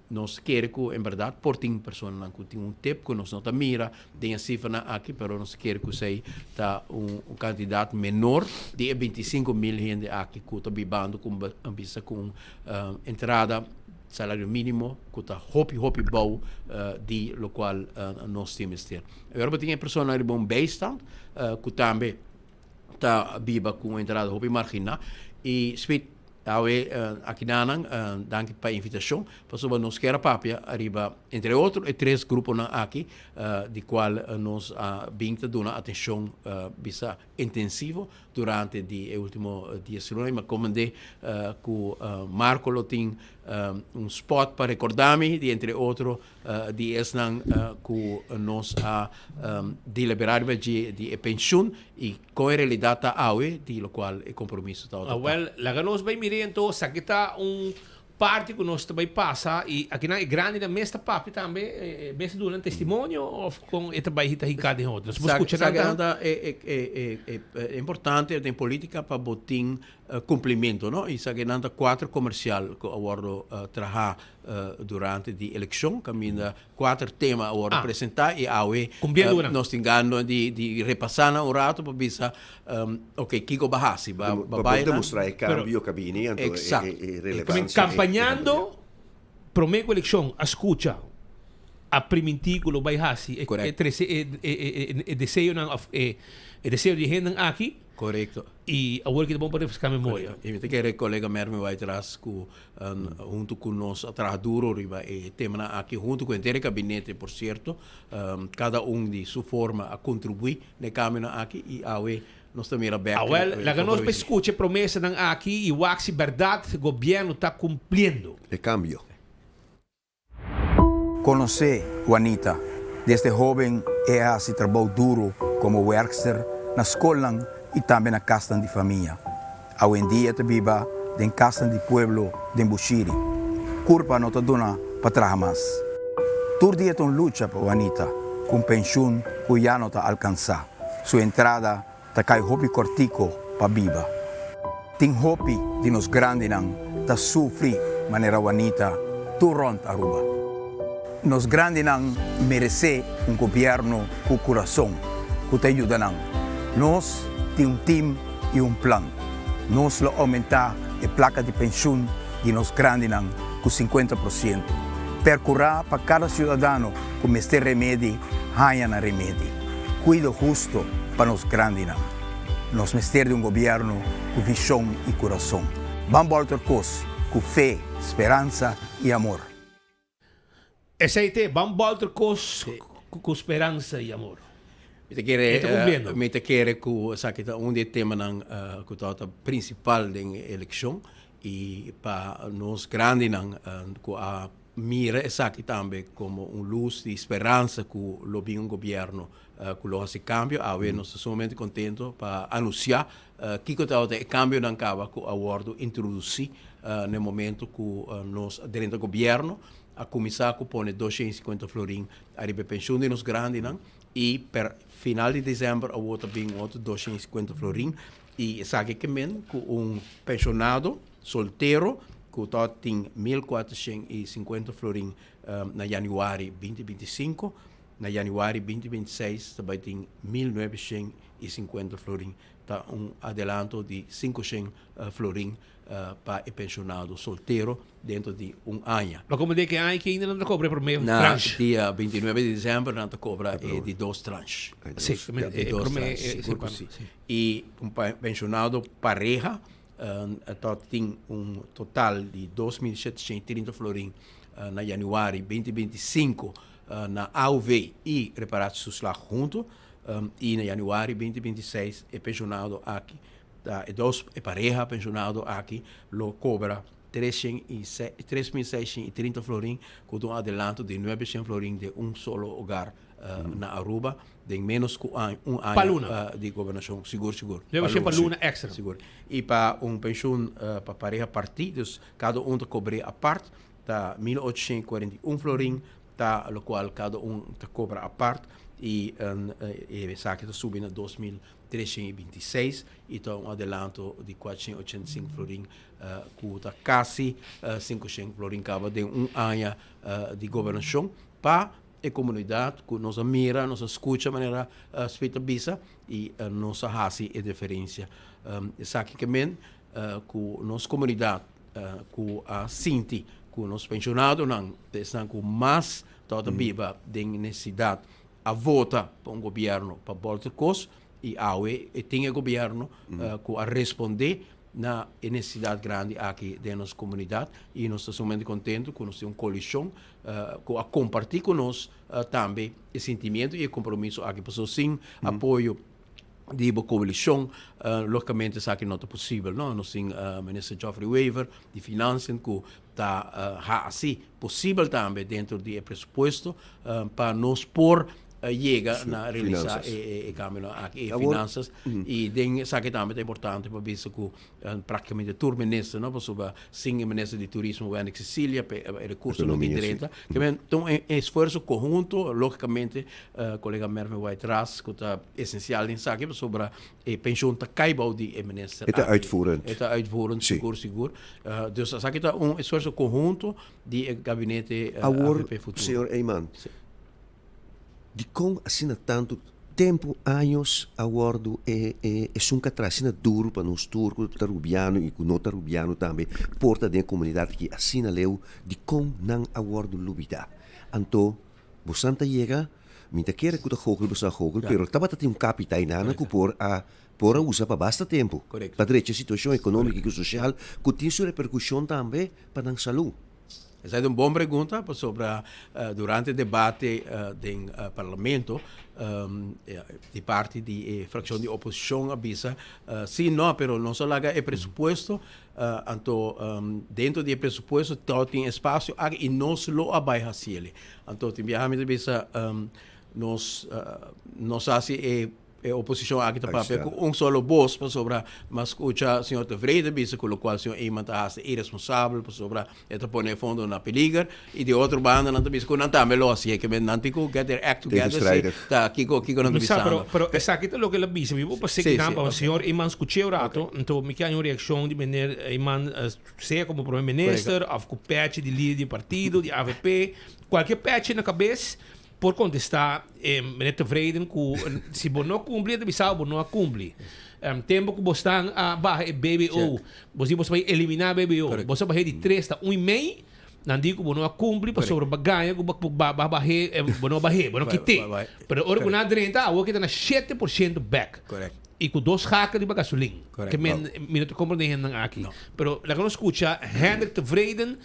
Nos kere ku en bèrdat por tin personanan ku tin un tip ku nos no ta mira den e sifranan aki, pero nos kere ku esei ta un kantidat menor di e 25.000 hende aki ku ta bibando ku bisa ku un entrada Salario minimo cu ta hopi hopi bou di locual nos tin mester. Awor bo tin e persona riba un bijstand cu tambe ta biba cu un entrada hopi margina y Smit awe akinanan danki pa e invitacion pasobra nos kier a papia ariba entre otro e tres gruponan aki di cual nos a bin ta duna atencion bisa intensivo durante di e ultimo dies luna y mi a comende cu Marco lo tin un spot pa recorda mi di entre otro di esnan cu nos a delibera riba dje di e pensioen y con e realidad ta awe di locual e compromiso ta. Awel, laga nos bay mira ento esaki ta un Parti ku nos ta bai pasa i akinan e grandinan mes ta papia tambe, e mes ta duna testimonio òf kon e ta bai ta hinká den otro? Nos por skucha nan ta. Sa e importante den politika pa bo tin kumplimentu no i sa nan ta kuater komersial ku a wòrdu traha durante di elekshon kaminda kuater tema a wòrdu presentá i awe nos tin gana di repasá nan un ratu pa bisa ok kiko bo a hasi bo a bai nan demostrá e kambio ku a bini anto e relevansia Kampañando promé ku elekshon a skucha a primintí ku lo bai hasi e trese e deseonan òf e deseo di e hendenan aki. Korekto. I awor ki ta bon pa refreská memoria. I mi ta kere kolega Mervin Whiteras ku huntu ku nos a traha duro riba e temanan aki huntu ku henter e kabinete por sierto. Kada un di su forma a kontribuí na e kambionan aki i awe nos ta mira bèk. Awel, laga nos bai skucha e promesanan aki i wak si bèrdat gobièrnu ta kumpliendo. E kambio. Konosé Juanita. Desde hóben e a hasi trabou duru komo wèrkster na skolnan i tambe na kasnan di famia. Awendia e ta biba den kasnan di pueblo den Bushiri. Kurpa no ta duna pa traha mas. Tur dia ta un lucha pa Juanita ku un penshun ku ya no ta alkansá. Su entrada ta kai hopi kòrtiko pa biba. Tin hopi di nos grandinan ta sufri manera Juanita tur rònt Aruba. Nos grandinan meresé un gobièrnu ku kurason ku ta yuda nan. Nos tin un tim i un plan. Nos lo oumentá e plaka di penshun di nos grandinan ku 50 por siento. Perkurá pa kada siudadano ku mester remedi haña nan remedi. Kuido husto pa nos grandinan. Nos mester di un gobièrnu ku vishon i kurason. Ban bòlter kos ku fe, speransa i amor. Esei t'e, ban bòlter kos ku speransa i amor. Mi ta kere, mi ta kere ku esaki ta un di e temanan ku tabata prinsipal den e elekshon i pa nos grandinan ku a mira esaki tambe komo un lus di speransa ku lo bin un gobièrnu ku lo hasi kambio. Awe nos ta sumamente kontento pa anunsiá kiko tabata e kambionan kaba ku a wòrdu introdusí na e momento ku nos a drenta gobièrnu. A kuminsá ku pone 250 florin ariba e penshun di nos grandinan i per final di desèmber awor ta bin otro 250 florin i esaki ke men ku un penshonado soltero ku ta tin 1450 florin na yanüari 2025. Na januari 2026 ta bai tin 1950 florin, ta un adelanto di 500 florin pa e pensionado soltero dentro di un aña. Ma como den ke aña ki ainda nan ta cobra e prome Na tranche? dia 29 di december nan ta cobra e di dos tranche. Sí, E e di dos prome, tranche, e, sigur cu sí, si. sí. Y un pensionado pareha ta tin un total di 2730 florin na januari 2025 na AOV y reparatietoeslag hunto y na januari 2026 e pensionado aki ta e dos e pareha pensionado aki lo cobra 3630 florin cu ta un adelanto di 900 florin den un solo hogar na Aruba den menos cu un Pa aña luna. di gobernacion. Sigur, sigur. 900 pa luna extra. Sigur. Y pa un pensioen pa pareha parti, dus cada un ta cobre apart, ta 1841 florin ta locual cada un ta cobra apart y esaki ta subi na 2326 y ta un adelanto di 485 florin cu ta casi 500 florin caba den un aña di gobernacion pa e comunidad cu nos a mira, nos a scucha manera Smith a bisa y nos a haci e diferencia. Esaki ke men cu nos comunidad cu a sinti cu nos pensionadonan ta esnan cu mas tabata biba den necesidad a vota pa un gobierno pa bolter cos y awe e tin e gobierno cu a responde na e necesidad grandi aki den nos comunidad y nos ta sumamente contento cu nos tin un coalicion cu a comparti cu nos tambe e sentimiento y e compromiso aki pasobra sin apoyo di bo coalicion logicamente esaki no ta posibel no. Nos tin Minister Geoffrey Wever di Financiën cu ta haci posibel tambe dentro di e presupuesto pa nos por yega na realisa e cambionan aki, e finanzas. Y den esaki tambe ta importante pa bisa cu Práktikamente tur minister, no? Pasobra sin e minister di turismo Wendy Cecilia pa e rekursonan ki drenta. Ke men ta un esfuerso konhunto, lógikamente kolega Mervin White Ras ku ta esensial den esaki pasobra e penshon ta kai bou di e minister E ta aki. uitvoerend. E ta uitvoerend, sigur sigur. Dus esaki ta un esfuerso konhunto di e gabinete Awor, avp Futuro. señor Eman, Dikon asina tantu tempu, años a wòrdu e e esun ka traha asina duru pa nos tur ku ta rubiano i ku no ta rubiano tambe por ta den e komunidat aki asina leu? Dikon nan a wòrdu lubidá? Anto bosan ta yega, mi ta kere ku ta gogel bosan a gogel, pero tabata tin un kapita einana ku por a por a usa pa basta tempu pa drecha e situashon ekonómiko i ku sosial ku tin su reperkushon tambe pa nan salú. Esei ta un bon pregunta pasobra durante debate den parlamento di parti di e fraccion di oposicion a bisa si no pero nos a laga e presupuesto anto dentro di e presupuesto tòg tin espacio aki y nos lo a bai haciele. Anto tin biaha mi ta bisa nos nos a haci e E oposicion aki ta papia cu un solo bos pasobra mi a scucha señor Tevreden bisa cu locual señor Eman ta haci irresponsabel pasobra e ta pone e fondo na peliger y di otro banda nan ta bisa cu nan tambe lo hacié ke men nan tin cu get their act together si ta kico kico nan ta Mi sa bisando. pero pero esaki ta loke el a bisa mi bo pa seki nan pa señor Eman scuché un rato anto mi ke haña un reaccion di meneer Eman sea como prome minister of cu pechi di lider di partido di avp cualkier pechi na cabes Por contesta e meneer Tevreden cu si bo no cumpli e ta bisa bo no a cumpli. Tempo cu bo stan a baha e BBO, bo si bo sa bay elimina BBO, bo sa bahe di tres ta un y mei, nan di cu bo no a cumpli pasobra bo a gaña cu bo a bahe, bo no a bahe, bo no kite. Pero ora cu nan a drenta awor kita na 7% bek. Y cu dos haken riba gasolin. Ke men mi no ta comprende hendenan aki. Pero laga nos scucha Hendrik Tevreden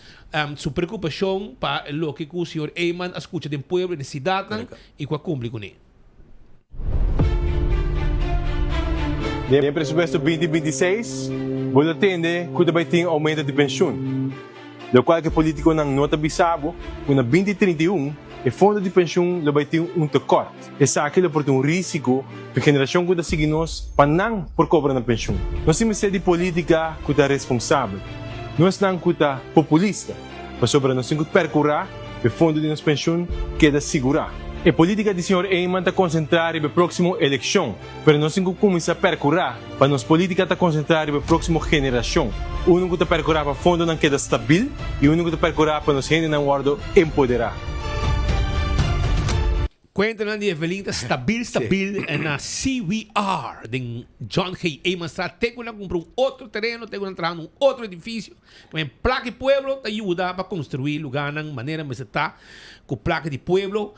su preocupacion pa loke cu señor Eman a scucha den pueblo, den ciudadnan y cu a cumpli cune. Den presupuesto 2026 bo lo tende cu ta bay tin aumento di pensioen. Locual cu e politiconan no ta bisa bo cu na 2031 e fondo di pensioen lo bay tin un tekort. Esaki lo por tin un risico pa e generacion cu ta sigui nos pa nan por cobra nan pensioen. Nos tin mester di politica cu ta responsabel, no esnan cu ta populista, pasobra nos tin cu percura pa e fondo di nos pensioen keda sigura. E politica di señor Eman ta concentra riba e proximo eleccion, pero nos tin cu cuminsa percura pa nos politica ta concentra riba e proximo generacion, uno cu ta percura pa fondonan keda stabil y uno cu ta percura pa nos hendenan wordo empodera. Cuentanan di Evelyn ta stabil stabil en na CWR den John G. Emanstraat te cu nan cumpra un otro tereno, te cu nan traha un otro edificio. Cu placa di pueblo ta yuda pa construi lugarnan manera mester ta cu placa di pueblo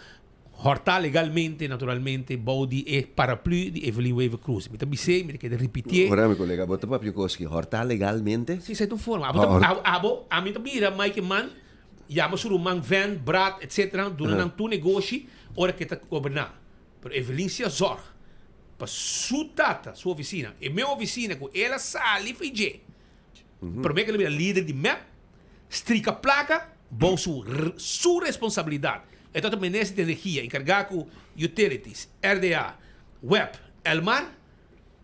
horta legalmente naturalmente bou di e paraplu di Evelyn Wever Croes. Mi ta bis'é, mi ta keda ripitié. Ora mi colega, bo ta papia cos ki horta legalmente? Si, esei ta un forma. Abo ta, abo, ami ta mira Mike Eman yama su ruman Van, Brad, etc. Duna nan tur negoshi ora ke ta goberná. Pero Evelyn si a zorg pa su tata, su oficina, e meu oficina cu el a sali for dje. Prome ke el a bira lider di mep, strika placa bou su su responsabilidad. E tata minister di energia encarga cu utilities, RDA, web, Elmar,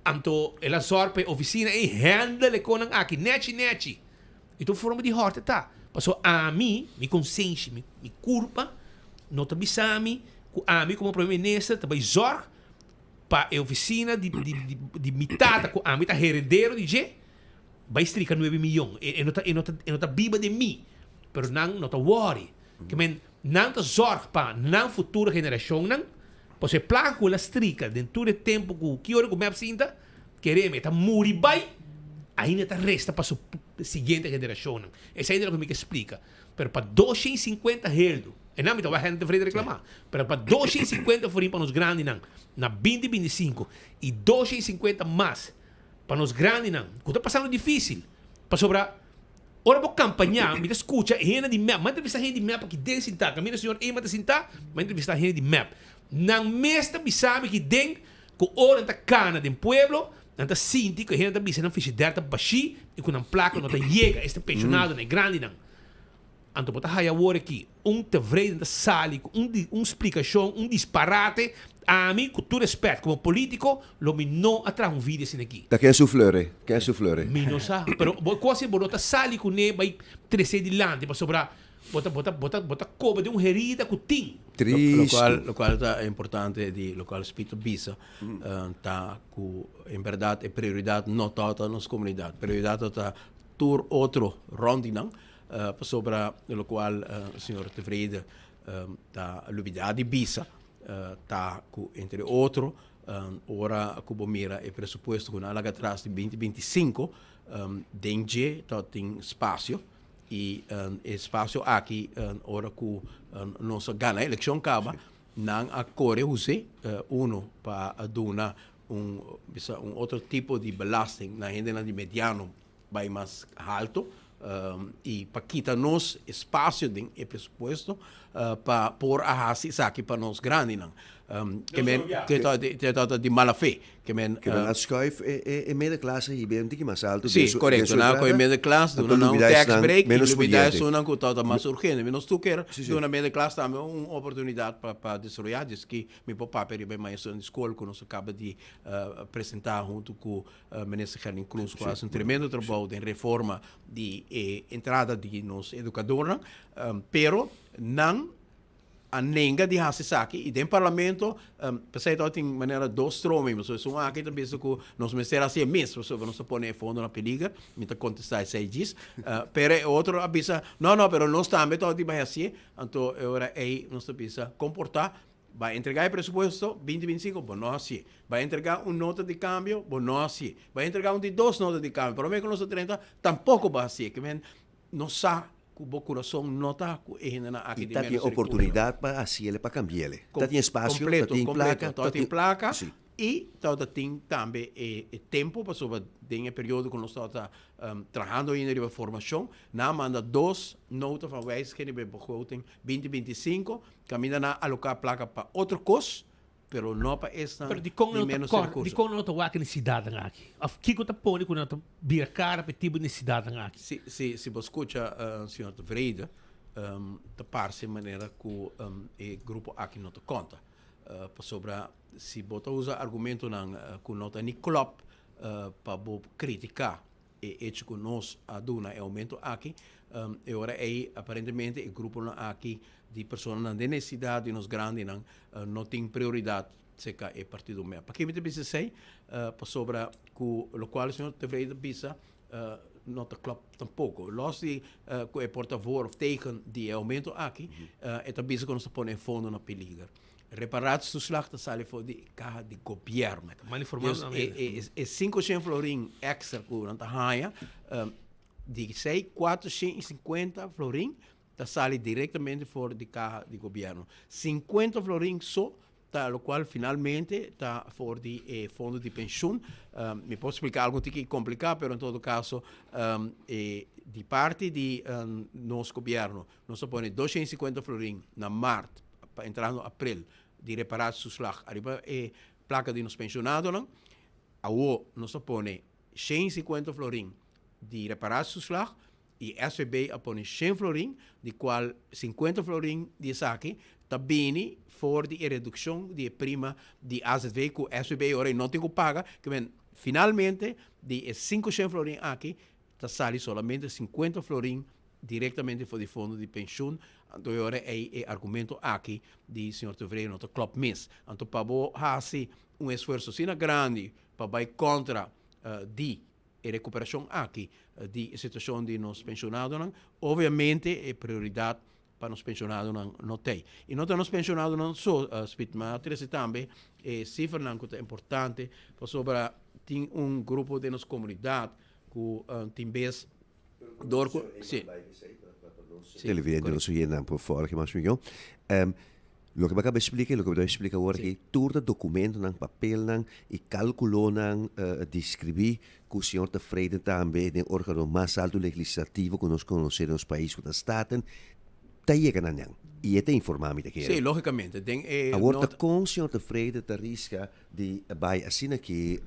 anto el a zorg pa e oficina ey handle e conan aki nechi nechi. I tur forma di hòrte ta. Pasobra ami, mi konsenshi, mi mi kurpa no ta bisa mi ku ami komo prome minister ta bai zòrg pa e ofisina di di di di mi tata ku ami ta heredero di dje bai strika nuebe miyon. E e no ta e no ta e no ta biba den mi. Pero nan no ta wòri. Ke men nan ta zòrg pa nan futuro generashonnan pasobra e plaka ku el a strika den tur e tempu ku ki ora ku mep sinta Kereme, e ta muri bai, ainda ta resta pa su siguiente generashonnan. Esei ta loke mi ke splika. Pero pa dosha i sinkuenta heldu, e nan mi ta wak hende tevreden reklamá, pero pa dosha i sinkuenta forin pa nos grandinan na binti binti sinku i dosha i sinkuenta mas pa nos grandinan ku ta pasando difísil, pasobra ora bo kampañá mi ta skucha e hende di mep, mi a entrevistá hende di mep aki den sintá, kaminda señor Eman ta sintá, mi a entrevistá hende di mep. Nan mes ta bisa mi aki den Ku ora nan ta kana den pueblo, nan ta sinti ku e hende ta bisa nan frishider ta bashí i ku nan plaka no ta yega, esta penshonadonan, e grandinan. Anto bo ta haya awor aki un tevreden ta sali ku un un splikashon, un disparate. Ami, ku tur respèt, komo polítiko, lo mi no a traha un video asina aki. Ta ken su fleur? Ken su fleur? Mi no sa, pero bo kos bo no ta sali kuné bai trese dilanti pasobra Bo ta, bo ta, bo ta, bo ta koba den un herida ku tin. Tristu. Lokual, lokual ta importante di lokual Spit a bisa ta ku en bèrdat e prioridat no tabata nos komunidat. Prioridat tabata tur otro rònt di nan pasobra lokual señor Tevrede ta lubidá di bisa ta ku entre otro ora ku bo mira e presupuesto ku nan a laga atras di binti binti sinku den dje tabatin spasio. I e spasio aki ora ku nos a gana elekshon kaba, nan a kore hus'é uno pa duna un bisa un otro tipo di belasting na hendenan di mediano bai mas halto i pa kita nos espasio den e presupuesto pa por a hasi esaki pa nos grandinan. Ke men ke ta di mala fe. Ke men a schuif e middenklasse hiba un tiki mas alto. Si, korekto. Nan a kohe middenklasse, duna nan un tax break i lubida esunnan ku tabata mas urgente. Mi nos tur kier duna middenklasse tambe un oportunidat pa desaroyá. Djis ki mi por papia riba e maestronan di skol ku nos a kaba di presentá huntu ku Minister Gerlin Croes ku a hasi un tremendo trabou den reforma di e entrada di nos edukadornan. Pero nan a nenga di hasi esaki i den parlamento p'esei tabatin manera dos stroming pasobra esun aki ta bisa ku nos mester hasi e mes pasobra nos ta pone e fondo na peliger mi ta kontestá esei djis pero e otro a bisa no no pero nos tambe tabatin bai hasié anto e ora ei nos ta bisa komportá bai entregá e presupuesto binti binti sinku bo no hasié bai entregá un nota di kambio bo no hasié bai entregá un di dos nota di kambio promé ku nos ta drenta tampoko bo hasié ke men nos sa Ku bo kurason no ta ku e hendenan aki I di ta tin ménos rekurso. oportunidat pa hasiele, pa kambiele. Ta tin espasio, ta Kompleto, tin kompleto. plaka, Ta tin plaka Sí. i tabata tin tambe e e tempu pasobra den e periodo ku nos tabata trahando ainda riba formashon, nan a manda dos nota van wijziging riba e begroting binti binti sinku, kaminda nan a aloká plaka pa otro kos, Pero no pa esnan Pero dikon di nan no ta ménos kòr, rekurso. dikon nan no ta wak e nesesidatnan aki? Òf kiko ta pone ku nan ta bira kara pa e tipo di nesesidatnan aki? Si, si, si bo skucha señor de Vrede, ta parse manera ku e grupo aki no ta konta. Pasobra si bo ta usa argumentonan ku no ta ni klòp pa bo kritiká E hecho cu nos a duna e aumento aki, e ora ey aparentemente e gruponan aki di personanan den necesidad di nos grandinan no tin prioridad cerca e partido mep. Paki mi ta bisa esey? Pasobra cu locual señor Tevreden ta bisa no ta klop tampoco. Los di cu e por ta voor of tegen di e aumento aki, e ta bisa cu nos ta pone e fondo na peliger. Reparatietoeslag ta sali for di kaha di gobièrnu. Mal informá Dus tambe. e 500 florin èkstra ku nan ta haña, di sei 450 florin ta sali direktamente for di kaha di gobièrnu. 50 florin so ta lokual finalmente ta for di e fondo di penshun. Mi por splika algu tiki kompliká, pero en todo kaso e di parti di nos gobièrnu nos ta pone 250 florin na mart pa entrando april di reparatietoeslag ariba e plaka di nos penshonadonan. Awo nos ta pone 150 florin di reparatietoeslag i SVB a pone shen florin, di kual sinkuenta florin di esaki ta bini for di e redukshon di e prima di azv ku SVB ora e no tin ku paga, ke men finalmente di e sinku shen florin aki ta sali solamente sinkuenta florin direktamente for di fondo di penshun, anto e ora ei e argumento aki di señor Tevreden no ta klòp mes. Anto pa bo hasi un esfuerso asina grandi pa bai kontra di E recuperacion aki di e situacion di nos pensionadonan, obviamente e prioridad pa nos pensionadonan no t'ey. Y no ta nos pensionadonan so, Speed, ma a trece tambe e cifranan cu ta importante pasobra tin un grupo den nos comunidad cu tin bes door cu. Si. Televidente nos oyentenan por forge mas mijo. Loke bo a kaba splika i loke bo ta splika awor aki, tur ta dokumentonan, papelnan i kalkulonan deskribí ku señor Tevreden tambe den organo mas altu legislativo ku nos konosé den nos pais ku ta Staten, ta yega na nan i e ta informá mi ta kere. Sí, lógikamente. Den e Awor ta kon señor Tevreden ta riska di bai asina aki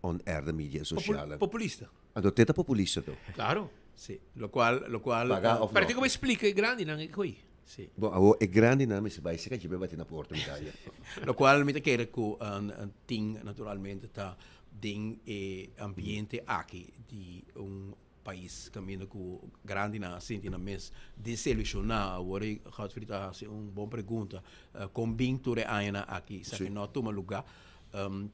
on air den media sosialnan? Populista. Anto te ta populista to. Claro. Sí, locual, locual. Paga of no. Pero tin como explica e grandinan e koe. Sí. Bon, awor e grandinan mester bai seca dje bati na porta mi ta. Locual mi ta kere cu tin naturalmente ta den e ambiente aki di un pais caminda cu grandinan a sinti nan mes desilusiona. Awor e Godfried a haci un bon pregunta, con bin tur e añanan aki esaki no a tuma luga?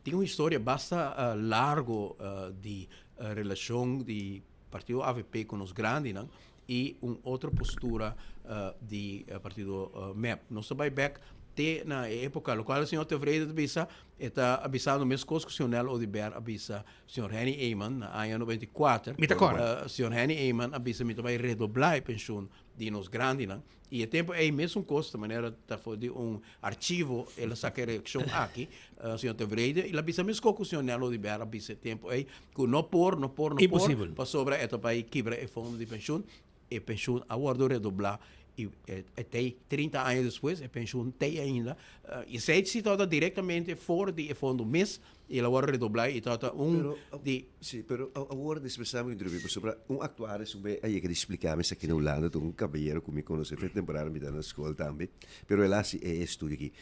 Tin un historia basta largo di relacion di partido avp cu nos grandinan y un otro postura di partido mep. Nos ta bay bek te na e epoca, locual señor Tevreden ta bisa, e ta bisando mescos cu señor Nel Oduber a bisa señor Henny Eman na aña 94. Mi ta corda. Señor Henny Eman a bisa mi ta bay redobla e pensioen di nos grandinan. I e tempu ei mesun kos, ta manera ta for di un archivo el a saka e reakshon aki, señor Tevrede, i el a bisa meskos ku señor Nelo Rivera a bisa e tempu ei, ku no por, no por, no por, Imposibel. pasobra e ta bai kibra e fondo di penshun. E penshun a wòrdu redoblá i e t'ei 30 aña despues e penshun t'ei ainda. I esei si tabata direktamente for di e fondo mes i el a wòrdu redoblá i tabata un di. Sí, pero awor dispensá mi interrumpí pasobra un aktuario su be a yega di spliká mi esaki na Hulanda ta un kabayero ku mi konosé fe temporada mi ta na skol tambe, pero el a hasi e estudio aki.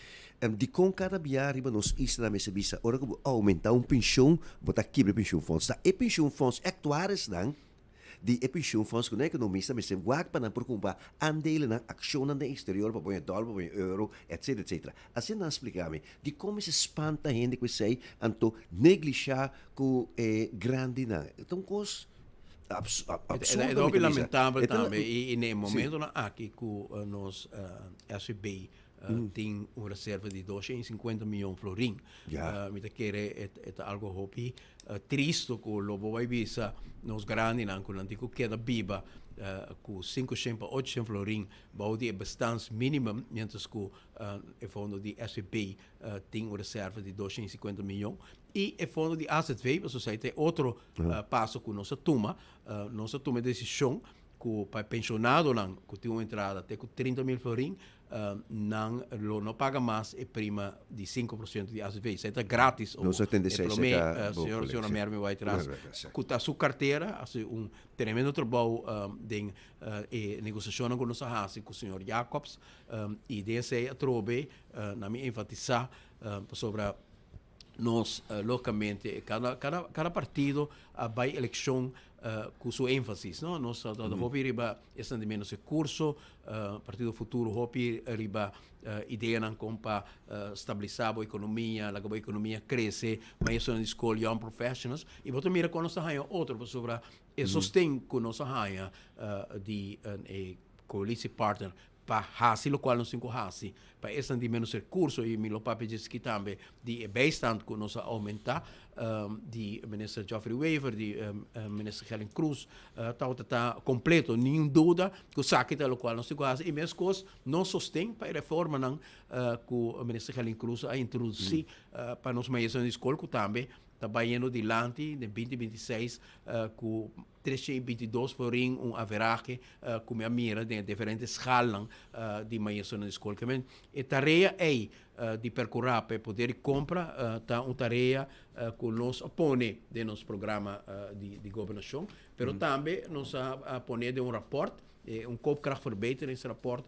Dikon kada bia riba nos isla mester bisa ora ku bo oumentá un penshon bo ta kibra e penshonfonds? Ta e penshonfonds, e aktuarisnan di e pensioenfonds ku nan ekonomista mester wak pa nan por kumpra aandelennan, akshonnan den eksterior pa poña dòler, pa poña euro, etsetera, etsetera. Asina nan a splika mi dikon mester spanta hende ku esei anto neglishá ku e grandinan. E ta un kos absurdo E mi ta hopi ta bisa. lamentabel E ta tambe i na e si. momentonan aki ku nos SVB tin un reserva di 250 miyon florin. Mi ta kere e ta algo hopi tristo ku lo bo bai bisa nos grandinan ku nan tin ku keda biba ku 500 pa 800 florin bou di e bestaansminimum mientras ku e fondo di SVB tin un reserva di 250 miyon i e fondo di AZV pasobra esei ta e otro paso ku nos a tuma. Nos a tuma e desishon ku pa e penshonadonan ku tin un entrada te ku 30 mil florin nan lo no paga mas e prima di 5% di AZV. Esei ta gratis. No 76 E promé, ta bo señor, colega, señora sí. Merme White-Ras, Merme White-Ras, sí. ku ta su kartera, hasi un tremendo trabou den e negosiashonnan ku nos a hasi ku señor Jacobs. I den esei atrobe nan mi enfatisá pasobra nos logicamente cada cada cada partido a bay eleccion cu su enfasis no nos ta ta hopi riba esnan di menos recurso partido futuro hopi riba ideanan con pa stabilisa bo economia laga bo economia crece maestronan di scol young professionals y bo ta mira con nos ta haya otro pasobra e sosten cu nos a haya di e coalitie partner. pa hasi lokual nos tin ku hasi pa esnan di menos rekurso i mi lo papia djis aki tambe di e bijstand ku nos a oumentá di Minister Geoffrey Wever, di Minister Gerlin Croes tabata ta kompleto, niun duda ku esaki ta lokual nos tin ku hasi i meskos nos sosten pa e reformanan ku Minister Gerlin Croes a introdusí pa nos maestronan di skol ku tambe ta bayendo dilanti den binti binti seis ku 322 florin un averahe ku mi a mira den e diferente schalnan di maestronan di skol. Ke men e tarea ei di perkurá pa e poder di kompra ta un tarea ku nos a pone den nos programa di gobernashon, pero tambe nos a pone den un rapòrt, un koopkrachtverbeteringsrapport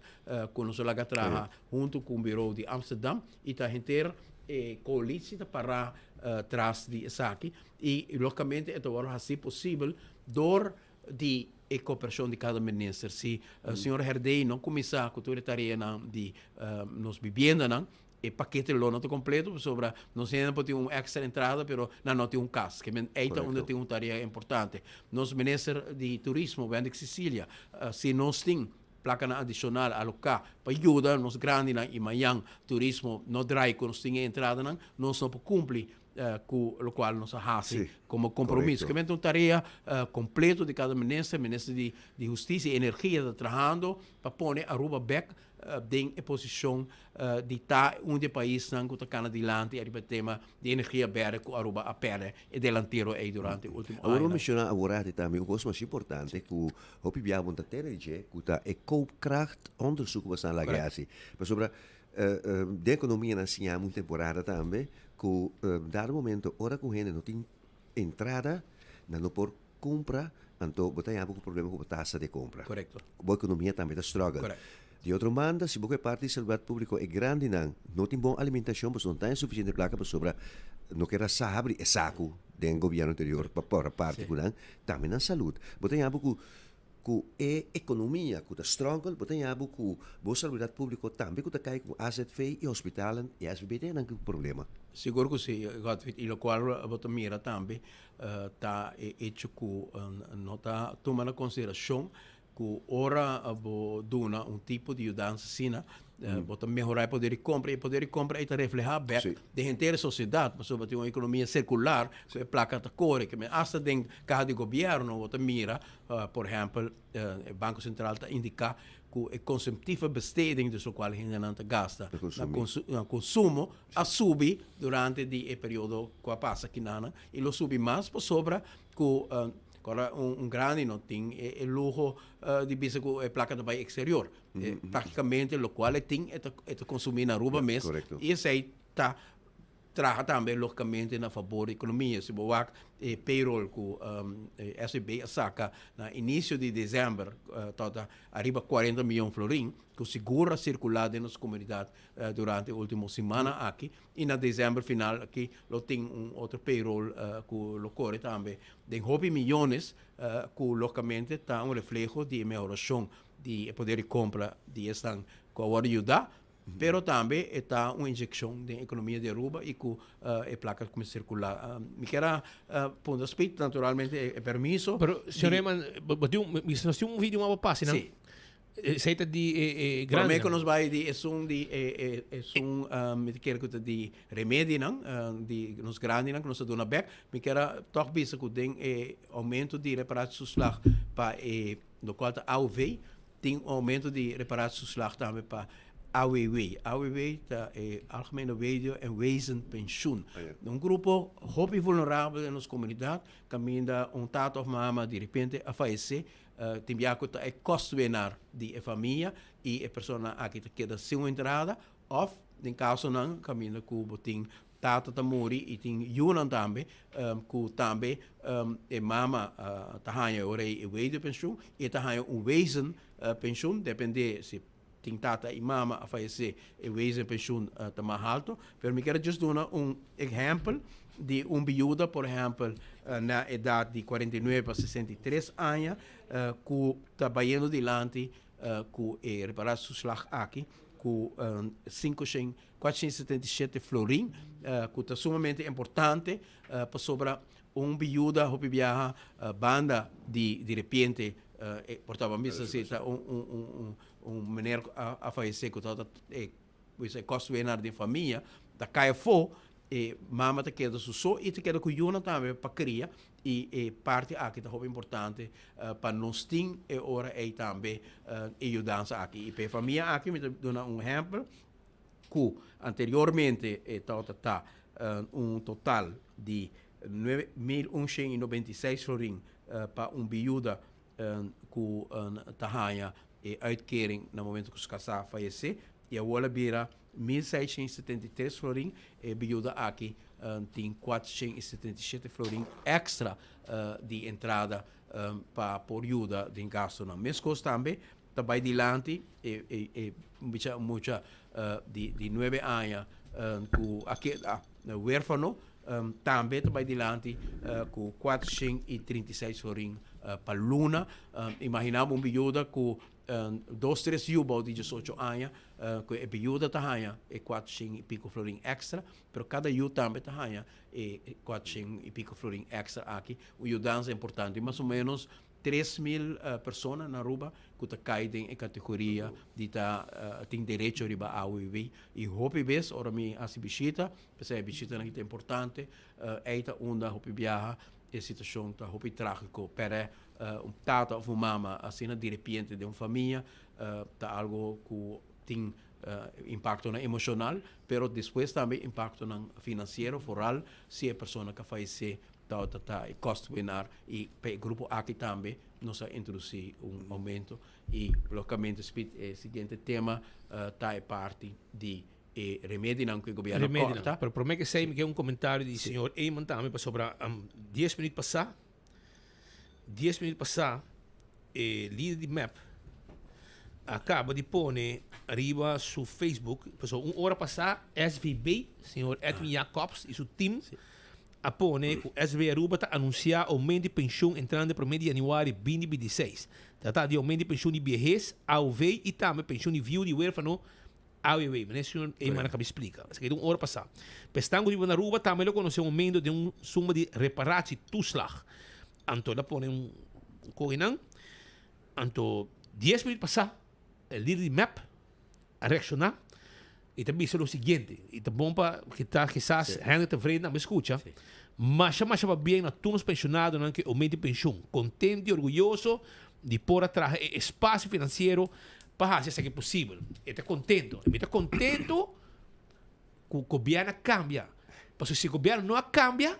ku nos a laga traha huntu ku un biro di Amsterdam i ta henter e koalitie ta pará tras di esaki i logikamente e ta wòrdu hasí posibel dor di e koperashon di kada minister. Si señor Herdey no kuminsá ku tur e tareanan di nos bibiendanan, e pakete lo no ta kompleto pasobra nos hende por tin un èkstra entrada pero nan no tin un kas. Ke men ei ta unda tin un tarea importante. Nos minister di turismo, Wendrick Cecilia, si nos tin plakanan adishonal aloká pa yuda nos grandinan i mañan turismo no drai ku nos tin e entradanan, nos no por kumpli ku lokual nos a hasi komo kompromiso. Ke mester un tarea kompleto di kada minister, minister di hustisia i energia ta trahando pa pone Aruba bek den e posishon di ta un di e paisnan ku ta kana dilanti ariba e tema di energia berde ku Aruba a pèrdè e delantero ei durante e ultimo Awor bo añanan. menshoná aworati tambe un kos mas importante ku hopi bia bo ta tene di dje ku ta e koopkracht onderzoek ku bo esnan laga hasi. Pasobra Den ekonomia nan siña un temporada tambe ku dado momento ora ku hende no tin entrada nan no por kumpra anto bo ta haña bo ku problema ku bo tasa di kompra. Korekto. Bo ekonomia tambe ta struggle. Korekto. Di otro banda si bo ku e parti di salubridat públiko e grandinan no tin bon alimentashon pasobra no ta haña sufisiente plaka pasobra no kier a sabri e saku den gobièrnu anterior pa por a parti ku nan tambe nan salud. Bo ta haña bo ku Ku e ekonomia ku ta struggle, bo ta haña bo ku bo salubridat públiko tambe ku ta kai ku azv i hospitalen i SVB ta haña nan ku problema. Sigur ku si, Godfried, i lokual bo ta mira tambe ta e echo ku no ta tuma na konsiderashon ku ora bo duna un tipo di yudansa asina, Bo ta mehorá e poder di kompra i e poder di kompra ei ta reflehá bèk den henter e sosiedat pasobra tin un ekonomia sirkular ku e plaka ta kore. Ke men asta den kaha di gobièrnu bo ta mira por ehèmpel e Banko Sentral ta indiká ku e konsumtieve besteding, dus lokual hendenan ta gasta na konsumo, a subi durante di e periodo ku a pasa kinanan i lo subi mas pasobra ku ora un grandi no tin e luho di bisa ku e plaka ta bai eksterior. Práktikamente lokual e tin e ta e ta konsumí na Aruba mes i esei ta traha tambe lógikamente na fabor di ekonomia. Si bo wak e payroll ku SVB a saka na inisio di desèmber tabata ariba kuarenta mion florin ku sigur a sirkulá den nos komunidat durante e último simana aki i na desèmber final aki lo tin un otro payroll ku lo kore tambe den hopi miyones ku lógikamente ta un refleho di e mehorashon di e poder di compra di esnan cu a wordo yuda, pero tambe e ta un inyeccion den economia di Aruba y cu e placa ta cuminsa circula. Mi kier a puntra Speed, naturalmente e permiso. Pero, señor Eman, bo tin un, nos tin un video mas bo pasa, no? Si. Esey ta di e grandi. Prome cu nos bay di esun di e esun mi ta kere cu ta di remedinan di nos grandinan cu nos ta duna bek, mi kier a toch bisa cu den e aumento di reparatietoeslag pa e Lokual ta AOV, tin un oumento di reparatietoeslag tambe pa AWW. AWW ta e Algemene Weduwe en Wezenpensioen. Un grupo hopi vulnerabel den nos komunidat, kaminda un tata òf mama di repente a fayesé, tin bia ku ta e kòstwinnaar di e famia i e persona aki ta keda sin un entrada òf den kasonan kaminda ku bo tin Tata ta muri i tin yunan tambe ku tambe e mama ta haña ora e weduwpensioen i e ta haña un wezenpensioen depende si tin tata i mama a fayesé e wezenpensioen ta mas halto. Pero mi kier a just duna un ehèmpel di un biuda por ehèmpel na edat di 49 pa 63 aña ku ta bayendo dilanti ku e reparatietoeslag aki ku 500 477 florin, ku ta sumamente importante pasobra un biuda hopi biaha banda di di repente por ta ban bisa si ta un un un un meneer a fayesé ku tabata e e kòstwinnaar den famia ta kai afó, e mama ta keda su so i ta keda ku yunan tambe pa kria i e parti aki ta hopi importante pa nos tin e ora ei tambe e yudansa aki. I pa e famia aki mi ta duna un ehèmpel ku anteriormente e tabata ta un total di nuebe mil un shen i nobenta i seis florin pa un biuda ku ta haña e uitkering na momento ku su kasá fayesé i awor a bira 1673 florin. E biuda aki tin 477 florin èkstra di entrada pa por yuda den gastunan. Meskos tambe ta bai dilanti e mucha di nuebe aña ku a keda wérfano tambe ta bai dilanti ku 436 florin pa luna. Imagina bo un biuda ku dos tres yu bou di diesocho aña ku e biuda ta haña e kuatshen i piko florin èkstra, pero kada yu tambe ta haña e kuatshen i piko florin èkstra aki. Un yudansa importante. Mas o ménos 3000 persona na Aruba ku ta kai den e kategoria di ta tin derecho riba AOW. I hopi bes ora mi hasi bishita, p'esei e bishitanan aki ta importante, ei ta unda hopi biaha e situashon ta hopi trágiko. Pèrè un tata òf un mama asina direpiente den un famia ta algu ku tin impaktonan emoshonal, pero despues tambe impaktonan finansiero, foral si e persona ku a fayesé Tabata ta e kostwinnaar i pa e grupo aki tambe nos a introdusí un oumento i logicamente Speed e siguiente tema ta e parti di e remedinan ku e gobierno Remedinan. kòrta. Pero promé ke esei mi ke un komentario di señor Eman tambe pasobra dies minuut pasá dies minuut pasá e lider di mep a kaba di pone riba su Facebook pasobra un ora pasá SVB señor Edwin Jacobs i su team a pone ku SV Aruba ta anunsiá oumento di penshun entrando promé di yanüari 2026. Ta trata di oumento di penshun di biehes, AOV, i tambe penshun di viuda i huérfano, AWW. Manera señor Eman a kaba di splika. Esaki ta un ora pasá. Pa esnan ku biba na Aruba tambe lo konosé un oumento den un suma di reparatietoeslag. Anto el a pone un koginan. Anto dies minüt pasá e lider di mep a reakshoná i ta bisa lo siguiente, i ta bon pa kita kisas hende tevreden tambe skucha, Masha masha pabien na tur nos penshonadonan ku e oumento di penshun, kontento i orguyoso di por a traha e espasio finansiero pa hasi esaki posibel. E ta kontento. I mi ta kontento ku gobièrnu a kambia, pasobra si gobièrnu no a kambia,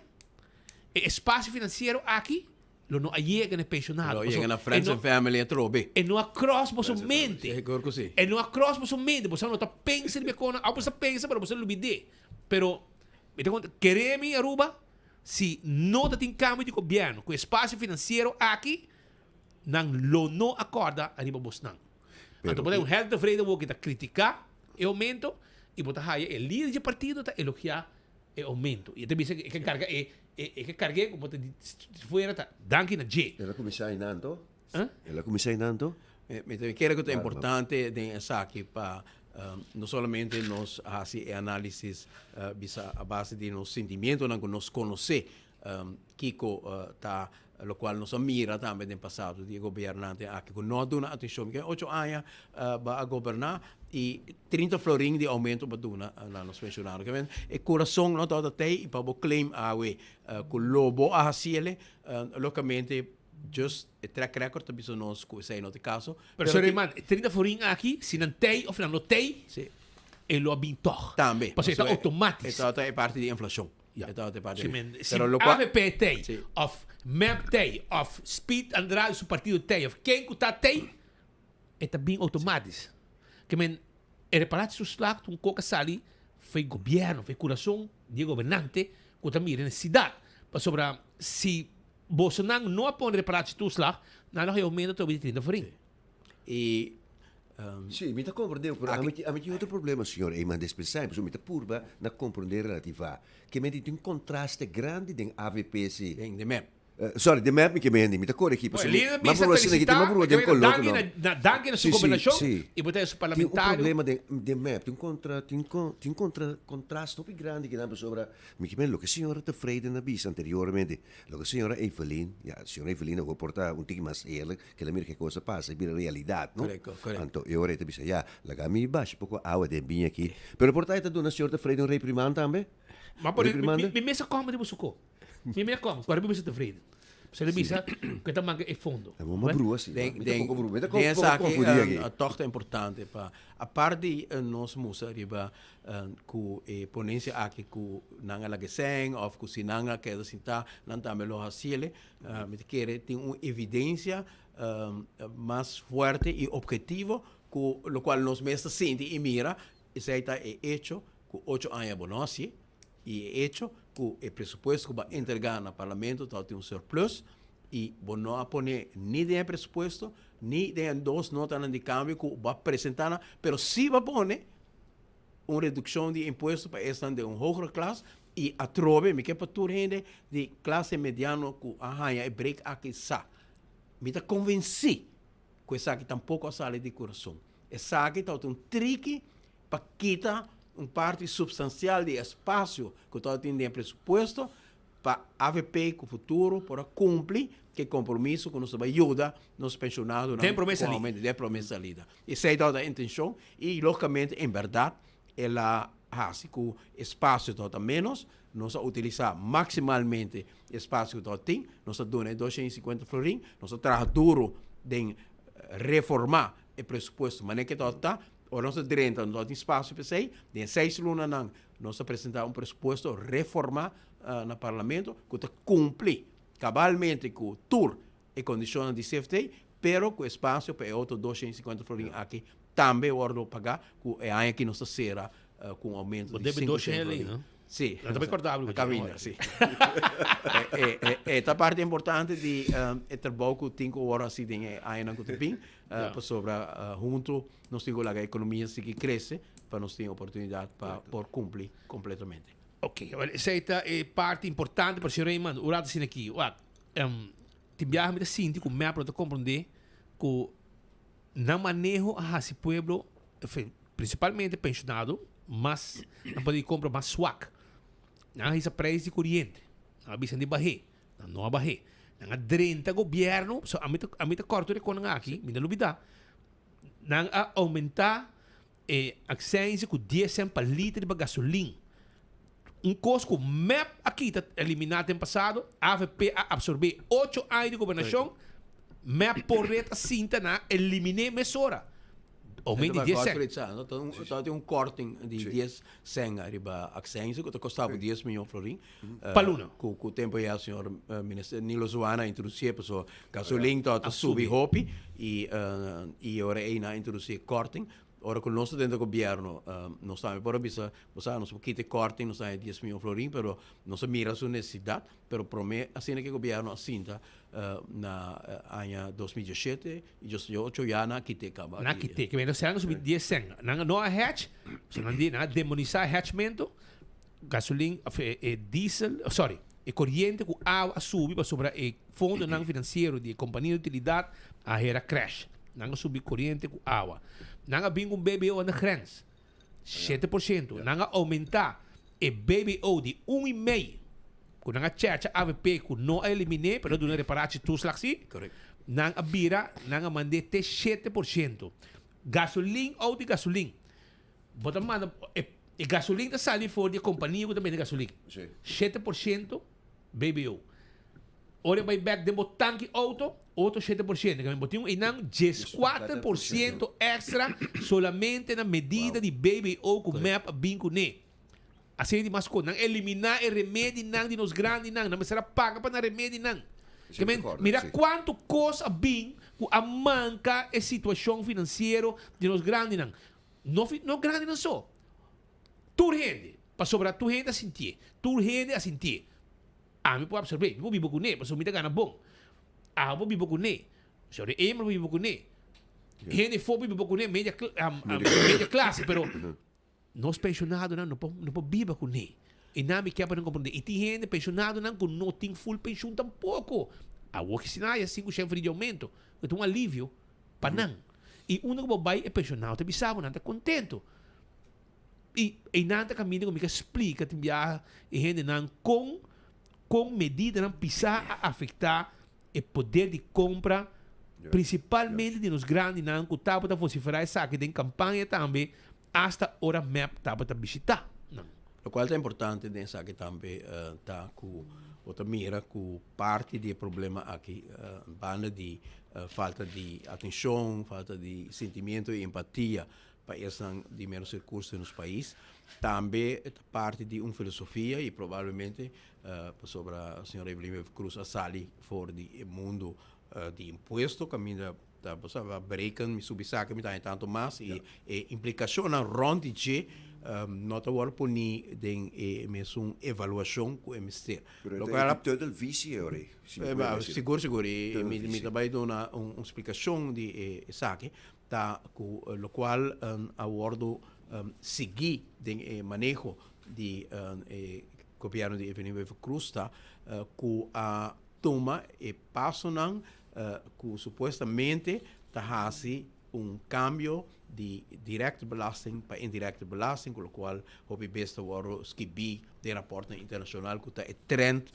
e espasio finansiero aki Lo no a yega na e pensionado. Lo yega na friends and family atrobe. E no a cross boso mente. Sigur cu si. E no a cross boso mente. Boso no ta pensa riba e cona. Awo boso ta pensa pero boso a lubide. Pero mi ta conta, kere mi Aruba, si no ta tin cambio di gobierno cu espacio financiero aki, nan lo no a corda ariba bosnan. Anto bo ta un hel tevreden wou ki ta critica e aumento y bo ta haya e lider dje partido ta elogia e aumento. Y e ta bisa e ke carga e e ke cargue como ta di fuera ta danki na dje. El a cuminsa einan to? El a cuminsa einan to? Mi ta kere cu ta importante den esaki pa no solamente nos haci e analisis bisa a base di nos sentimientonan cu nos conoce Kiko ta lokual nos a mira tambe den pasado di e gobiernante aki ku no a duna atenshon. Mi ocho aña ba a goberná i 30 florin di oumento ba duna na nos penshonado. Ke men e kurason no tabata tei i pa bo claim awe ku lo bo a hasiele lokamente just e track record ta bisa nos ku esei no ta e kaso. Pero sorry man, e 30 florin aki si nan tei of nan no tei e lo a bin tòg. Tambe. Pasobra e ta outomatis. E tabata e parti di inflashon. Ja. E tabata e parti. Si men, si avp tei, of mep tei, of Speed Andrade su partido tei, of ken ku ta tei, e ta bin outomatis. Ke men, e reparatie toeslag ta un kos ku a sali for e gobierno, for e kurason di e gobernante ku ta mira nesesidat. Pasobra si bosonan no a pone reparatie toeslag, nan lo haya oumento atrobe di 30 florin. E Sí, mi ta comprende, pero ami ami tin otro problema, señor Eman, despensá, pasobra mi ta purba na comprende relativá. Ke men tin un contraste grandi den avp sí. Den den mep. Sorry, den mep mi ke mendi, mi ta kore aki pasobra mi Lider ma bisa brua asina aki, felicita, ma brua den koló danki ku na, no. na danki na su Sí, sí, gobernashon sí. y bo ta su Tin un parlamentario. problema den den mep, tin un kontra tin kon tin kontra kontraste hopi grandi kinan pasobra mi ke men loke señora Tevreden a bisa anteriormente, loke señora Evelyn, ya señora Evelyn awor por ta un tiki mas eerlijk, ke el a mira ke kos a pasa, e bira realidat, no? Korekto, korekto. Anto e ora e ta bisa, ya, laga mi basha poko awa den biña aki. Pero por ta e ta duna señor Tevreden un reprimand tambe? Ma por mi, mi, Reprimande? mi mes a kòm riba su ko. Mi mira kom, kore mi bisa tevreden. Se le bisa ku ta manka e fondo. E mama brua si. Den, Mi ta den, poko brua. Mi ta den poko esaki confundí aki. toch ta importante pa apart di nos musa riba ku e ponencia aki ku nan a laga sèn of ku si nan a keda sintá nan tambe lo hasiele. Mi ta kere tin un evidencia mas fuerte y objetivo ku lokual nos mes ta sinti y mira esei ta e hecho ku ocho aña bo no hasié. Y e hecho cu e presupuesto cu bo a entrega na Parlamento tabatin un surplus y bo no a pone ni den e presupuesto ni den e dos notanan di cambio cu bo a presenta nan, pero si bo a pone un reduccion di impuesto pa esnan den un hogere klas y atrobe mi ke pa tur hende di clase mediano cu a haya e break aki sa. Mi ta convenci cu esaki tampoco a sali di curason. Esaki tabata un triki pa kita un parti substancial di espacio cu tabatin den e presupuesto pa avp cu futuro por a cumpli cu e compromiso cu nos ta bay yuda nos pensionadonan Den prome cu salida. aumento den prome salida. Esey tabata e intencion y logicamente en berdad el a haci cu espacio tabata menos, nos a utilisa maximalmente espacio cu tabatin, nos a duna e 250 florin, nos a traha duro den reforma e presupuesto manera cu tabata. Ora nos a drenta no tin spasio p'esei. Den seis lunanan nos a presentá un presupuesto reformá na Parlamento ku ta kumpli kabalmente ku tur e kondishonnan di CFT, pero ku espasio pa e otro 250 florin aki tambe wòrdu pagá ku e aña aki nos ta sera ku un oumento di 500 florin. Sí. No ta bay corda algo. Cabina, sí. E, e, e ta parte importante di e trabou cu tin cu worde haci den e añanan cu ta bin, pasobra hunto nos tin cu laga e economia sigui crece pa nos tin oportunidad pa por cumpli completamente. Ok, wel esey ta e parti importante, pero señor Raymond, un rato asina aki, wak, tin biaha mi ta sinti cu mep no ta comprende cu nan maneho a haci pueblo, principalmente pensionado, mas nan por di compra mas swak. Nan a hisa prijs di coriente, nan a bisa di bah'é, nan no a bah'é. Nan a drenta gobierno, so ami ta ami ta corto di con nan aki, mi no lubida, nan a aumenta e accijnzen cu dies cent pa liter riba gasolin. Un cos cu mep a kita elimina den pasado, avp a absorbe ocho aña di gobernacion, mep por ret a sinta na eliminé mesora. Aumento di dies cent. No, ta tin un korting di dies cent ariba accijnzen cu ta costa bo dies miyon florin. Pa luna. Cu cu tempo ya señor minister Nilo Zwana a introducié pasobra gasolin ta subi hopi y y ora ey nan a introduci e korting. Ora cu nos ta dentro gobierno, nos tambe por a bisa, bo sa, nos por kita e korting, nos ta haña dies miyon florin, pero nos a mira su necesidad, pero prome asina cu e gobierno a sinta na aña 2017 y 2018 ya nan a kite caba. Nan a kite, ke mester nan a subi dies cent. Nan no a hedge, so nan di, nan a demonisa hedgemento, gasolin, of e diesel, sorry, e coriente cu awa a subi pasobra e fondonan financiero di e compania di utilidad a hera crash. Nan a subi coriente cu awa. Nan a bin cu un BBO aan de grens, 7%. Nan a aumenta e BBO di un y mei cu nan a checha avp cu no a elimine pero a duna reparatie toeslag si. Nan a bira, nan a mande te 7%. Gasolin, auto di gasolin. Bo ta manda e e gasolin ta sali for di e kompania ku ta bende gasolin. 7% BBO. Ora e bai bek den bo tanki outo, otro 7%. Bo tin un einan 14% extra solamente na medida di BBO ku mep a bin kuné. Asina di mas kos. Nan eliminá e remedinan di nos grandinan. Nan mester a paga pa nan remedinan. Ke men, mira kuantu kos a bin ku a manka e situashon finansiero di nos grandinan. No fi, no grandinan so. Tur hende. Pasobra tur hende a sintié. Tur hende a sintié. Ami por absorbé. Mi por biba kuné, pasobra mi ta gana bon. Abo por biba kuné. Señor Emmer por biba kuné. Hende afó por biba kuné, media, media klase, pero nos pensionadonan no por, no por biba kuné. I nan mi kier pa nan komprondé. I tin hende, penshonadonan, ku no tin full penshun tampoko. Awor ki si nan haya 5% di oumento, e ta un alivio pa nan. I unda ku bo bai e penshonado ta bisa bo, nan ta kontento. I einan ta kaminda ku mi ka splika tin biaha e hendenan kon kon medidanan pisá a afektá e poder di kompra, prinsipalmente di nos grandinan ku tabata vosiferá esaki den kampaña tambe asta ora mep tabata bishitá nan. Lokual ta importante den esaki tambe ta ku bo ta mira ku parti di e problema aki banda di falta di atenshon, falta di sentimiento i empatia pa esnan di menos rekurso den nos pais, tambe ta parti di un filosofia i probablemente pasobra señor Evelyn Wever Croes a sali for di e mundo di impuesto kaminda ta bo sa bereken mi subi saki mi ta haña tantu mas i e implikashonnan rònt di dje no ta wòrdu poni den e mesun evaluashon ku e mester. Pero e ta tunnelvisie hoor e, si mi por decir. Sigur sigur i mi ta bai duna un splikashon di esaki ta ku lokual a wòrdu sigui den e maneho di e gobièrnu di Evelyn Wever Croes ta ku a tuma e pasonan ku supuestamente ta hasi un kambio di directe belasting pa indirecte belasting, ku lokual hopi bes ta wòrdu skibí den raportnan internashonal ku ta e trend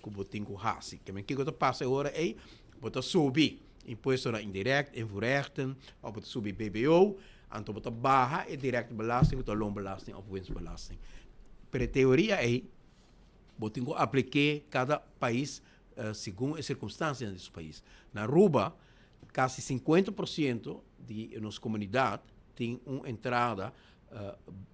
ku bo tin ku hasi. Ke men kiko ta pasa e ora ei? Bo ta subi impuestonan indirect, invoerrechten, òf bo ta subi BBO, anto bo ta baha e directe belasting ku ta loonbelasting òf winstbelasting. Pero e teoria ei bo tin ku aplik'é kada pais segun e sirkunstansianan di su pais. Na Aruba, kasi sinkuenta por siento di nos komunidat tin un entrada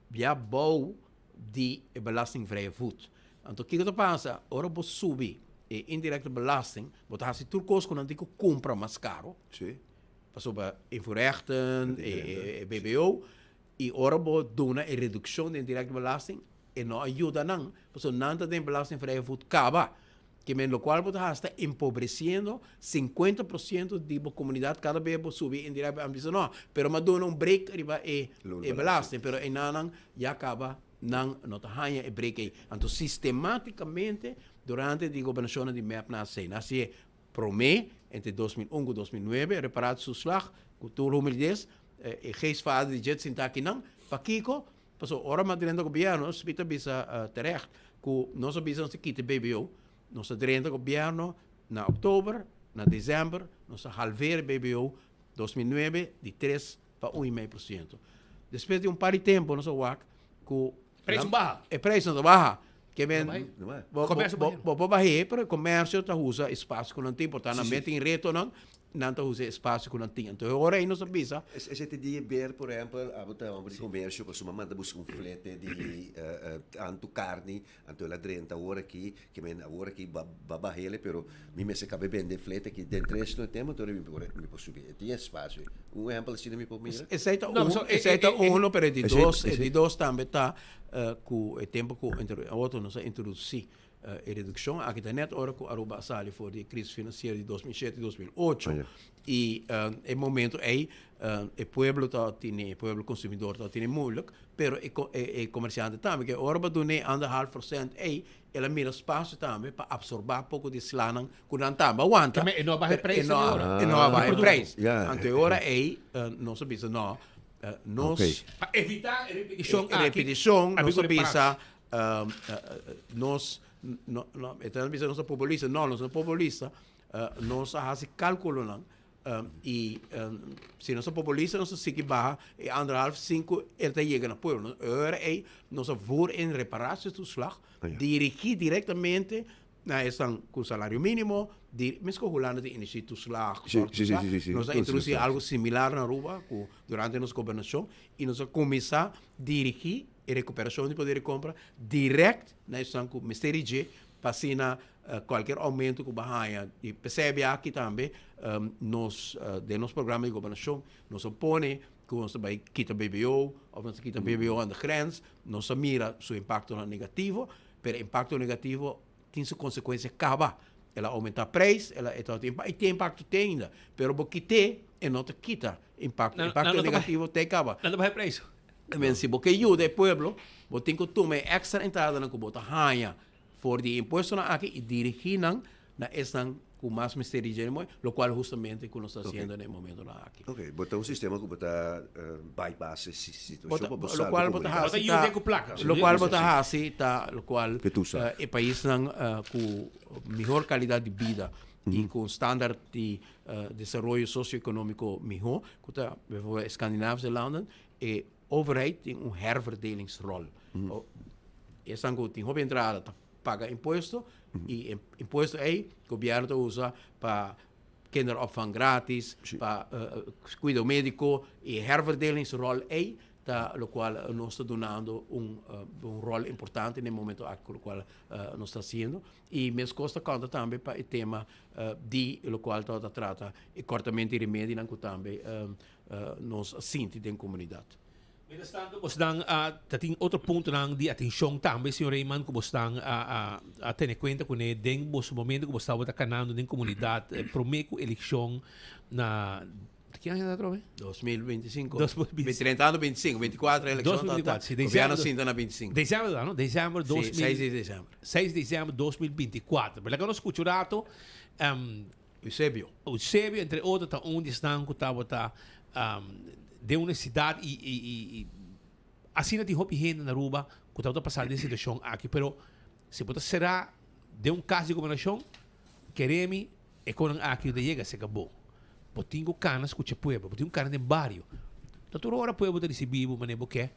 bia bou di e belastingvrije voet. Anto kiko ta pasa? Ora bo subi e indirecte belasting, bo ta hasi tur kos ku nan tin ku kumpra mas karo. Pasobra invoerrechten, e BBO, i ora bo duna e redukshon di indirecte belasting, e no a yuda nan, pasobra nan ta den belastingvrije voet kaba. Ke men lokual bo ta hasi ta empobresiendo 50% di bo komunidat kada bes bo subi indirecte belasting. Bisa no, pero mi a duna un break riba e belasting, pero enanan ya kaba nan no ta haña e break ei. Anto sistematikamente durante di gobernashonnan di mep nan a hasi. Nan a hasié promé entre 2001 ku 2009, reparatietoeslag, ku tur humildes, e geestvader di dje sinta akinan. Pakiko? Pasobra ora mi a drenta gobierno, Smit a bisa terecht ku nos a bisa nos ta kita BBO. Nos a drenta gobierno na oktober, na desember nos a halveer BBO 2009 di tres pa un i mei por siento. Despues di un par di tempo nos a wak ku Prijs no baha. E prijs no ta baha. Ke men No baha. Comercio bo por bah'é, pero e comercio ta usa espacio ku nan tin, por tanto nan mete in retonan Nan ta usa e espacio cu nan tin. Anto e ora ey nos a bisa. Esey ta di ber, por ehempel, abo ta homber di comercio pasobra manda busca un flete di tanto carni, anto el a drenta awor aki, ke men awor aki ba bahele, pero mi mester cabe bende e flete aki den tres no tempo, anto mi por mi por subi. E tin espacio. Un ehempel asina mi por mira? Esey ta un, esey ta uno, pero e di dos, e di dos tambe ta cu e tempo cu entre otro nos a introduci E redukshon aki ta nèt ora ku Aruba a sali for di e kris finansiero di 2007 i 2008. I e momento ei e pueblo ta tene, e pueblo konsumidor ta tene moeilijk, pero e e komersiante tambe. Ke ora bo a dun'é anderhalf prosent ei, el a mira spasio tambe pa apsorbá poko di e slanan ku nan tambe a wanta. E no a baha e preis ora. E no a baha e preis. Anto e ora ei nos a bisa no, nos. Pa evitá e repetishon aki. E repetishon nos a bisa. Nos, no, no, e ta bisa nos ta populista. No, nos no populista. Nos a hasi kálkulonan i si nos ta populista nos ta sigui baha e anderhalf sinku el ta yega na pueblo. E ora ei nos a voer in reparatietoeslag dirigí direktamente na esnan ku salario mínimo, di, mesko Hulanda tin energietoeslag, zorgtoeslag. Nos a introdusí algu similar na Aruba ku durante nos gobernashon i nos a kuminsá dirigí e recuperacion di poder di compra direct na esnan cu mester di dje pa asina cualkier aumento cu bo haya di p'esei bia aki tambe nos den nos programa di gobernacion nos a pone cu nos ta bay kita BBO of nos ta kita BBO aan de grens nos a mira su impactonan negativo pero e impacto negativo tin su consecuencia caba el a aumenta prijs el a e ta tin y tin impacto te ainda pero bo kite e no ta kita impacto impacto negativo te caba. Nan ta baha e prijs. Men si bo ke yuda e pueblo, bo tin ku tuma e èkstra entradanan ku bo ta haña for di e impuestonan aki i dirigí nan na esnan ku mas mester di dje mooi, lokual hustamente ku nos ta hasiendo na e momentonan aki. Oké, bo ta un sistema ku bo ta bypass e situashon pa bo salba e komunidat. Bo ta yuda ku plaka. Lokual bo ta hasi ta lokual e paisnan ku mihor kalidat di bida i ku un standaard di desaroyo sosioekonómiko mihó, ku ta bijvoorbeeld e Skandinavische landen, e overheid tin un herverdelingsrol. Esnan ku tin hopi entrada ta paga impuesto i e impuesto ei gobièrnu ta usa pa kinderopvang gratis, pa kuido médiko i e herverdelingsrol ei ta lokual nos ta dunando un un ròl importante na e momento aki ku lokual nos ta hasiendo. I meskos ta konta tambe pa e tema di lokual tabata trata e kòrtamento di remedinan ku tambe nos a sinti den komunidat. Mientras tanto bosnan a ta tin otro puntonan di atencion tambe señor Reyman cu bosnan a a tene cuenta cune den boso momento cu bos tabata canando den comunidad prome cu eleccion na ki aña ta atrobe? 2025. 30 ando 25, 24 eleccion ta ta. Si, Gobierno sinta na 25. December ta no? December Si, 6 di december. 6 di december 2024. Pero laga nos scucha un rato Eusebio. Eusebio entre otro ta un di esnan cu tabata den un necesidad y y asina tin hopi hende na Aruba cu tabata pasa den e situacion aki. Pero si bo ta cera den un cas di gobernacion, keremi e conan aki no ta yega cerca bo. Bo tin cu cana scucha pueblo, bo tin cu cana den bario. No tur ora pueblo ta ricibi bo manera bo ke,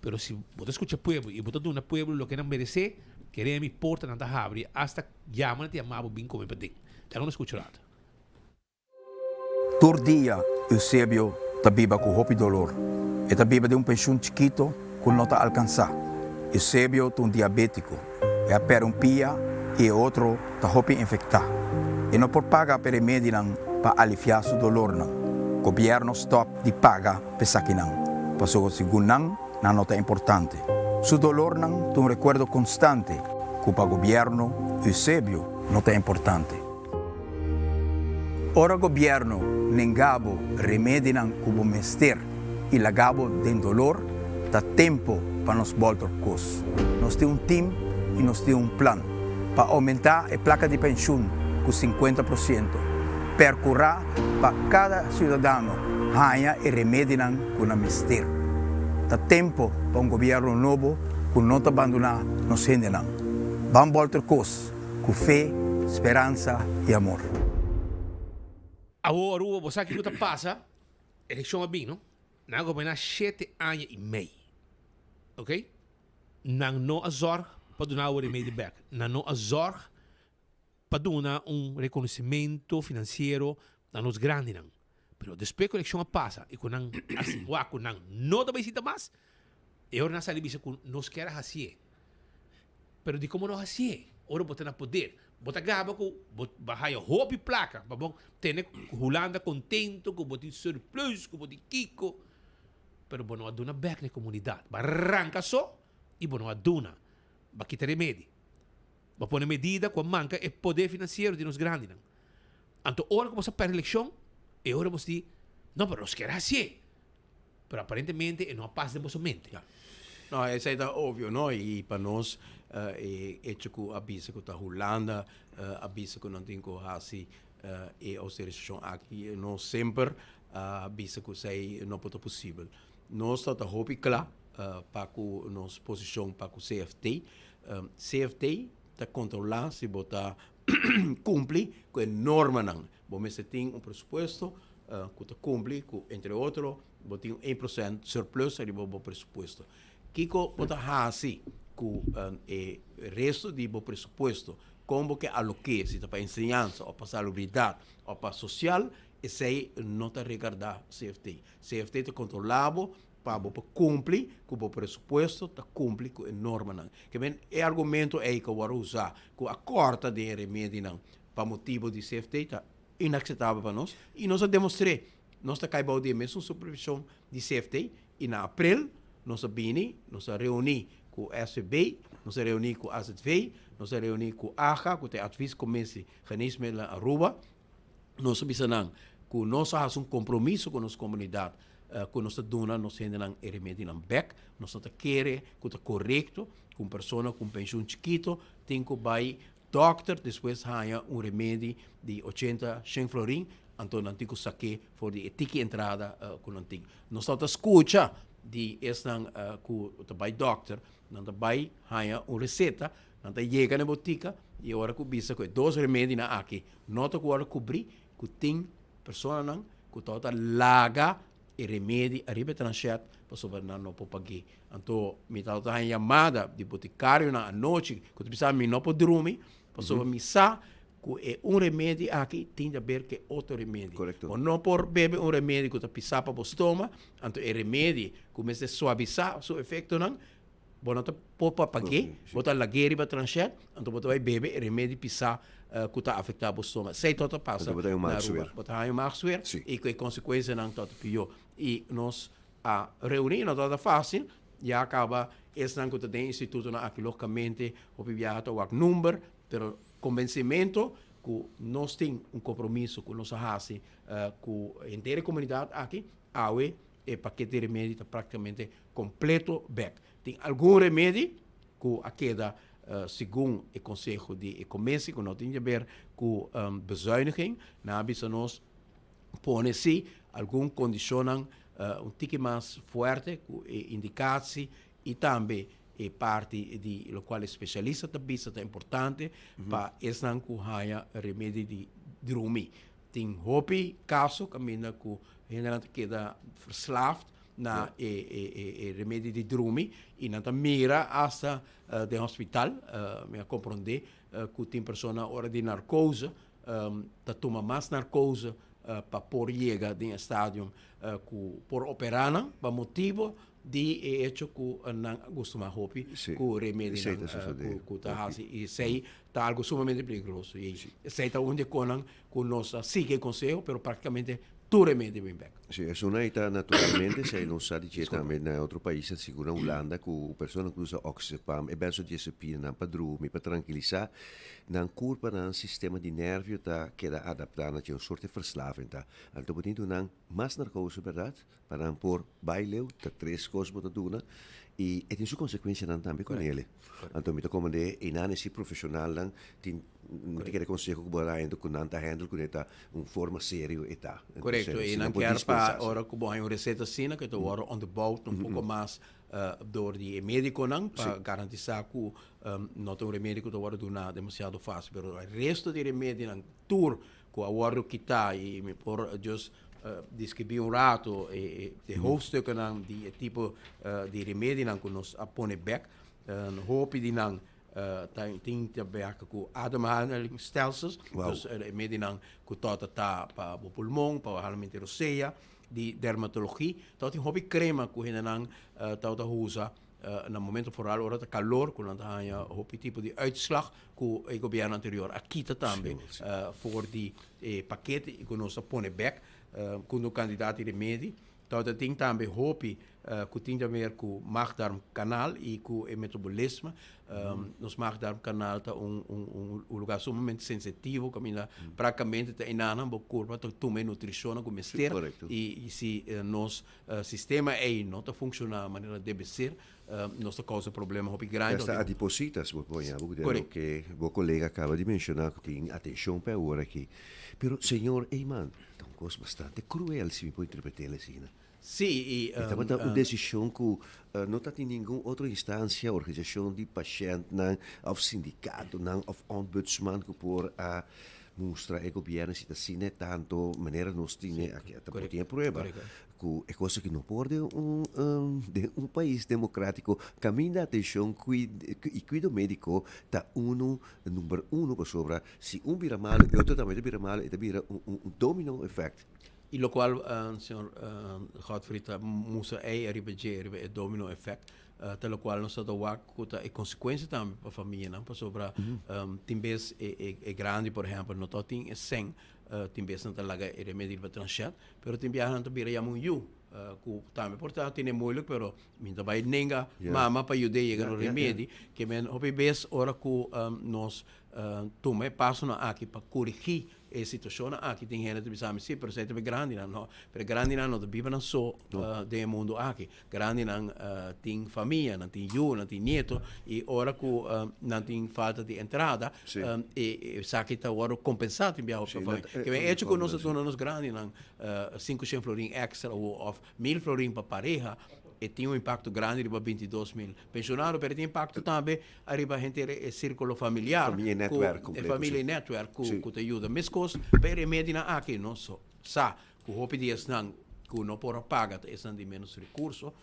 pero si bo ta scucha pueblo y bo ta duna pueblo loke nan merece, keremi portanan ta habri hasta yama nan ta yama bo bin come paden. Laga nos scucha rato. Tur dia Eusebio ta biba ku hopi dolor. E ta biba den un penshun chikito ku no ta alkansá. Eusebio ta un diabétiko. E a pèrdè un pia i e otro ta hopi infektá. E no por paga pa e remedinan pa aliviá su dolornan. Gobièrnu stòp di paga pa esakinan, pasobra segun nan, nan no ta importante. Su dolornan ta un rekuerdo konstante ku pa gobièrnu Eusebio no ta importante. Ora gobièrnu nenga bo remedinan ku bo mester i laga bo den dolor, ta tempu pa nos bòlter kos. Nos tin un tim i nos tin un plan pa oumentá e plaka di penshun ku sinkuenta por siento, pèrkurá pa kada siudadano haña e remedinan ku nan mester. Ta tempu pa un gobièrnu nobo ku no ta bandoná nos hendenan. Ban bòlter kos! Ku fe, speransa i amor. Awor Aruba bo sa kiko ta pasa, elekshon a bin no, nan a goberna shete aña i mei ok, nan no a zorg pa duna awo remedi bek, nan no a zorg pa duna un rekonosimento finansiero na nos grandinan, pero despues ku elekshon a pasa i ku nan a wak ku nan no ta bai sinta mas, e ora nan a sali bisa ku nos kier a hasié. Pero di como no hacié ora bo ta na poder? Bo ta gaba cu bo ba haya hopi placa pa bo tene Hulanda contento cu bo tin surplus, cu bo tin kico, pero bo no a duna bek na e comunidad. Bo a ranca so y bo no a duna. Bo a kita remedi. Bo a pone medida cu a manca e poder financiero di nos grandinan. Anto ora cu bo sa perde eleccion, e ora bo si, no, pero nos kier hacié. Pero aparentemente e no a pasa den boso mente. No, esei ta obvio, no? I pa nos e hecho ku a bisa ku ta Hulanda a bisa ku nan tin ku hasi e ousterisashon aki, nos semper a bisa ku esei no por ta posibel. Nos ta ta hopi kla pa ku nos posishon pa ku CFT. CFT ta kontrolá si bo ta kumpli ku e normanan. Bo mester tin un presupuesto ku ta kumpli ku entre otro bo tin un ein prosent surplus riba bo presupuesto. Kiko bo ta hasi ku e resto di bo presupuesto? Kon bo ke alok'é, si ta pa enseñansa òf pa salubridat òf pa sosial, esei no ta regardá CFT. CFT ta kontrolá bo pa bo por kumpli ku bo presupuesto ta kumpli ku e normanan. Ke men e argumento ei ku a wòrdu usá ku a kòrta den e remedinan pa motibu di CFT ta inakseptabel pa nos i nos a demostr'é. Nos ta kai bou di e mesun supervishon di CFT i na aprel nos a bini, nos a reuní ku SVB, nos a reuní ku AZV, nos a reuní ku AGA, ku ta e Adviescommissie Geneesmiddelen Aruba. Nos a bisa nan ku nos a hasi un kompromiso ku nos komunidat. ku nos ta duna nos hendenan e remedinan bèk. Nos no ta kere ku ta korekto ku un persona ku un penshun chikito tin ku bai dòkter despues haña un remedi di ochenta, shen florin, anto nan tin ku sak'é for di e tiki entrada ku nan tin. Nos tabata skucha di esnan ku ta bai dòkter, nan ta bai haña un reseta, nan ta yega na e botika i ora ku bisa ku e dos remedinan aki no ta ku wòrdu kubrí, ku tin personanan ku tabata laga e remedi ariba e transhet pasobra nan no por pag'é. Anto mi tabata haña yamada di botikarionan anochi ku ta bisa mi no por drumi pasobra mi sa ku e un remedi aki tin di haber ku e otro remedi. Bo no por bebe un remedi ku ta pisá pa bo stoma, anto e remedi ku mester suavisá su efektonan Bo no ta por pa pag'é, bo ta lag'é riba transhet, anto bo ta bai bebe e remedi pisá ku ta afektá bo stoma. Esei tot a pasa Anto bo ta haña un na maag Aruba. swer. Bo ta haña un maag swer i ku e konsekuensianan tot pió. I nos a reuní, no tabata fásil, ya kaba esnan ku ta den institutonan aki lógikamente hopi biaha ta wak number, pero kombensimentu ku nos tin un kompromiso ku nos a hasi ku henter e komunidat aki, awe E pakete di remedi ta praktikamente kompleto bek. Tin algun remedi ku a keda segun e konseho di e komisi ku no tin di aber ku bezuiniging. Nan a bisa nos pone si algun kondishonnan un tiki mas fuerte ku e indikasi i tambe e parti di lokual e spesialista ta bisa ta importante pa esnan ku haña remedi di drumi. Tin hopi kaso kaminda ku hendenan ta keda verslaafd na e e remedi di drumi i nan ta mira asta den hospital. Mi a komprondé ku tin persona ora di narkose ta tuma mas narkose pa por yega den e stadium ku por operá nan pa motibu di e hecho ku nan a gustuma hopi ku remedinan ku ta hasi i esei ta algo sumamente peligroso i esei ta un di e konan ku nos a sigui e konseho pero praktikamente tur remedi bin bek. Si, esun ei ta naturalmente esei nos sa di dje tambe na otro paisnan sigur na Hulanda ku persona ku usa oxazepam e benzodiazepinanan pa drumi pa trankilisa nan kurpa nan sistema di nervio ta keda adapta na dje un sorte verslaving ta anto bo tin duna nan mas narkose bèrdat Pa nan por bai leu, ta tres kos bo ta duna i e tin su konsekuensianan tambe ku nele. Anto mi ta komand'é einan e si profeshonalnan tin, mi ta kere konseho ku bo a haña ku nan ta handle kuné ta un forma serio e ta. Korekto, i nan kier pa ora ku bo haña un reseta asina ku ta wòrdu onderbouwd un poko mas dor di e medikonan pa garantisá ku no ta un remedi ku ta wòrdu duna demasiado fásil. Pero e resto di remedinan tur ku a wòrdu kitá i mi por just deskribí un rato e hoofdstukkennan di e tipo di remedinan ku nos a pone bek. Hopi di nan ta tin te werken ku ademhalingsstelsels, dus remedinan ku tòt ta pa bo pulmon, pa halamentu rosea, di dermatologi. Tòt tin hopi krema ku hendenan tòt ta usa na momento foral ora ta kalor ku nan ta haña hopi tipo di uitslag ku e gobièrnu anterior a kita tambe for di e pakete i ku nos a pone bèk ku no kandidat di remedi. Tabata tin tambe hopi ku tin di haber ku maagdarmkanaal i ku e metabolisme. Nos maagdarmkanaal ta un un lugar sumamente sensitivo kaminda praktikamente ta enanan bo kurpa ta tuma e nutrishonnan ku mester i si nos sistema ei no ta funshoná manera debe ser, nos ta kousa problema hopi grandi. Esta adipositas bo por ña bo ku den loke bo kolega kaba di menshoná ku tin atenshon pa e ora aki. Pero señor Eyman, ta un kos bastante kruel si mi por interpret'el asina. Sí, i. E tabata un desishon ku no ta tin ningun otro instansia, organisashon di pashèntnan òf sindikatonan òf ombudsman ku por a mustra e gobièrnu si ta asina e tanto manera nos tin e aki ta por tin e prueba ku e kos aki no por den un den un pais demokratiko kaminda atenshon i kuido mediko ta unu number uno pasobra si un bira malu e otro tambe ta bira malu e ta bira un un domino effect. I lokual señor Godfrey ta mustra ei ariba dje riba e domino effect Ta lokual nos ta ta wak ku ta e konsekuensia tambe pa famianan pasobra tin bes e grandi por ehèmpel no ta tin e sèn, tin bes nan ta laga e remedi riba transhet, pero tin biaha nan ta bira yama un yu ku tambe por ta tene moeilijk pero mi no ta bai nenga mama pa yud'é yega no remedi. Ke men hopi bes ora ku nos. tuma e pasonan aki pa korigí e situashonnan aki. Tin hende ta bisa mi, sí, pero esei ta pa e grandinan. No, pero e grandinan no ta biba nan so den e mundu aki. Grandinan tin famia, nan tin yu, nan tin nieto i ora ku nan tin falta di entrada, e esaki ta wòrdu kompensá tin biaha pa famia. Ke men echo ku nos a duna nos grandinan 500 florin èkstra òf 1000 florin pa pareha, e tin un impakto grandi riba 22.000 penshonado, pero e tin impakto tambe ariba henter e sirkulo familiar. Famia i nètwèrk kompleto. E familia i nètwèrk ku ta yuda. Meskos pa e remedinan aki nos sa ku hopi di esnan ku no por a paga ta esnan di ménos rekurso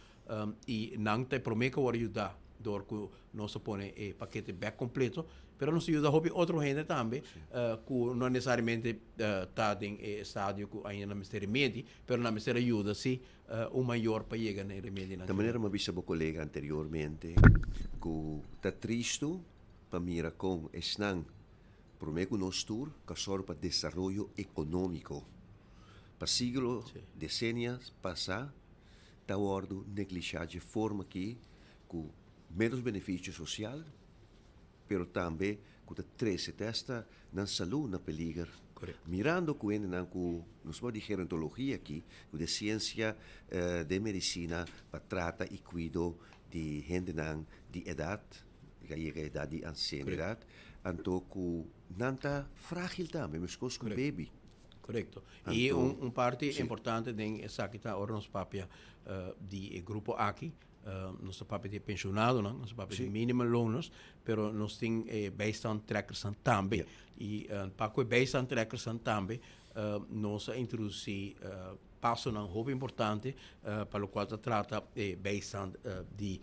i nan ta e promé ku a wòrdu yudá dor ku nos a pone e pakete bèk kompleto. Pero nos a yuda hopi otro hende tambe ku no nesesariamente ta den e estadio ku ainda nan mester remedi, pero nan mester a yuda si un mayor pa yega na e remedinan. Ta manera mi a bisa bo kolega anteriormente ku ta tristu pa mira kon esnan Promé ku nos tur ka sòru pa desaroyo ekonómiko. Pa siglo, desenia pasá ta wòrdu neglishá dje forma akí ku ménos benefisio sosial, pero tambe ku ta trese te asta nan salú na peliger. Mirando ku hendenan ku nos por di gerontologia akí, ku den siensia den medisina pa trata i kuido di hendenan di edat, a yega edat di ansienidat, anto ku nan ta frágil tambe, meskos ku bebi. Korekto. I un parti importante den esaki ta ora nos papia di e grupo aki, nos ta papia di e penshonadonan, nos ta papia di minimumloners, pero nos tin e bijstandtrekkersnan tambe. I pa ku e bijstandtrekkersnan tambe nos a introdusí pasonan hopi importante pa lokual ta trata e bijstand di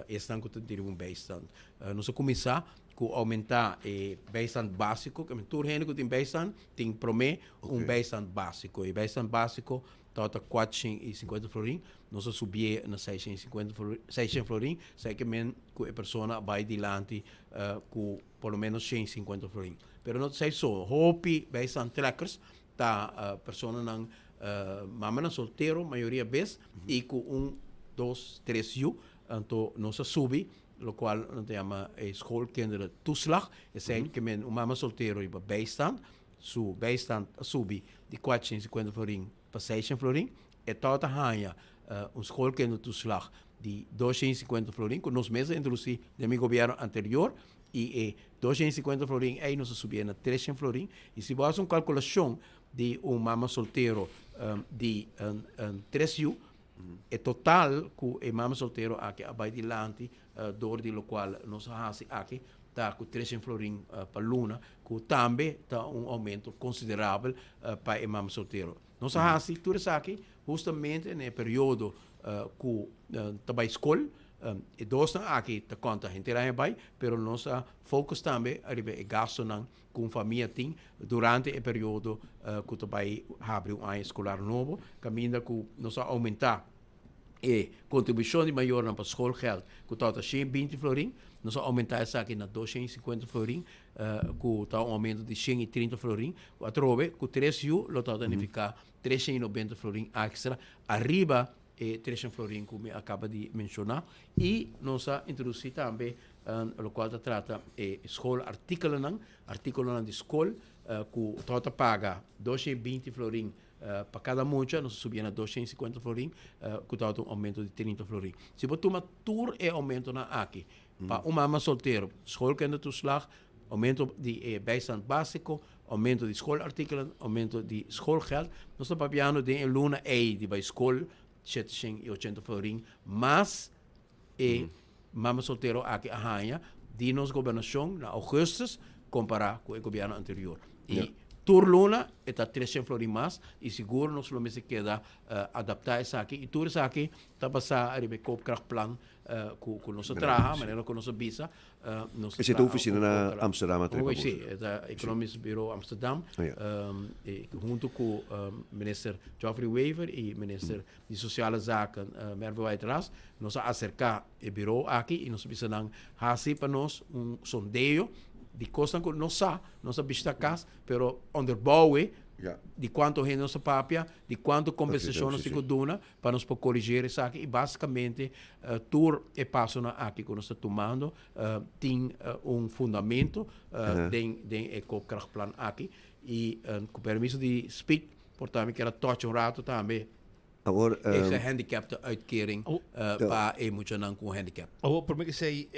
esnan ku ta diriba un bijstand. Nos a kuminsá ku oumentá e bijstand básiko, ke men tur hende ku tin bijstand tin promé un bijstand básiko. E bijstand básiko tabata 450 florin, nos a subié na 650 florin, 600 florin, esei ke men ku e persona a bai dilanti ku por lo menos 150 florin. Pero no ta esei so, hopi bijstandtrekkers ta personanan mamanan soltero mayoria bes y cu un, dos, tres yu, anto nos a subi locual nan ta yama e schoolkinderen toeslag, esey ke men un mama soltero riba bijstand, su bijstand a subi di 450 florin pa 600 florin, e tawata haña un schoolkinderen toeslag di 250 florin cu nos mes a introduci den mi gobierno anterior I e 250 florin ei nos a subié na 300 florin. I si bo hasi un kalkulashon di un mama soltero di tres yu, e total ku e mama soltero aki a bai dilanti dor di lokual nos a hasi aki ta ku 300 florin pa luna, ku tambe ta un oumento konsiderabel pa e mama soltero. Nos a hasi tur esaki hustamente na e periodo ku ta bai skol. E dosnan aki ta konta henter aña bai, pero nos a focus tambe ariba e gastonan ku un famia tin durante e periodo ku ta bai habri un aña eskolar nobo, kaminda ku nos a oumentá e kontribushon di mayornan pa schoolgeld ku tabata 120 florin, nos a oumentá esaki na 250 florin, ku ta un oumento di 130 florin. Atrobe ku tres yu lo tabata nifiká 390 florin èkstra ariba e 300 florin ku mi a kaba di menshoná i nos a introdusí tambe lokual ta trata e schoolartikelennan, artíkulonan di skol ku tabata paga 220 florin pa kada mucha, nos a subié na 250 florin ku tabata un oumento di 30 florin. Si bo tuma tur e oumentonan aki pa un mama soltero, schoolkindertoeslag, Aumento di e bijstand basico, aumento di schoolartikelen, aumento di schoolgeld. Nos ta papiando den e luna ei di bai school, 780 florin, mas e mama soltero aki a haña di nos gobernacion na augustus compara cu e gobierno anterior. Y tur luna e ta 300 florin mas y sigur nos lo mester keda adapta esaki y tur esaki ta basa riba e koopkrachtplan cu nos a traha, manera cu nos a bisa. Esei ta oficina na Amsterdam a trepa Sí, e ta Economisch Bureau Amsterdam. Hunto cu minister Geoffrey Wever y minister di Sociale Zaken Mervin Wyatt-Ras, nos a acerca e bureau aki y nos a bisa nan haci pa nos un sondeo di cosnan cu nos sa, nos a bishita cas, pero onderbouwe. Di cuanto hende nos ta papia, di cuanto compensacion nos tin cu duna pa nos por corrigeer esaki y basicamente tur e pasonan aki cu nos ta tumando tin un fundamento den den e koopkrachtplan aki y cu permiso di Speed por ta mi kier a touch un rato tambe Awor, e gehandicapte uitkering pa e muchanan cu un handicap. Awor prome cu esey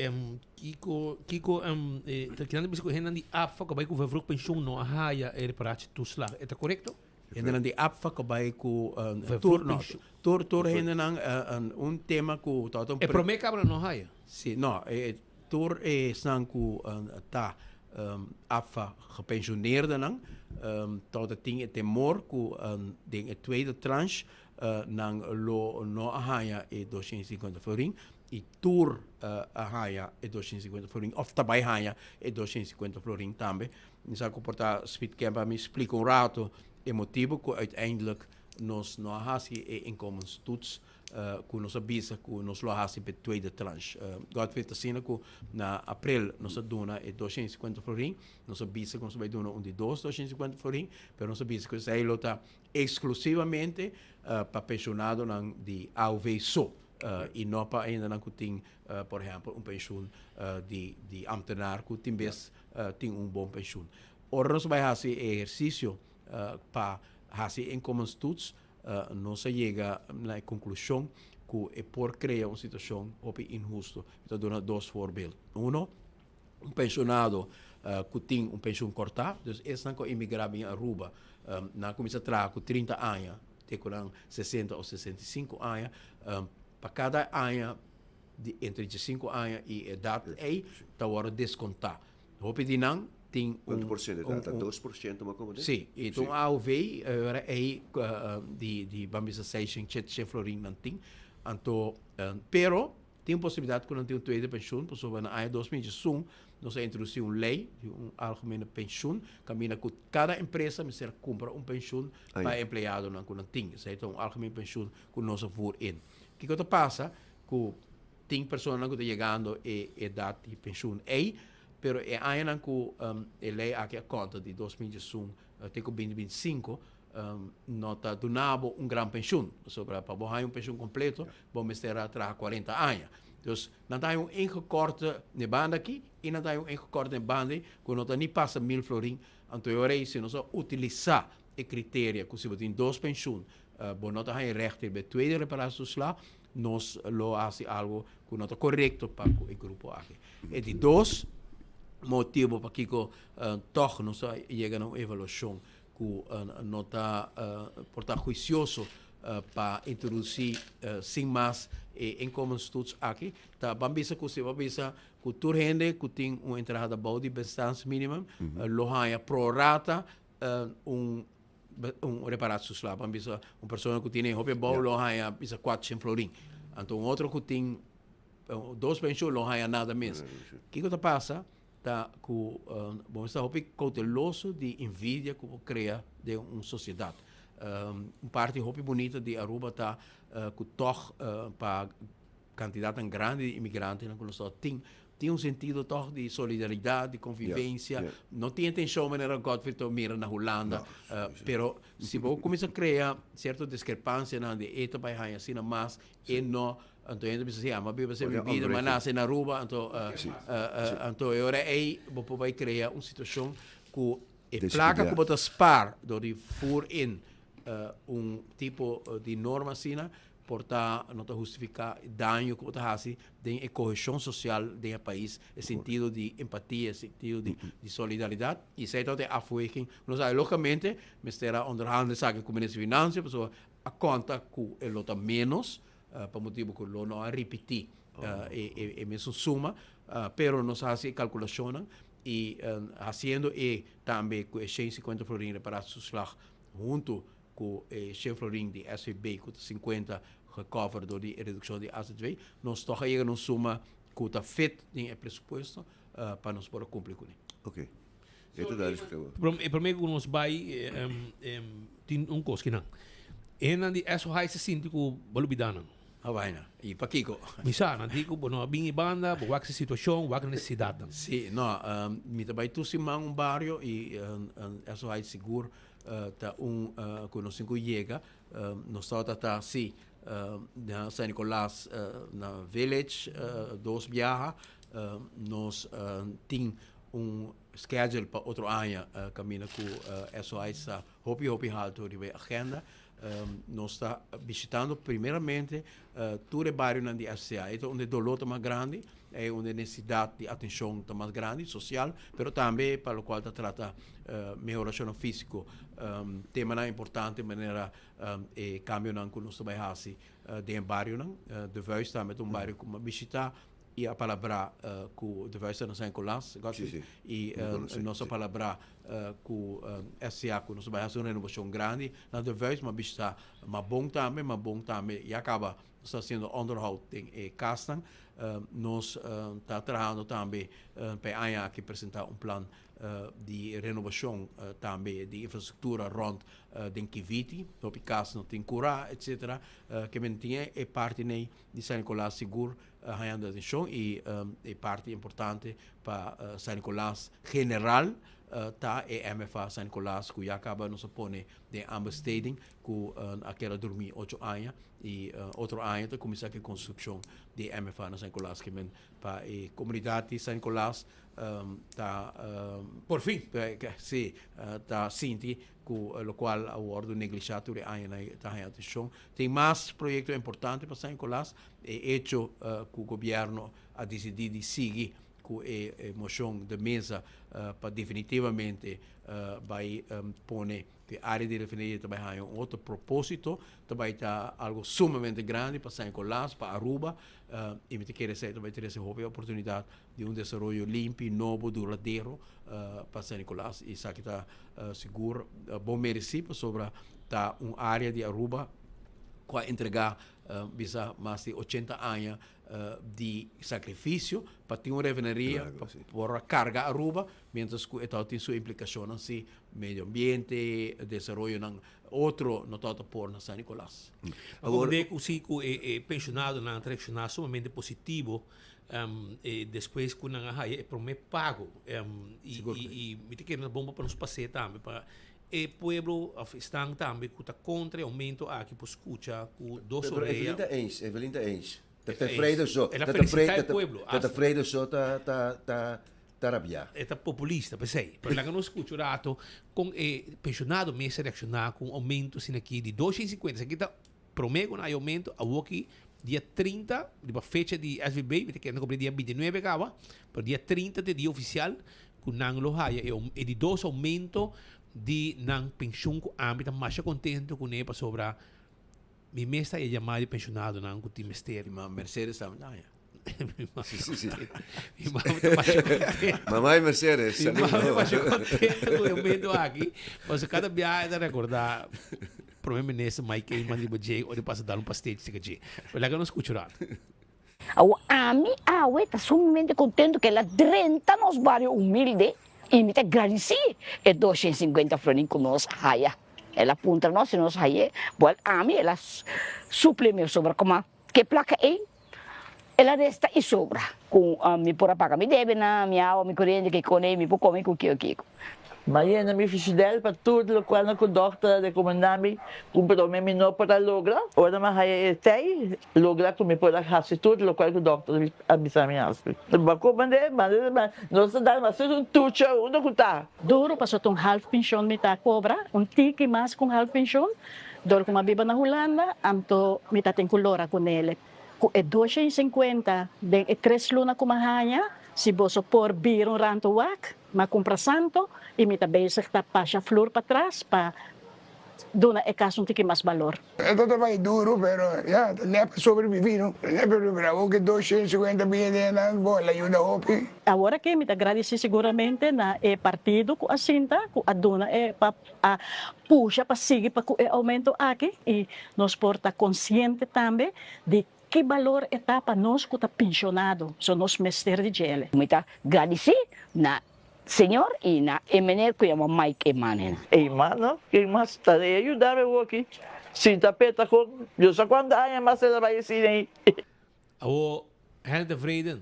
kico kico ta kinan ta bisa cu hendenan di APFA cu a bay cu vervroeg pensioen no a haya e reparatie toeslag. E ta corecto? Hendenan di APFA cu a bay cu tur no tur tur hendenan un tema cu ta un E prome cabra no haya? Si no tur esnan cu ta APFA gepensioneerdenan ta tin e temor cu den e tweede tranche nan lo no a haya e 250 florin y tur a haya e 250 florin of ta bay haya e 250 florin tambe. Mi sa cu por ta Speed Camp a mi splica un rato e motibo cu uiteindelijk nos no a haci e inkomenstoets cu nos a bisa cu nos lo a haci p'e tweede tranche. Godfrey ta asina cu na april nos a duna e 250 florin, nos a bisa cu nos a bay duna un di dos 250 florin, pero nos a bisa cu esey lo ta exclusivamente pa pensionadonan di AOV so y no pa hendenan cu tin por ehempel un pensioen di di ambtenaar cu tin bes tin un bon pensioen. Ora nos bay haci e ehercicio pa haci e inkomenstoets nos a yega na e conclusion cu e por crea un situacion hopi inhusto. Mi ta duna dos voorbeeld. Uno, un pensionado cu tin un pensioen corta, dus esnan cu a imigra bin Aruba, nan a cuminsa traha cu 30 aña te cu nan 60 of 65 aña, pa cada aña di entre 35 aña y edad ey ta wordo desconta. Hopi di nan tin un... Cuanto por ciento ta? Ta dos por ciento mas como? Si, y ta un AOV ora ey di di ban bisa seishen, sheteshen florin nan tin. Anto, pero tin un posibilidad cu nan tin un tweede pensioen pasobra na aña 2021 nos a introduci un ley di un algemene pensioen caminda cu cada empresa mester cumpra un pensioen pa e empleadonan cu nan tin. Esey ta un algemeen pensioen cu nos a voer in. Kico ta pasa cu Tin personanan ku ta yegando e edat di penshun ei, pero e añanan ku e lei aki a konta di 2021 te ku 2025 no ta duna bo un gran penshun, pasobra pa bo haña un penshun kompleto bo mester a traha 40 aña. Dus nan ta haña un ingekorte n'e banda aki i nan ta haña un ingekorte n'e banda ei ku no ta ni pasa mil florin. Anto e ora ei si nos a utilisá e kriteria ku si bo tin dos penshun bo no ta haña règt riba e tweede reparatietoeslag, nos lo hasi algo ku no ta korekto pa ku e grupo aki. E di dos motibo pakiko tòg nos a yega na un evaluashon ku no ta por ta huisioso pa introdusí sin mas e inkomenstoets aki ta ban bisa ku si bo a bisa ku tur hende ku tin un entrada bou di bestaansminimum lo haña pro rata un un reparatie toeslag. Ban bisa un persona ku tene hopi abou lo haña bisa 400 florin. Anto un otro ku tin dos pensioen lo haña nada mes. Kiko ta pasa ta ku bo mester ta hopi kouteloso di envidia ku bo krea den un sosiedat. Un parti hopi bunita di Aruba ta ku tòg pa kantidatnan grandi di imigrantenan ku nos ta tin Tin un sentido toch di solidaridad, di convivencia. No tin e tension manera Godfrey ta mira na Hulanda. Pero si bo cuminsa crea cierto discrepancianan di e ta bay haña asina mas, e no, anto hende bisa si, ah, m'a biba ser mi bida, m'a nace na Aruba, anto, anto e ora ey bo por bay crea un situacion cu e placa cu bo ta spaar door di voer in un tipo di norma asina, Por ta no ta hustifiká e daño ku bo ta hasi den e koheshon sosial den e pais, e sentido di empatia, e sentido di solidaridat. I esei tabata e afweging ku nos a haña. Lógikamente mester a onderhandel esaki ku Minister di Finansia pasobra a konta ku e lo ta ménos pa motibu ku lo no a ripití e mesun suma, pero nos a hasi e kalkulashonnan i hasiendo e tambe ku e 150 florin reparatietoeslag huntu Ku e shen florin di SVB ku ta 50 gecover dor di e redukshon di AZV, nos tòg a yega na un suma ku ta fit den e presupuesto pa nos por a kumpli kuné. Ok. E ta duidelijk gekomen. E promé ku nos bai tin un kos kinan. E hendenan di SOH sa sinti ku bo lubidá nan. A vaina. I pakiko? Mi sa, nan di ku bo no a bin e banda, bo wak se situashon, wak nesesidatnan. Si, no, mi ta bai tur siman un bario i eso hay sigur ta un ku nos tin ku yega. Nos tabata ta si na San Nicolas na Village dos biaha. Nos tin un schedule pa otro aña kaminda ku SOI sta hopi hopi haltu riba e agenda. Nos ta bishitando primeramente tur e barionan di FCA. E ta unda e dolor ta mas grandi, e unda e nesesidat di atenshon ta mas grandi, sosial, pero tambe pa lokual ta trata mehorashonnan físiko. Temanan importante manera e kambionan ku nos ta bai hasi den e barionan. De Vuist tambe ta un bario ku mi a bishitá i a palabrá ku De Vuist ta na San Nicolas, Godfrey, i nos a palabrá ku SCA ku nos ta bai hasi un renobashon grandi na De Vuist, mi a bishitá Mabon tambe, Mabon tambe ya kaba nos ta hasiendo onderhoud den e kasnan. Nos ta trahando tambe pa e aña aki presentá un plan di renobashon tambe di infrastruktura rònt den Kiviti, hopi kas no tin kurá etsetera. Ke men tin e parti nei di San Nicolas sigur hañando atenshon i e parti importante pa San Nicolas general ta e MFA San Nicolas ku ya kaba nos a pone den aanbesteding ku a keda durmi ocho aña i otro aña ta kuminsá ku e konstrukshon di e MFA na San Nicolas ke men pa e komunidat di San Nicolas ta Por fin! Si, ta sinti ku lokual a wòrdu neglishá tur e añanan ta haña atenshon. Tin mas proyekto importante pa San Nicolas. E echo ku gobièrnu a disidí di sigui ku e moshon de mesa pa definitivamente bai pone ku e área di refineria ta bai haña un otro propósito, ta bai ta algu sumamente grandi pa San Nicolas, pa Aruba, i mi ta kere esei ta bai trese hopi oportunidat di un desaroyo limpi, nobo, duradero pa San Nicolas. I esaki ta sigur bon meresí pasobra ta un área di Aruba ku a entregá bisa mas di ochenta aña di sakrifisio pa tin un refineria pa por a karga Aruba, miéntras ku e tabatin su implikashonnan si medio ambiente, desaroyonan otro no tabata por na San Nicolas. Awor ku si ku e penshonadonan ta reakshoná sumamente positivo despues ku nan a haya e promé pago i mi ta kere na bon pa nos pas'é tambe pa E pueblo of esnan tambe cu ta contra e aumento aki por scucha cu dos Pero orea. Evelyn ta eens, Evelyn ta eens. Ta E ta eens. tevreden so. El a Ta felicita tevreden, e pueblo, ta hasta. tevreden so ta ta ta ta rabia. E ta populista p'esei. Pero laga nos scucha un rato con e pensionado mes a reacciona cu un aumento asina aki di 250. Esaki ta prome cu nan hay aumento, awoki dia 30, riba fecha di SVB, mi ta kere nan cumpli dia 29 caba, pero dia 30 ta e dia oficial cu nan lo haya e e di dos aumento di nan pensioen cu ami ta masha contento cune pasobra mi mes ta e yama di pensionadonan cu tin mester. Ma Mercedes tambe ta haya. Mi mama mi mama ta masha contento. Mama y Mercedes, Mi mama ta masha saludo. contento cu e aumento aki pasobra cada biaha e ta recorda Prome Minister Mike Eman riba dje ora e pasa dal un pastechi cerca dje. Pero laga nos scucha un rato. Awor ami awe ta sumamente contento cu el a drenta nos bario humilde y mi ta gradici e 250 florin cu nos haya. El a puntra nos si nos haye, boel ami el a supli mi sobra coma ke placa ey el a resta y sobra cu mi por a paga mi debenan, mi awa, mi coriente, ke con ey mi por come cu kiko kiko. M'a yena mi frigider pa tur locual cu dokter a recomenda mi cu prome mi no por a logra. Ora m'a haya e tey, logra cu mi por a haci tur locual cu dokter a bisa mi haci. Bo a comende, manda, nos ta dal mas un tucha unda cu ta. Duro pasobra ta un half pension mi ta cobra, un tiki mas cu un half pension. Dor cu m'a biba na Hulanda, anto mi ta tin cu lora cu nele. Ku e 250 den e tres luna ku m'a haña, si boso por bira un ranto wak, m'a kumpra santo i mi ta bezig ta pasha flur patras pa duna e kas un tiki mas balor. E ta trabaha duro pero ya ta nèt pa sobreviví no, nèt pa sobreviví. Awor ku 250 bia den nan bo el a yuda hopi. Awor aki mi ta gradisí siguramente na e partido ku a sinta ku a duna e pa a pusha pa sigui pa ku e oumento aki i nos por ta konsiente tambe di ki balor e ta pa nos ku ta penshonado, so nos mester di djele. Mi ta gradisí na Señor i na e meneer ku yama Mike Emanen. Eman no, ken mas ta e yuda mi awor aki? Sinta peta con Dios sa cuanto aña mas el a bay asina ey. Awo Henry Tevreden,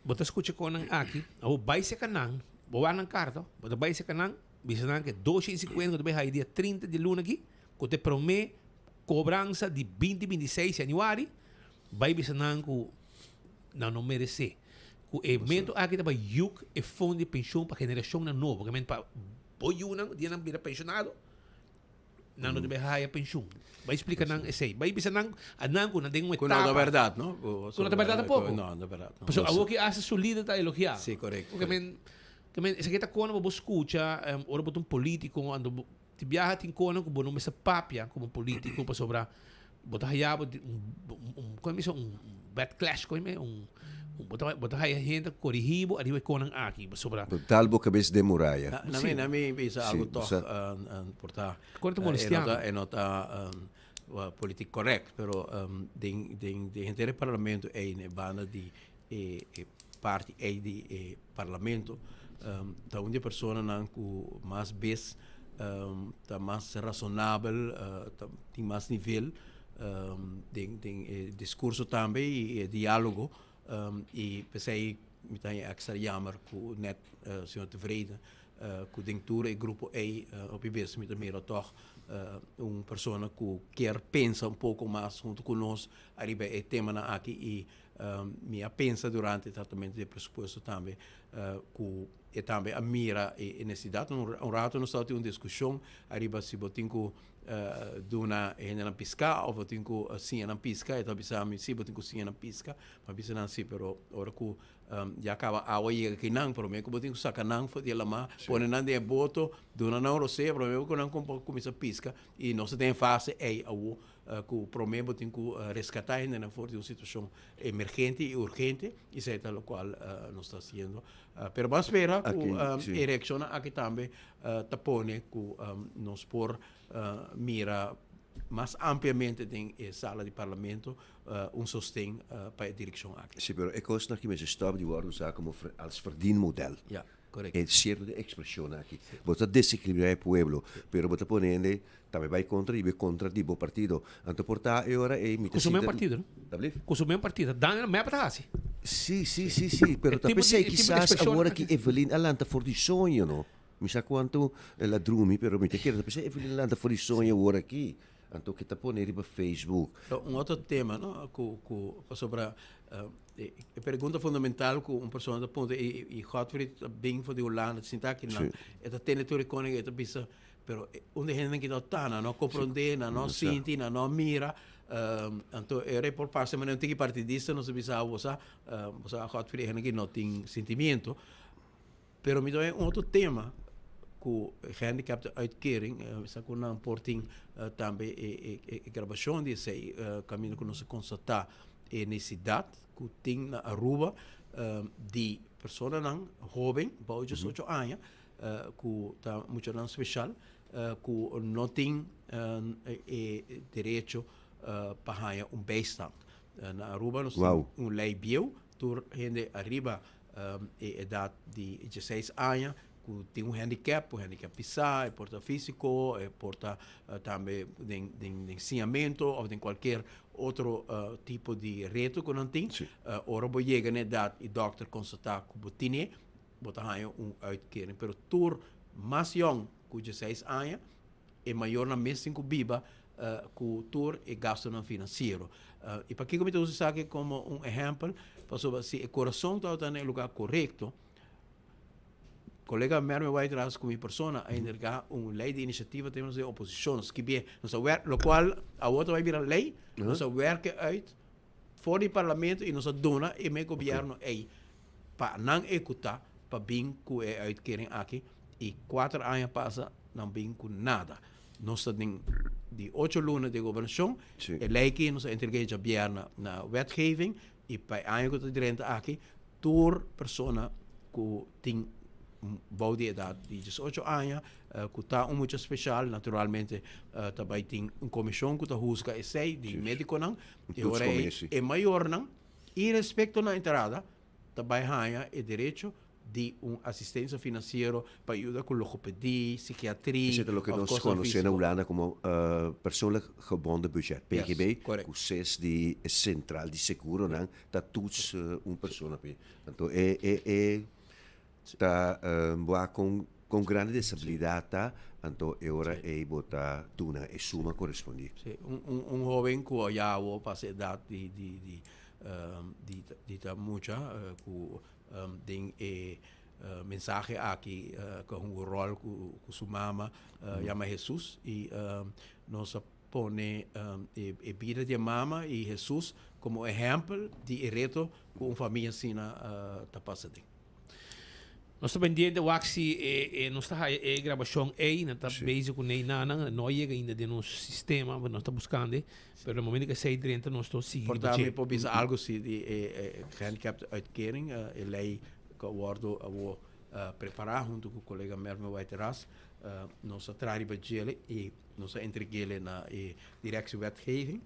bo ta scucha con nan aki, awo bay seca nan, bo wak nan carta, bo ta bay seca nan, bisa nan ke 250 cu ta bay haya dia 30 di luna aki, cu ta e prome cobransa di binti 26 januari, bay bisa nan cu nan no merece. Cu e momento aki ta bay yuk e fondo di pensioen pa generacionnan nobo, ke men pa bo yunan dia nan bira pensionado, Nan no debe haya pensioen. Bai splika nan esei. Bai bisa nan a nan ku nan den un Ku no ta etapa. bèrdat, no? Ku no ta bèrdat tampoco. No, no ta bèrdat. No. Pasobra awor ki hasta su lider ta elogiá. Sí, korekto. Ke men, ke men esaki ta kona bo bo skucha ora bo ta un politiko anto bo tin biaha tin kona ku bo no mester papia komo politiko pasobra bo ta haya bo un un komo bisa un bad clash komo un bo ta bo ta haya hende korigí bo ariba e konan aki pasobra. Bo dal bo kabes den muraya. Na mi na mi bisa algo tog por ta Kon ta molestia mi. E no ta politik correct pero den den den henter e parlamento ey na e banda di e parti ey di e parlamento ta un di e personanan ku mas bes ta mas rasonabel ta tin mas nivel den den e diskurso tambe i e dialogo i p'esei mi ta haña ekstra jammer ku nèt señor Tevreden ku den tur e grupo ei hopi bes mi ta mira tòg un persona ku kier pensa un poko mas huntu ku nos ariba e temanan aki i Mi a pensa durante e tratamentu di e presupuesto tambe ku e tambe a mira e nesesidat. Un rato nos tabata tin un diskushon ariba si bo tin ku duna e hendenan piská òf bo tin ku siña nan piska. E ta bisa mi si bo tin ku siña nan piska. Mi a bisa nan si, pero ora ku ya kaba awa yega kinan promé ku bo tin ku saka nan for di e lamá, pone nan den e boto, duna nan rosea promé ku nan kuminsá piska. I nos ta den e fase ei awor. Ku promé bo tin ku reskatá hendenan for di un situashon emergente i urgente, i esei ta lokual nos ta hasiendo. Pero bo a spera ku e reakshonnan aki tambe ta pone ku nos por mira mas ampliamente den e sala di parlamento un sosten pa e direkshon aki. Sí, pero e kosnan aki mester stòp di wòrdu usá komo als verdienmodel. Ja, korekto. E sierto di ekspreshonnan aki. Bo ta desekilibrá e pueblo, pero bo ta pone hende Tambe bai kontra di bo kontra di bo partido. Anto por ta e ora ei mi ta Ku su sinta men partido, no? Ta blief? Ku su men partido. Daniel mep ta hasi. Sí, sí, sí, sí. Pero E ta tipo di, p'esei e tipo di kisas ekspreshon awor aki aki. Evelyn a lanta for di soño, no? Mi sa kuantu el a drumi, pero mi ta kere ta p'esei Evelyn a lanta for di soño awor aki. Anto ke ta pone riba Facebook. So, un otro tema, no? Ku, ku, pasobra e, e pregunta fundamental ku un persona ta puntra, i, i Godfried ta bin for di Hulanda, ta sinta aki nan, e ta tende tur e koning, e ta bisa, Pero un di hendenan ki no ta, nan no komprondé, nan no sinti, nan no mira. Anto e ora por parse manera un tiki partidista nos a bisa bo sa, bo sa Godfrey e hende ki no tin sentimiento. Pero mi ta wak un otro tema ku gehandicapten uitkering, sa ku nan por tin tambe e grabashon di esei kaminda ku nos a konstatá e nesesidat ku tin na Aruba di personanan hoben bou diesocho aña ku ta muchanan speshal ku no tin e derecho pa haña un bijstand. Na Aruba nos tin un lei bieu, tur hende ariba e edat di dieseis aña ku tin un handicap, un handicap pisá, e por ta físiko, e por ta tambe den den siñamentu òf den kualkier otro tipo di reto ku nan tin. Ora bo yega na edat i dòkter konstatá ku bo tine, bo ta haña un uitkering. Pero tur mas yòn ku dieseis aña, e mayornan mes tin ku biba ku tur e gastunan finansiero. I pakiko mi ta usa esaki komo un ehèmpel? Pasobra si e kurason tabata na e lugá korekto, kolega Merme Whiteras ku mi persona a entregá un lei di inisiativa te nos den oposishon. Nos skibié, nos a wèrk, lokual awor ta bai bira lei, nos a wèrk e uit for di parlamento i nos a duna e mes gobièrnu ei. pa nan ehukuta pa bin ku e uitkering aki i kuater aña pasa nan bin ku nada. Nos ta den di ocho luna di gobernashon, e lei aki nos a entreg'é djabièrnè na wetgeving i pa e aña ku ta drenta aki tur persona ku tin bou di edat di diesocho aña ku ta un mucha speshal naturalmente ta bai tin un komishon ku ta husga esei di medikonan i ora e mayornan. I respekto na entrada ta bai haña e derecho di un asistencia financiero pa yuda cu logopedie, psiquiatrie Esei ta loke of nos cosnan conoce na fisico. Hulanda como Persoonlijk Gebonden Budget, Yes, PGB, correct. cu ses di e central di seguronan ta toets un persona p'e. Anto e e e ta boa con con grandi desabilidad ta, anto e ora ei bo ta duna e suma corespondi. Sí, un un un hoben cu a ya awo pasa edad di di di di di ta mucha cu Den e mensahe aki ku a hunga un ròl ku su mama yama Hesus i nos a pone e bida di e mama i Hesus komo ehèmpel di e reto ku un famia asina ta pasa den. Nos ta pendiente wak si e nos ta haya e grabashon ei, nan ta bezig ku nei nanan, no a yega ainda den nos sistema, nos ta buskando. Pero na momento ku esei drenta nos to sigui Por riba ta dje. mi por bisa algo si di e gehandicaptenuitkering, e ley ku a wordo awor prepara hunto ku kolega Mervin Whiteras, nos a traha riba djele i nos a entregele na e Directie Wetgeving.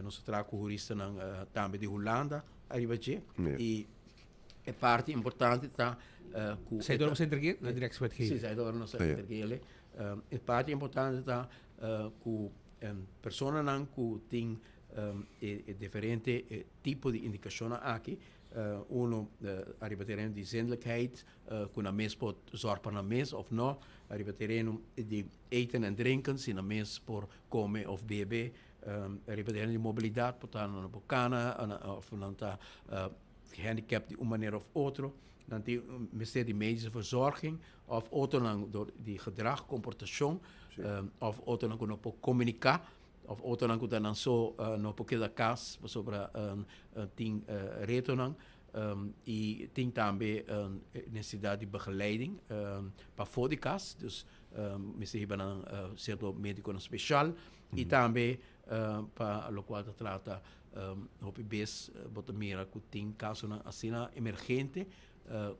Nos a traha ku huristanan tambe di Hulanda ariba dje i e parti importante ta ku Esei dor nos a entreg'é na Directie Wetgeving? Si, esei dor nos a entreg'é. E parti importante ta ku Personanan ku tin e diferente tipo di indikashonnan aki, uno ariba tereno di zindelijkheid, ku nan mes por zòrg pa nan mes òf no, ariba tereno di eten en drinken, si nan mes por kome òf bebe, ariba tereno di mobilidat, por ta nan no por kana òf nan ta gehandicap di un manera òf otro, nan tin mester di medische verzorging òf otronan dor di gedrag, komportashon, òf otronan ku no por komuniká, òf otronan ku ta nan so no por keda kas pasobra tin retonan i tin tambe nesesidat di begeleiding pafó di kas, dus mester hiba nan sierto medikonan speshal i tambe pa lokual ta trata hopi bes bo ta mira ku tin kasonan asina emergente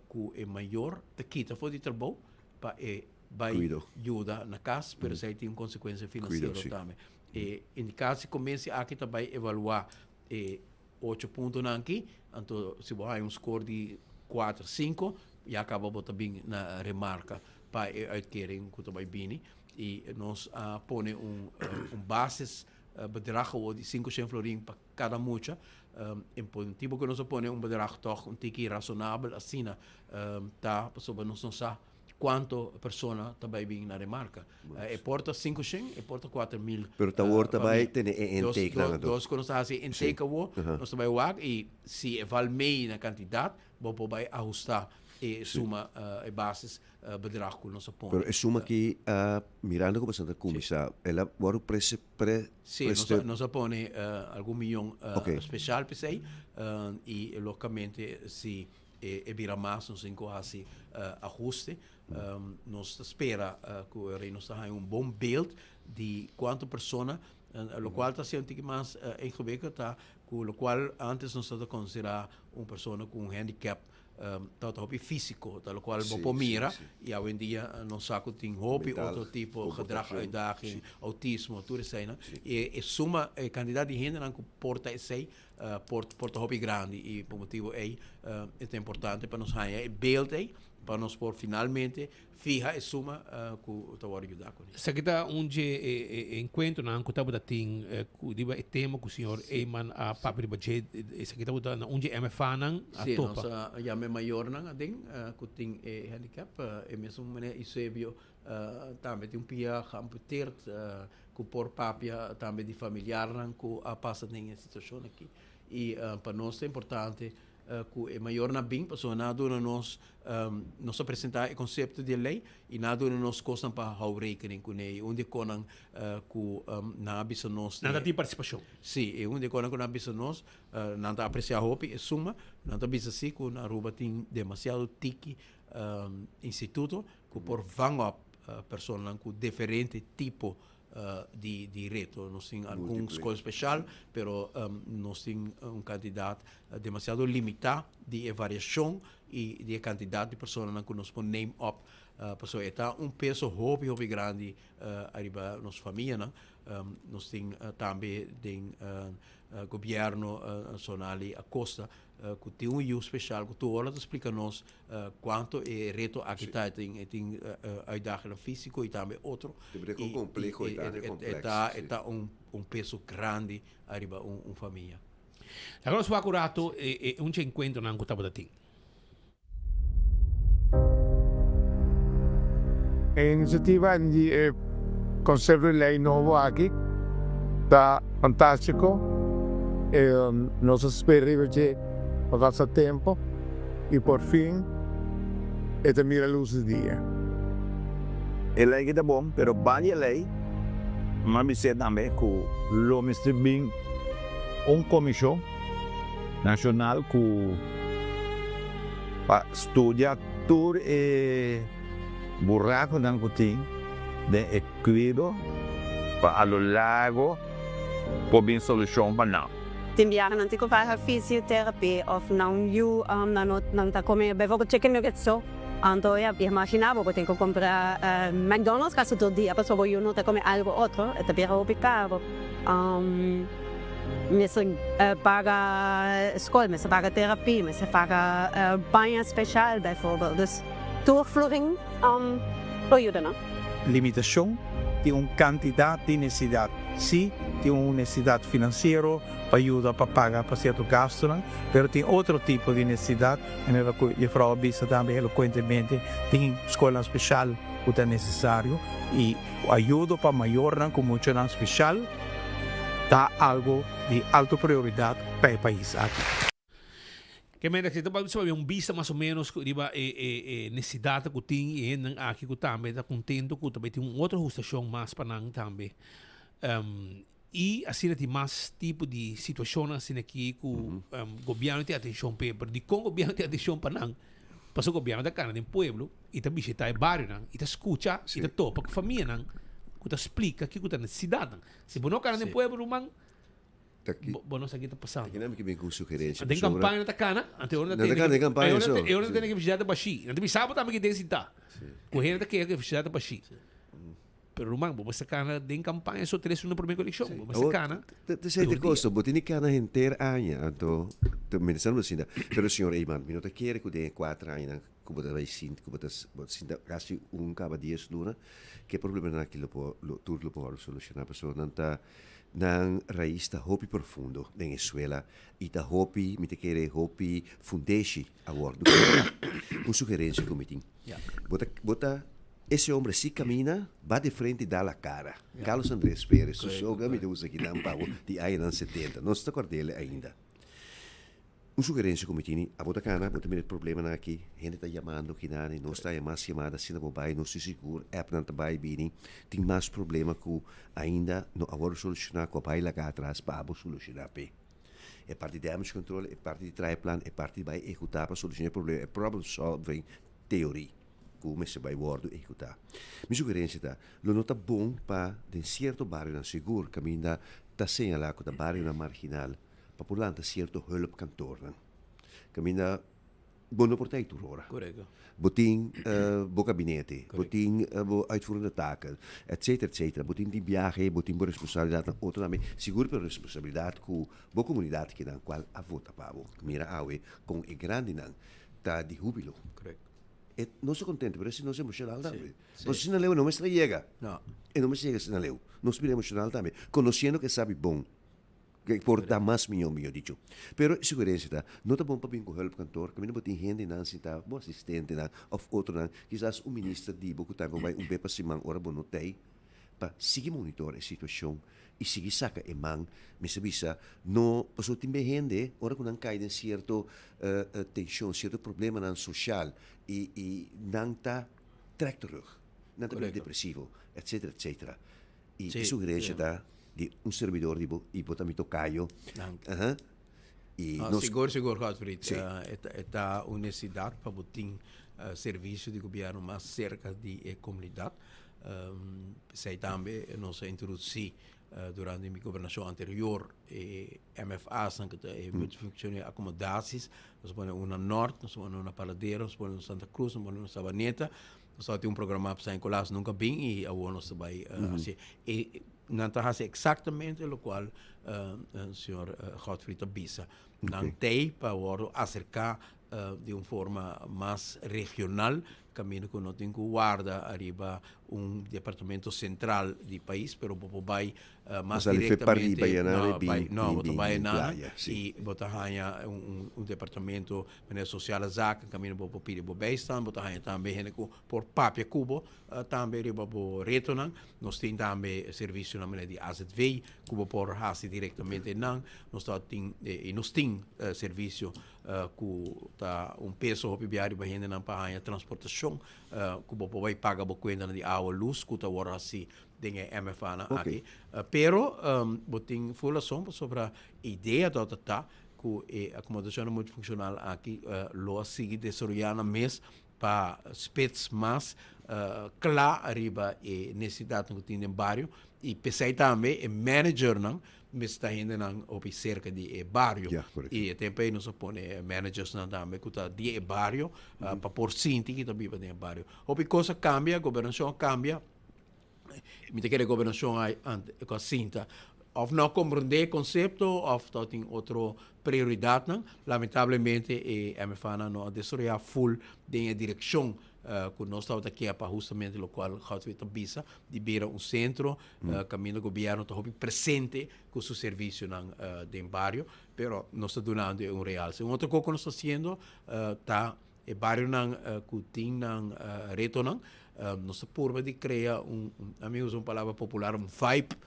ku e mayor ta kita for di trabou pa e bai yuda na kas, pero esei tin un konsekuensia finansiero tambe. E indikasi komensi aki ta bai evaluá e ocho puntonan aki, anto si bo haña un skor di kuater, sinku, ya kaba bo ta bin na remarka pa e uitkering ku ta bai bini. I nos a pone un un basis bedrag awor di 500 florin pa kada mucha. E motibu ku nos a pone un bedrag tòg un tiki rasonabel asina ta pasobra nos no sa kuantu persona ta bai bin na remarka. E por ta 500, e por ta 4000. Pero ta awor ta bai tene e intake nan anto. Dos ku nos ta hasi e intake awor, nos ta bai wak i si e val mei na kantidat, bo por bai ahustá e suma, e basis bedrag ku nos a pone. Pero e suma aki, mirando ku boso ta kuminsá, el a wòrdu prese, pre, Sí, nos a, nos a pone algun miyon speshal p'esei i lógikamente si e bira mas nos tin ku hasi ahuste. Nos ta spera ku e rei nos ta haña un bon beeld di kuantu persona, lokual ta hasié un tiki mas ingewikkeld ta ku lokual antes nos tabata konsiderá un persona ku un handicap tabata hopi físiko, ta lokual bo por mira i awendia nos sa ku tin hopi otro tipo, gedrag uitdaging, outismo, tur eseinan. I e suma, e kantidat di hendenan ku por ta esei por por ta hopi grandi i pa motibu ei e ta importante pa nos haña e beeld ei pa nos por finalmente fiha e suma ku ta wòrdu yuda kuné. Esaki ta un dje e enkuentronan ku tabata tin ku riba e tema ku señor Eman a papia riba dje. Esaki tabata na un dje MFAnan a Sí, topa. nos a yama e mayornan aden ku tin e handicap. E mesun manera Eusebio tambe tin un pia geamputeerd ku por papia tambe di familiarnan ku a pasa den e situashon aki. I pa nos ta importante ku e mayornan bin pasobra nan a duna nos, nos a presentá e konsepto di e lei i nan a duna nos kosnan pa hou rekening kuné. I un di e konan ku nan a bisa nos. Nan ta tin partisipashon. Sí, e un di e konan ku nan a bisa nos, nan ta apresiá hopi e suma. Nan ta bisa sí ku na Aruba tin demasiado tiki instituto ku por vang op personanan ku diferente tipo di reto. Nos tin algun skol speshal, pero nos tin un kantidat demasiado limitá di e variashon i di e kantidat di personanan ku nos por neem op. Pasobra e ta un peso hopi hopi grandi ariba nos famianan. Nos tin tambe den gobierno Sonali Acosta cu tin un yu special cu tur ora ta splica nos cuanto e reto aki ta. E tin e tin uitdagingnan fisico y tambe otro. Y compleho e ta, e ta e ta un un peso grandi ariba un un famia. Laga nos wak un rato e e un dje encuentronan cu tabata tin. E iniciativa di e concepto di ley nobo aki ta fantastico. Nos a spera riba dje pa basta tempo y por fin e ta mira luz di dia. E ley aki ta bon, pero ban di e ley m'a bis'é tambe cu lo mester bin un comision. Nacional cu pa studia tur e buraconan cu tin den e cuido pa a lo largo por bin solucion pa nan. Tin biaha nan tin cu bai fysiotherapie of nan yu nan no nan ta come bijvoorbeeld chicken nuggets so anto ya imagina bo bo tin cu cumpra McDonald's casi tur dia pasobra bo yu no ta come algo otro e ta bira hopi caro. Mester paga skol, mester paga terapia, mester paga baña special bijvoorbeeld. Dus tur florin lo yuda nan. Limitashon tin un kantidat di nesesidat. Sí, tin un nesesidat finansiero pa yuda pa paga pa sierto gastunan, pero tin otro tipo di nesesidat, manera ku jefrou a bisa tambe elokuentemente, tin skolnan speshal ku ta nesesario i ayudo pa mayornan ku muchanan speshal. Ta algo di alto prioridad pa e pais aki. Ke mende aki ta bisa un bista mas o menos riba e e e necesidad cu tin y hendenan aki cu tambe ta contento cu ta bay tin un otro ahustacion mas pa nan tambe. Y asina tin mas tipo di situacionnan asina aki cu gobierno tin atencion p'e, pero dicon gobierno tin atencion pa nan? Pasobra gobierno ta cana den pueblo y ta bishita e barionan y ta scucha y ta topa cu famianan cu ta splica kico ta necesidadnan. Si bo no cana den pueblo ruman, bo no sa ki ta pasando. Aki nan mi ke bin cu un sugerencia. Den campaña nan ta cana, anto e ora nan ta tene e ora nan tene ke bishita ta bashi. Nan ta bisa bo tambe ki den sinta. Cu hende ta keha cu e bishita ta bashi. Pero ruman, bo mester cana den campaña so tres luna prome cu eleccion. Bo mester cana. Te esey te cosa, bo tin di cana henter aña, anto minister no sinta. Pero señor Eman, mi no ta kere cu den e cuater añanan cu bo ta bay sinti, cu bo ta sinta casi un caba dies luna, cu e problemanan aki lo por, tur lo por worde soluciona, pasobra nan ta, nan rais ta hopi profundo den e suela y ta hopi, mi ta kere hopi fundeshi a wordo kebra. Un sugerencia cu mi tin, bo ta, bo ta. Ese hombre si camina, ba de frente y da la cara. Carlos Andrés Pérez, su slogan mi ta usa akinan pa bo di añanan setenta. Nos ta kord'el ainda. Un sugerencia ku mi tini, abo ta kana, bo ta mira e problemanan aki, hende ta yamando kinan y nos ta haña mas yamada asina bo bai, nos tin sigur appnan ta bai bini, tin mas problema ku ainda no a wòrdu soluciona ku a bai laga atras pa abo soluciona p'e. E parti di damage control, e parti di traha e plan, e parti di bai ehecuta pa soluciona e problema, e problem solving theory. ku mester bai wòrdu ehekutá. Mi sugerensia ta, lo no ta bon pa den sierto barionan sigur kaminda ta señalá ku ta barionan marginal pa por lanta sierto hulpkantornan kaminda bo no por ta ei tur ora. Bo tin bo kabinete, bo tin bo uitvoerende taken, etcetera, etcetera. Bo tin di biahe, bo tin bo responsabilidatnan otro tambe. Sigur pero responsabilidat ku bo komunidat kinan kual a vota pa bo. Mira awe kon e grandinan ta di hubilo. E no sa contento, pero ese nos emocional tambe. Nos asina leu no mester a yega. E no mester yega asina leu. Nos bira emocional tambe, conociendo que e sabi bon, que por da mas miyo, miyo dicho. Pero e sugerencia ta, no ta bon pa bin cu hulpkantoor, caminda bo tin hendenan sinta, bo asistentenan of otronan, kisas un minister di bo cu tambe bo bay un be pa siman ora bo no t'ey, pa sigui monitor e situacion y sigui saca e man, mester bisa, no, pasobra tin be hende ora cu nan cay den cierto tension, cierto problemanan social y y nan ta trek terug, nan ta bira depresivo, etcetera, etcetera. Y e sugerencia ta di un servidor di bo y bo ta mi tocayo. Aha. Y nos Sigur, sigur, Godfried. E ta un necesidad pa bo tin servicio di gobierno mas cerca di e comunidad. P'esei tambe nos a introducí durante mi gobernacion anterior e MFA's, ku ta e multifunctionele accommodaties. Nos a pone un na Noord, nos a pone un na Paradera, nos a pone un na Santa Cruz, nos a pone un na Sabaneta. Nos tabatin un programa pa San Nicolas nunca bin y awor nos ta bay haci. E nan ta haci exactamente locual señor Godfrey ta bisa. Nan tey pa wordo acerca di un forma mas regional Caminda cu no tin cu warda ariba un departamento central di pais, pero bo por bay mas directamente, no, bay, no, bo ta bay na y bo ta haya un departamento manera sociale zaken, caminda bo por pidi bo bijstand, bo ta haya tambe hende cu por papia cu bo tambe riba bo retonan. Nos tin tambe servicionan manera di AZV cu bo por haci directamente nan. Nos ta tin y nos tin servicio ku ta un peso hopi bia riba hendenan pa haña transportashon ku bo por bai paga bo kuentanan di awa, lus ku ta wòrdu hasi den e MFAnan aki. Pero bo tin ful rason pasobra idea tabata ta ku e akomodashonnan multifunshonal aki lo a sigui desaroyá nan mes pa spits mas kla riba e nesesidatnan ku tin den bario i p'esei tambe e managernan Mester ta hendenan hopi serka di e bario. I e tempo ei nos a pone e managersnan tambe ku ta di e bario pa por sinti ki ta biba den e bario. Hopi kos a kambia, gobernashon a kambia. Mi ta kere gobernashon a ku a sinta òf no a komprondé e konsepto òf tabatin otro prioridatnan. Lamentablemente e MFAnan no a desaroyá ful den e direkshon ku nos tabata ke pa hustamente lokual Godfrey ta bisa di bira un sentro kaminda gobièrnu ta hopi presente ku su servisionan den bario, pero nos ta dunando e un realse. Un otro kos ku nos ta hasiendo ta e barionan ku tin nan retonan, nos ta purba di krea un, ami usa un palabra popular, un vibe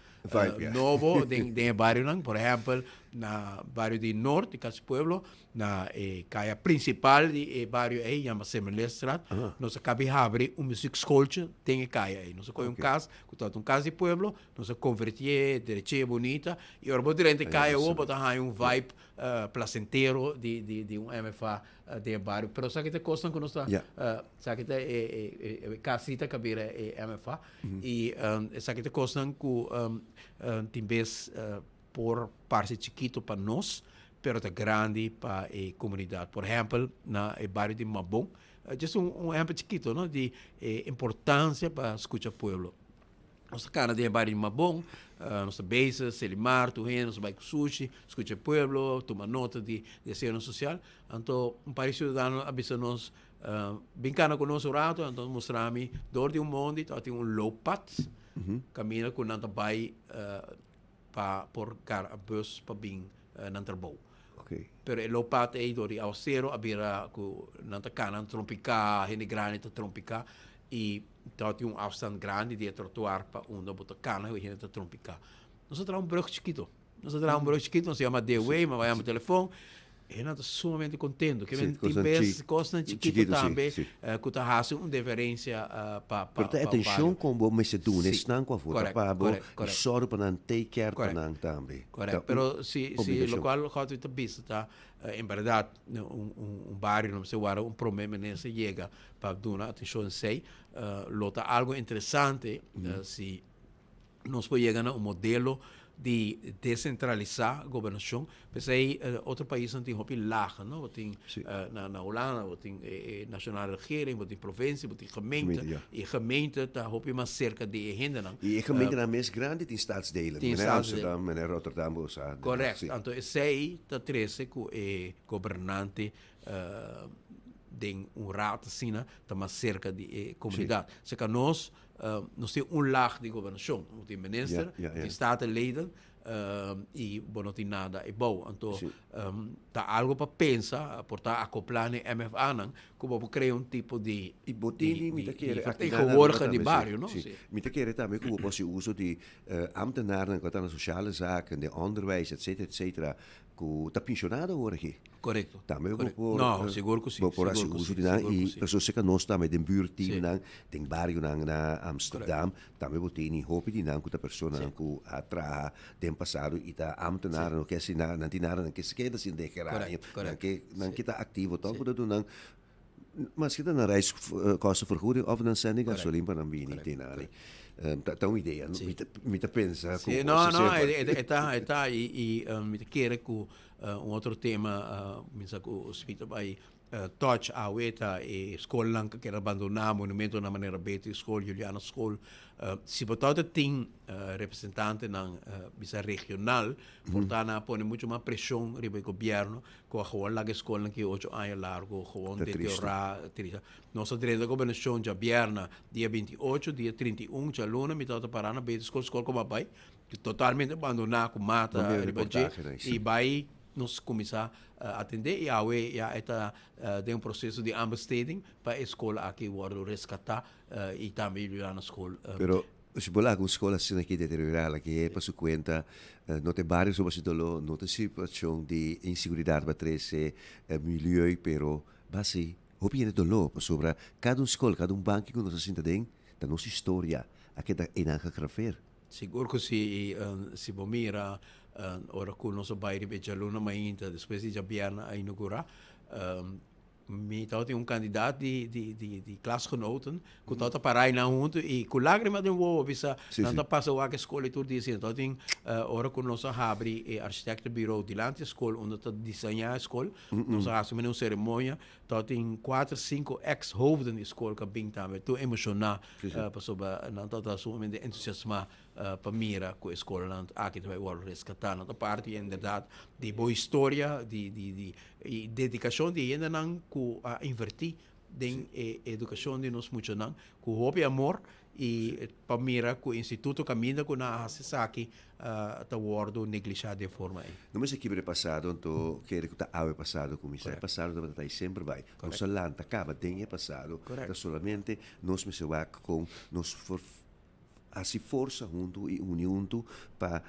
nobo den e barionan. Por ehèmpel, na bario di Noord, di Kasi Pueblo, Na e kaya prinsipal di e bario ei, yama Semerlestraat, nos a kabi habri un muziekschooltje den e kaya ei. Nos a kohe un kas ku tabata un kas di pueblo, nos a konvertié, derech'é bunita, i ora bo drenta e kaya awor bo ta haña un vibe plasentero di un MFA den e bario. Pero esaki ta e kosnan ku nos ta, esaki ta e kasita ku a bira e MFA, i esaki ta e kosnan ku tin bes por parse chikito pa nos, pero ta grandi pa e comunidad. Por ehempel, na e bario di Mabon, just un un ehempel chikito no di e importancia pa scucha pueblo. Nos ta cana den e bario di Mabon, nos ta bezig, Selimar, tur hende, nos ta bai cu sushi, scucha e pueblo, tuma nota di deseonan social. Anto un par di ciudadano a bisa nos, bin cana cu nos un rato, anto mustra mi door di un mondi tabatin un looppad, caminda cu nan ta bai pa por gara bus pa bin nan trabou. Pero e looppad ei dor di awasero a bira ku nan ta kana nan trompiká, hende grandi ta trompiká i tabatin un afstand grandi di e trotuar pa unda bo ta kana i hende ta trompiká. Nos a traha un brug chikito, nos a traha un brug chikito, nos a yama DOW, mi a yama telefon. E nan ta sumamente contento. Ke men tin bes cosnan chikito tambe cu ta haci un diferencia pa pa Pero ta e atencion con bo mester duna esnan cu a vota pa bo y sòru pa nan take care pa nan tambe. Correct. Pero si si locual Godfrey ta bisa ta en berdad un bario no mester wara un prome minister yega pa duna atencion esey lo ta algo interesante si Nos por yega na un modelo di desentralisá gobernashon. P'esei otro paisnan tin hopi lagen, no? Bo tin na Hulanda, bo tin e nationale regering, bo tin provincie, bo tin gemeente. I gemeente ta hopi mas serka di e hendenan. I e gemeentenan mes grandi tin stadsdelen. Meneer Amsterdam, meneer Rotterdam, bo sa. Korèkt. Anto esei ta trese ku e gobernante den un raad asina ta mas serka di e komunidat. Serka nos Nos tin un laag di gobernashon. Bo tin minister, bo tin statenleden i bo no tin nada ebou. Anto ta algo pa pensa, por ta akoplá na e MFA-nan, ku bo por krea un tipo di I bo tin di, mi ta kere, vertegenwoordiger di bario, no? Si. Mi ta kere tambe ku bo por hasi uso di ambtenarnan ku a ta na sociale zaken, den onderwijs, etcetera, etcetera, Ku ta pensionado awor aki. Korekto. Tambe bo por. No, sigur ku si. Bo por hasi uso di nan i pasobra seka nos tambe den buurtteamnan, den barionan na Amsterdam, tambe bo tene hopi di nan ku ta personanan ku a traha den pasado i ta ambtenaren, no ke hasi nada, nan tin nada, nan ke keda sin den geranium, nan ke nan ke ta aktivo tòg bo ta duna nan maske ta nan reiskostenvergoeding òf nan sèn di gasolin pa nan bini te nani. Ta un idea, mi ta pensa ku. Sí, no, no, e ta, e ta, i mi ta kere ku un otro tema, mi sa ku Smith a bai touch awe ta e skolnan ku a keda bandoná, monumentonan manera Beatrix School, Juliana School. Si bo tabata tin representantenan bisa regional, por ta nan a pone mucho mas preshon riba e gobièrnu ku a gewoon laga e skolnan ki ocho aña largu gewoon deteriorá. Nos a drenta gobernashon djabièrna dia 28, dia 31 djaluna mi tabata pará na Beatrix School, skol ku a bai totalmente bandoná ku mata riba dje i bai nos kuminsá atendé i awe ya e ta den un proseso di aanbesteding pa e skol aki wòrdu reskatá i tambe Juliana School. Pero si bo laga un skol asina aki deteriorá la ke pa su kuenta no ta e bario so basi doló, no ta e situashon di inseguridat ba trese milieu pero basi hopi hende doló pasobra kada un skol, kada un banki ku nos a sinta den ta nos historia a keda einan gegraveer. Sigur ku si i si bo mira ora ku nos a bai riba e djaluna mainta despues di djabièrnè a inugurá mi tabatin un kandidat di di di di klasgenoten ku tabata para einan huntu i ku lágrima den wowo a bisa nan ta pasa wak e skol i tur dia asina. Tabatin ora ku nos a habri e architectenbureau dilanti e skol unda ta diseñá e skol nos a hasi manera un seremonia Tabatin kuater, sinku ex hoofden di skol ku a bin tambe tur emoshoná pasobra nan tabata sumamente entusiasmá pa mira ku e skolnan aki ta bai wòrdu reskatá. Nan ta parti inderdat di bo historia, di di di i dedikashon di e hendenan ku a invertí den e edukashon di nos muchanan ku hopi amor I pa mira ku instituto kaminda ku nan a hasi esaki ta wòrdu neglishá den forma ei. No mester kibra e pasado anto kere ku ta awe pasado kuminsá. E pasado tabata ta ei semper bai. Nos a lanta kaba den e pasado. Ta solamente nos mester wak kon nos por hasi forsa huntu i uni huntu pa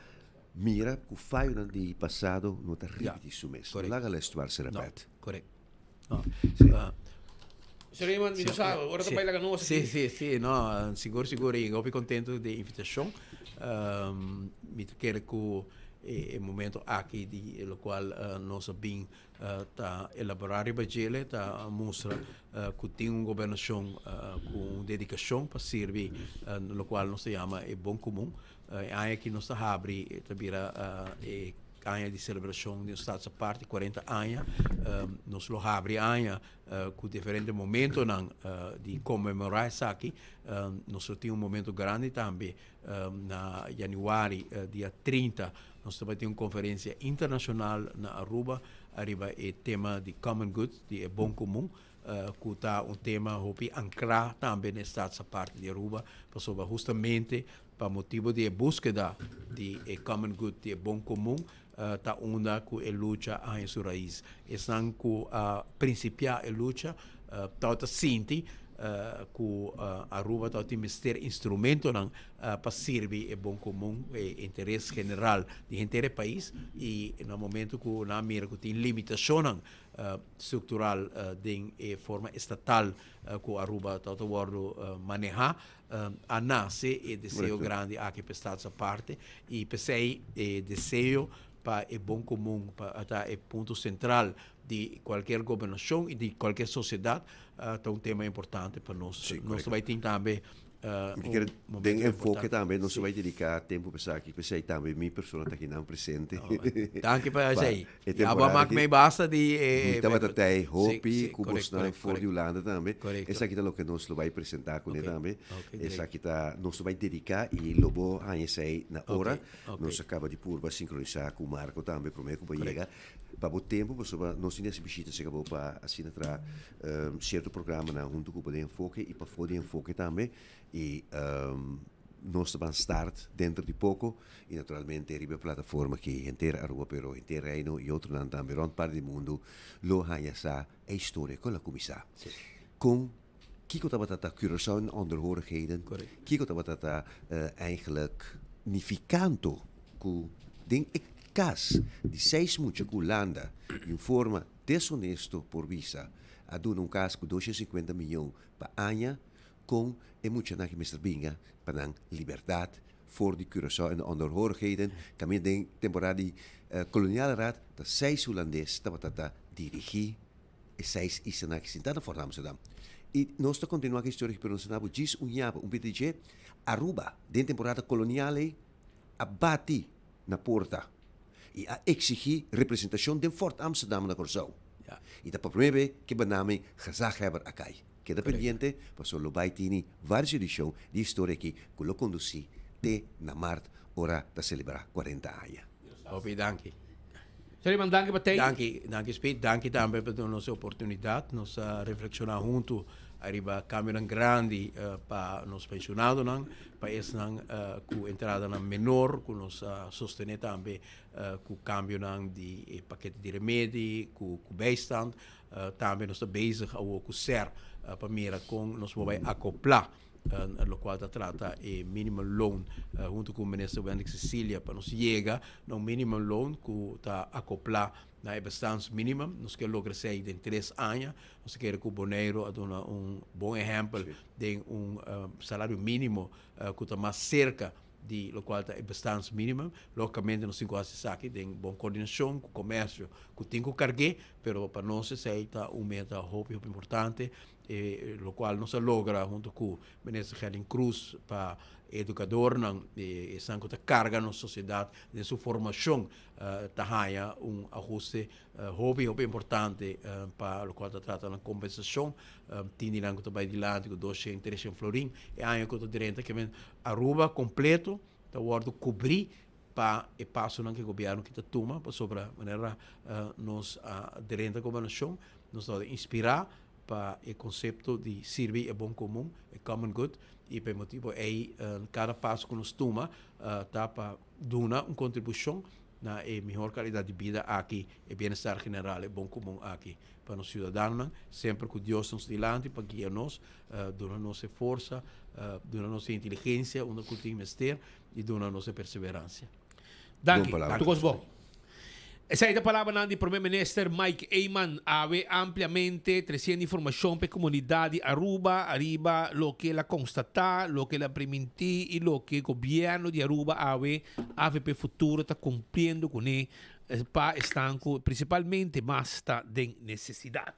mira ku fayonan di pasado no ta ripití su mes. No laga l'histoire se repet. Señor Raymond, mi no sa, ora ta bai laga nos Sí, sí, sí, no, sigur, sigur, y hopi contento di e invitacion. Mi ta kere cu e momento aki di locual nos a bin ta elabora riba djele ta mustra cu tin un gobernacion cu un dedicacion pa sirbi locual nos ta yama e bon comun. E aña aki nos ta habri ta bira e aña di celebracion di nos Staats Aparte, 40 aña. Nos lo habri aña cu diferente momentonan di conmemora esaki. Nos lo tin un momento grandi tambe na januari dia 30. Nos ta bai tin un conferencia internacional na Aruba ariba e tema di common good, di e bon comun, cu ta un tema hopi ancra tambe na e Staats Aparte di Aruba, pasobra hustamente pa motibo di e buskeda di e common good, di e bon comun, ta unda cu e lucha a haña su rais. Esnan cu a principia e lucha tabata sinti cu Aruba tabatin mester instrumentonan pa sirbi e bon comun, e interes general di henter e pais y na momento cu nan a mira cu tin limitacionnan structural den e forma estatal cu Aruba tabata wordo maneha, a nace e deseo grandi aki pa e Staats Aparte y p'esey e deseo pa e bon comun pa ta e punto central di cualkier gobernacion y di cualkier sociedad ta un tema importante pa nos. Nos ta bay tin tambe Mi kier den enfoke tambe nos ta bay dedica tempo pa esaki, p'esey tambe mi persona ta akinan presente. Danki pa esey. Ya bo a mak mei basta di e. Mi tabata tei hopi ku bosnan for di Hulanda tambe. Esaki ta loke nos lo bai presentá kuné tambe. Esaki ta nos lo bai dediká i lo bo haña esei na ora. Nos a kaba di purba sinkronisá ku Marco tambe promé ku bo yega. Pa bo tempu pasobra nos tin di hasi bishita serka bo pa asina traha sierto programanan huntu ku bo den enfoke i pafó di enfoke tambe. I nos ta ban start dentro di poko y naturalmente riba e plataforma aki henter Aruba pero henter Reino y otronan tambe rond parti di mundo lo haña sa e historia con la cuminsa. Con kico tabata ta Curaçao en onderhorigheden, kico tabata ta eigenlijk nificanto cu den e cas di seis mucha cu Hulanda di un forma deshonesto por bisa a duna un cas cu 250 miyon pa aña Kon e muchanan ki mester binga pa nan libertat for di Curaçao en de onderhorigheden kaminda den temporada di Koloniale Raad ta seis Hulandes tabata ta dirigi e seis islanan ki sinta na Fort Amsterdam. I nos ta kontinua ku e historia aki pero nos ta nabo djis un yaba un pita di dje Aruba den temporada kolonial ei a bati na porta i a exigi representashon den Fort Amsterdam na Curaçao. I ta pa promé be ku e benaming gezaghebber a kai. Keda pendiente pasobra lo bai tini vários edishon di e historia aki ku lo kondusí te na mart ora ta selebrá kuarenta aña. Hopi danki. Sherryman danki pa tei. Danki, danki Speed, danki tambe pa duna nos e oportunidat nos a reflekshoná huntu ariba kambionan grandi pa nos penshonadonan, pa esnan ku entradanan menor ku nos a sostené tambe ku kambionan di e pakete di remedi, ku bijstand. Tambe nos ta bezig awor ku ser pa mira kon nos por bai akoplá lokual ta trata e minimum loan huntu ku Minister Wendrick Cecilia pa nos yega na un minimum loan ku ta akoplá na e bestaansminimum. Nos ke logra esei den tres aña. Nos ta kere ku Boneiru a duna un bon ehèmpel den un salario mínimo ku ta mas serka di lokual ta e bestaansminimum. Lógikamente nos tin ku hasi esaki den bon koordinashon ku komersio ku tin ku karg'é, pero pa nos esei ta un meta hopi hopi importante, e lokual nos a logra huntu ku Minister Gerlin Croes pa e edukadornan, esnan ku ta karga nos sosiedat den su formashon ta haña un ahuste hopi hopi importante pa lokual ta trata nan kompensashon. Tin di nan ku ta bai dilanti ku doshen, treshen florin e aña ku ta drenta ke men Aruba kompleto ta wòrdu kubrí pa e pasonan ku e gobièrnu ki ta tuma pasobra manera nos a drenta gobernashon nos ta wòrdu inspirá pa e konsepto di sirbi e bon komun, e common good, i pa e motibu ei kada paso ku nos tuma ta pa duna un kontribushon na e mihor kalidat di bida aki, e bienestar general, e bon komun aki pa nos siudadanonan, semper ku Dios nos dilanti pa guia nos, duna nos e forsa, duna nos e inteligensia unda ku tin mester i duna nos e perseveransia. Danki. Tur kos bon. Esei ta palabranan di Prome Minister Mike Eman awe ampliamente treciendo informacion pa e comunidad di Aruba ariba loke el a constata, loke el a priminti y loke gobierno di Aruba awe, avp Futuro, ta cumpliendo cune pa esnan cu principalmente mas ta den necesidad.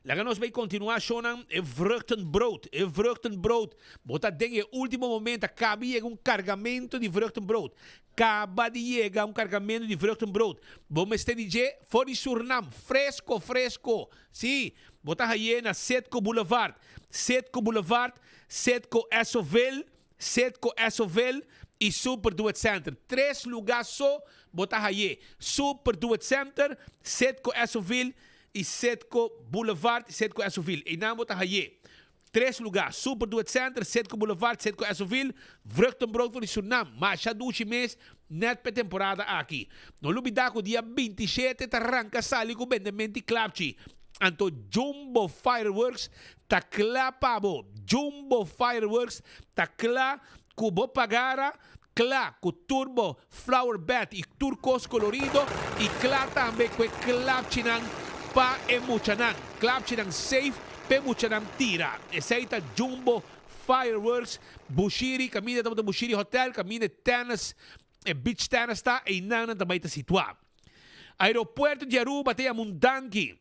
Laga nos bay continua shownan e vruchtenbrood, e vruchtenbrood. Bo ta den e ultimo momento, a caba di yega un cargamento di vruchtenbrood. Caba di yega un cargamento di vruchtenbrood. Bo mester di dje for di Surnam, fresco fresco. Si, bo ta haye na Citgo Boulevard, Citgo Boulevard, Citgo Essoville, Citgo Essoville y Super Duet Center. Tres lugar so bo ta haye, Super Duet Center, Citgo Essoville y Citgo Boulevard, Citgo Essoville. Eynan bo ta haye. Tres lugá, Super Duet Center, Citgo Boulevard, Citgo Essoville, Vruchtenbrood for di Surnam. Masha dushi mes net p'e temporada aki. No lubidá ku dia 27 ta ranka sali ku bendementi klapchi. Anto Jumbo Fireworks ta kla pa bo. Jumbo Fireworks ta kla ku bo pagara, kla ku tur bo flower bed i tur kos kolorido i kla tambe ku e klapchinan pa e muchanan. Klapchinan safe p'e muchanan tira. Esei ta Jumbo Fireworks Bushiri, kaminda tabata Bushiri Hotel, kaminda e tennis, e beach tennis ta, einan nan ta bai ta situá. Aeropuerto di Aruba ta yama un danki.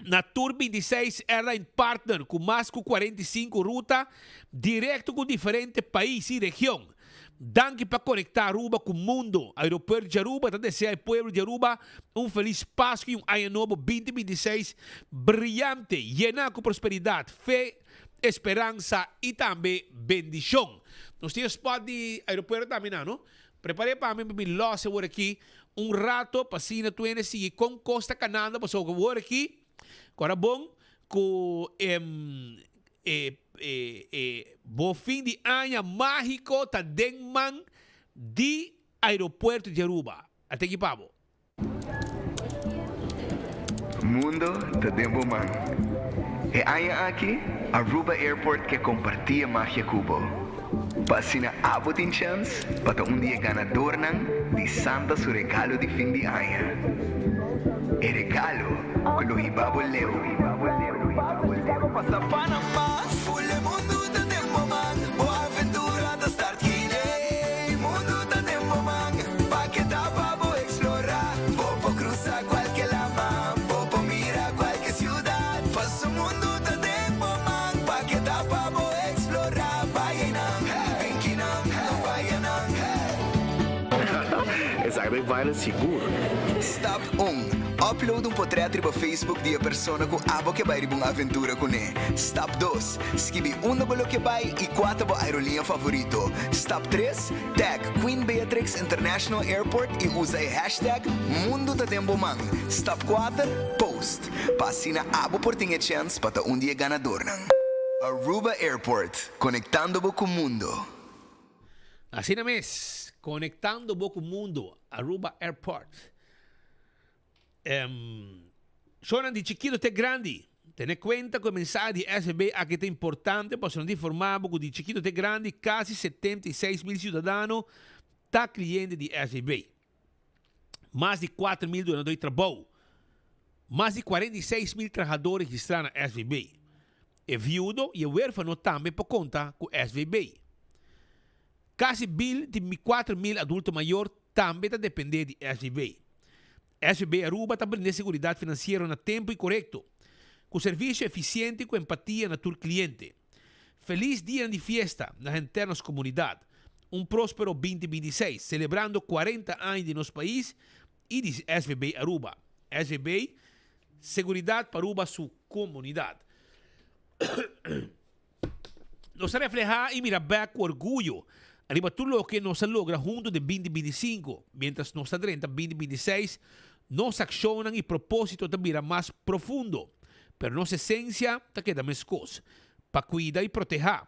na tur 26 airline partner ku mas ku 45 ruta direkto ku diferente pais i region. Danki pa konektá Aruba ku mundo. Aeropuerto di Aruba ta desea e pueblo di Aruba un felis Pasku i un Aña Nobo 2026 briante, yená ku prosperidat, fe, esperansa i tambe bendishon. Nos tin e spot di aeropuerto tambe na, no? Prepar'é pa mi pa mi lòs awor aki un rato pa asina tu hende sigui kon kos ta kanando pasobra awor aki ku ora bon ku e e e bo fin di aña mágiko ta den man di aeropuerto di Aruba. A teki pa bo. Mundo ta den bo man. E aña aki Aruba Airport ke kompartí e magia ku bo. Pa asina abo tin chèns pa ta un di e ganadornan di Santa su regalo di fin di aña. E regalo ku lo hiba bo leu. Pa ke ta pa bo explora. Bo por cruza cualke lama. Bo por mira cualke ciudad. Paso mundo ta den bo man. Pa ke ta pa bo explora. Bay einan, bin kinan, no faya nan. Esaki ta e viral sigur. Stap un. Upload un potret riba Facebook di e persona ku abo ke bai riba un aventura kuné. Stap dos, Skibi unda bo lo ke bai i kua ta bo aerolínea favorito. Stap tres, Tag Queen Beatrix International Airport i usa e hashtag Mundu ta den bo man. Stap kuater, Post. Pa asina abo por tin e chèns pa ta un di e ganadornan. Aruba Airport, konektando bo ku mundo. Asina mes, konektando bo ku mundo, Aruba Airport. Shownan di chikito te grandi. Tene kuenta ku e mensahe di SVB aki ta importante pasobra nan ta informa bo ku di chikito te grandi kasi 76 mil siudadano ta kliente di SVB. Mas di 4 mil dunadó di trabou. Mas di 46 mil trahadó registrá na SVB. E viudo i e wérfano tambe por konta ku SVB. Kasi bil di 4 mil adulto mayor tambe ta dependé di SVB. SVB Aruba ta brinda seguridat finansiero na tempu i korekto, ku servisio efisiente i ku empatia na tur kliente. Felis dianan di fiesta na henter nos komunidat. Un próspero 2026, selebrando 40 aña di nos pais i di SVB Aruba. SVB, seguridat pa Aruba su komunidat. Nos ta reflehá i mira bèk ku orguyo riba tur loke nos a logra huntu den 2025. Miéntras nos ta drenta 2026, nos akshonnan i propósito ta bira mas profundo, pero nos esensia ta keda meskos, pa kuida i protehá,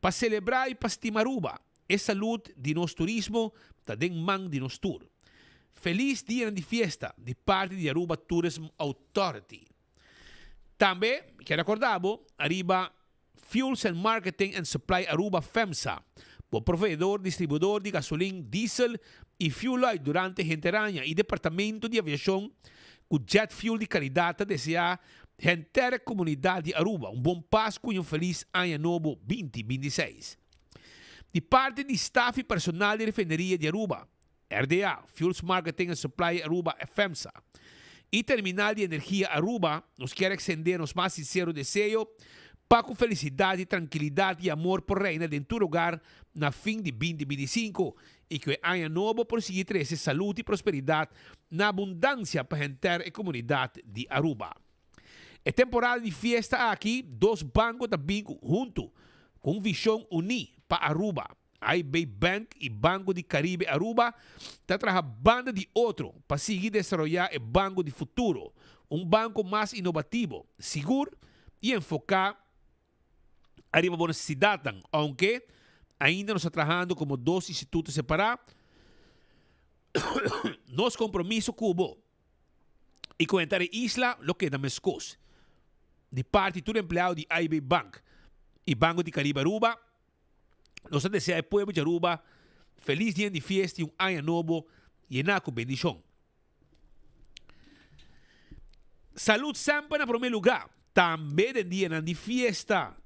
pa selebrá i pa stima Aruba. E salud di nos turismo ta den man di nos tur. Felis dianan di fiesta di parti di Aruba Tourism Authority. Tambe kier recorda bo ariba Fuels and Marketing and Supply Aruba FEMSA, bo proveedor distribuidor di gasolin, diesel y fuel oil durante henter aña y Departamento di Aviacion cu jet fuel di calidad ta desea henter e comunidad di Aruba un bon Pascu y un feliz Aña Nobo 2026. Di parti di staf y personal di Refineria di Aruba, RDA, Fuels Marketing and Supply Aruba, FEMSA, y Terminal di Energia Aruba, nos kier extende nos mas sincero deseo pa cu felicidad y trankilidad y amor por reina den tur hogar na fin di 2025 y cu e aña nobo por sigui trece salud y prosperidad na abundancia pa henter e comunidad di Aruba. E temporada di fiesta aki, dos banco ta bin hunto cu un vision uni pa Aruba. AIB Bank y Banco di Caribe Aruba ta traha banda di otro pa sigui desaroya e banco di futuro, un banco mas innovativo, sigur y enfoca ariba bo necesidadnan. Aunke ainda nos ta trahando como dos instituto separa, nos compromiso cu bo y cu henter e isla lo keda mescos. Di parti tur empleado di AIB Bank y Banco di Caribe Aruba, Nos ta desea e pueblo di Aruba felis dia di fiesta y un aña nobo yená cu bendicion. Salud semper na prome lugar, tambe den dianan di fiesta.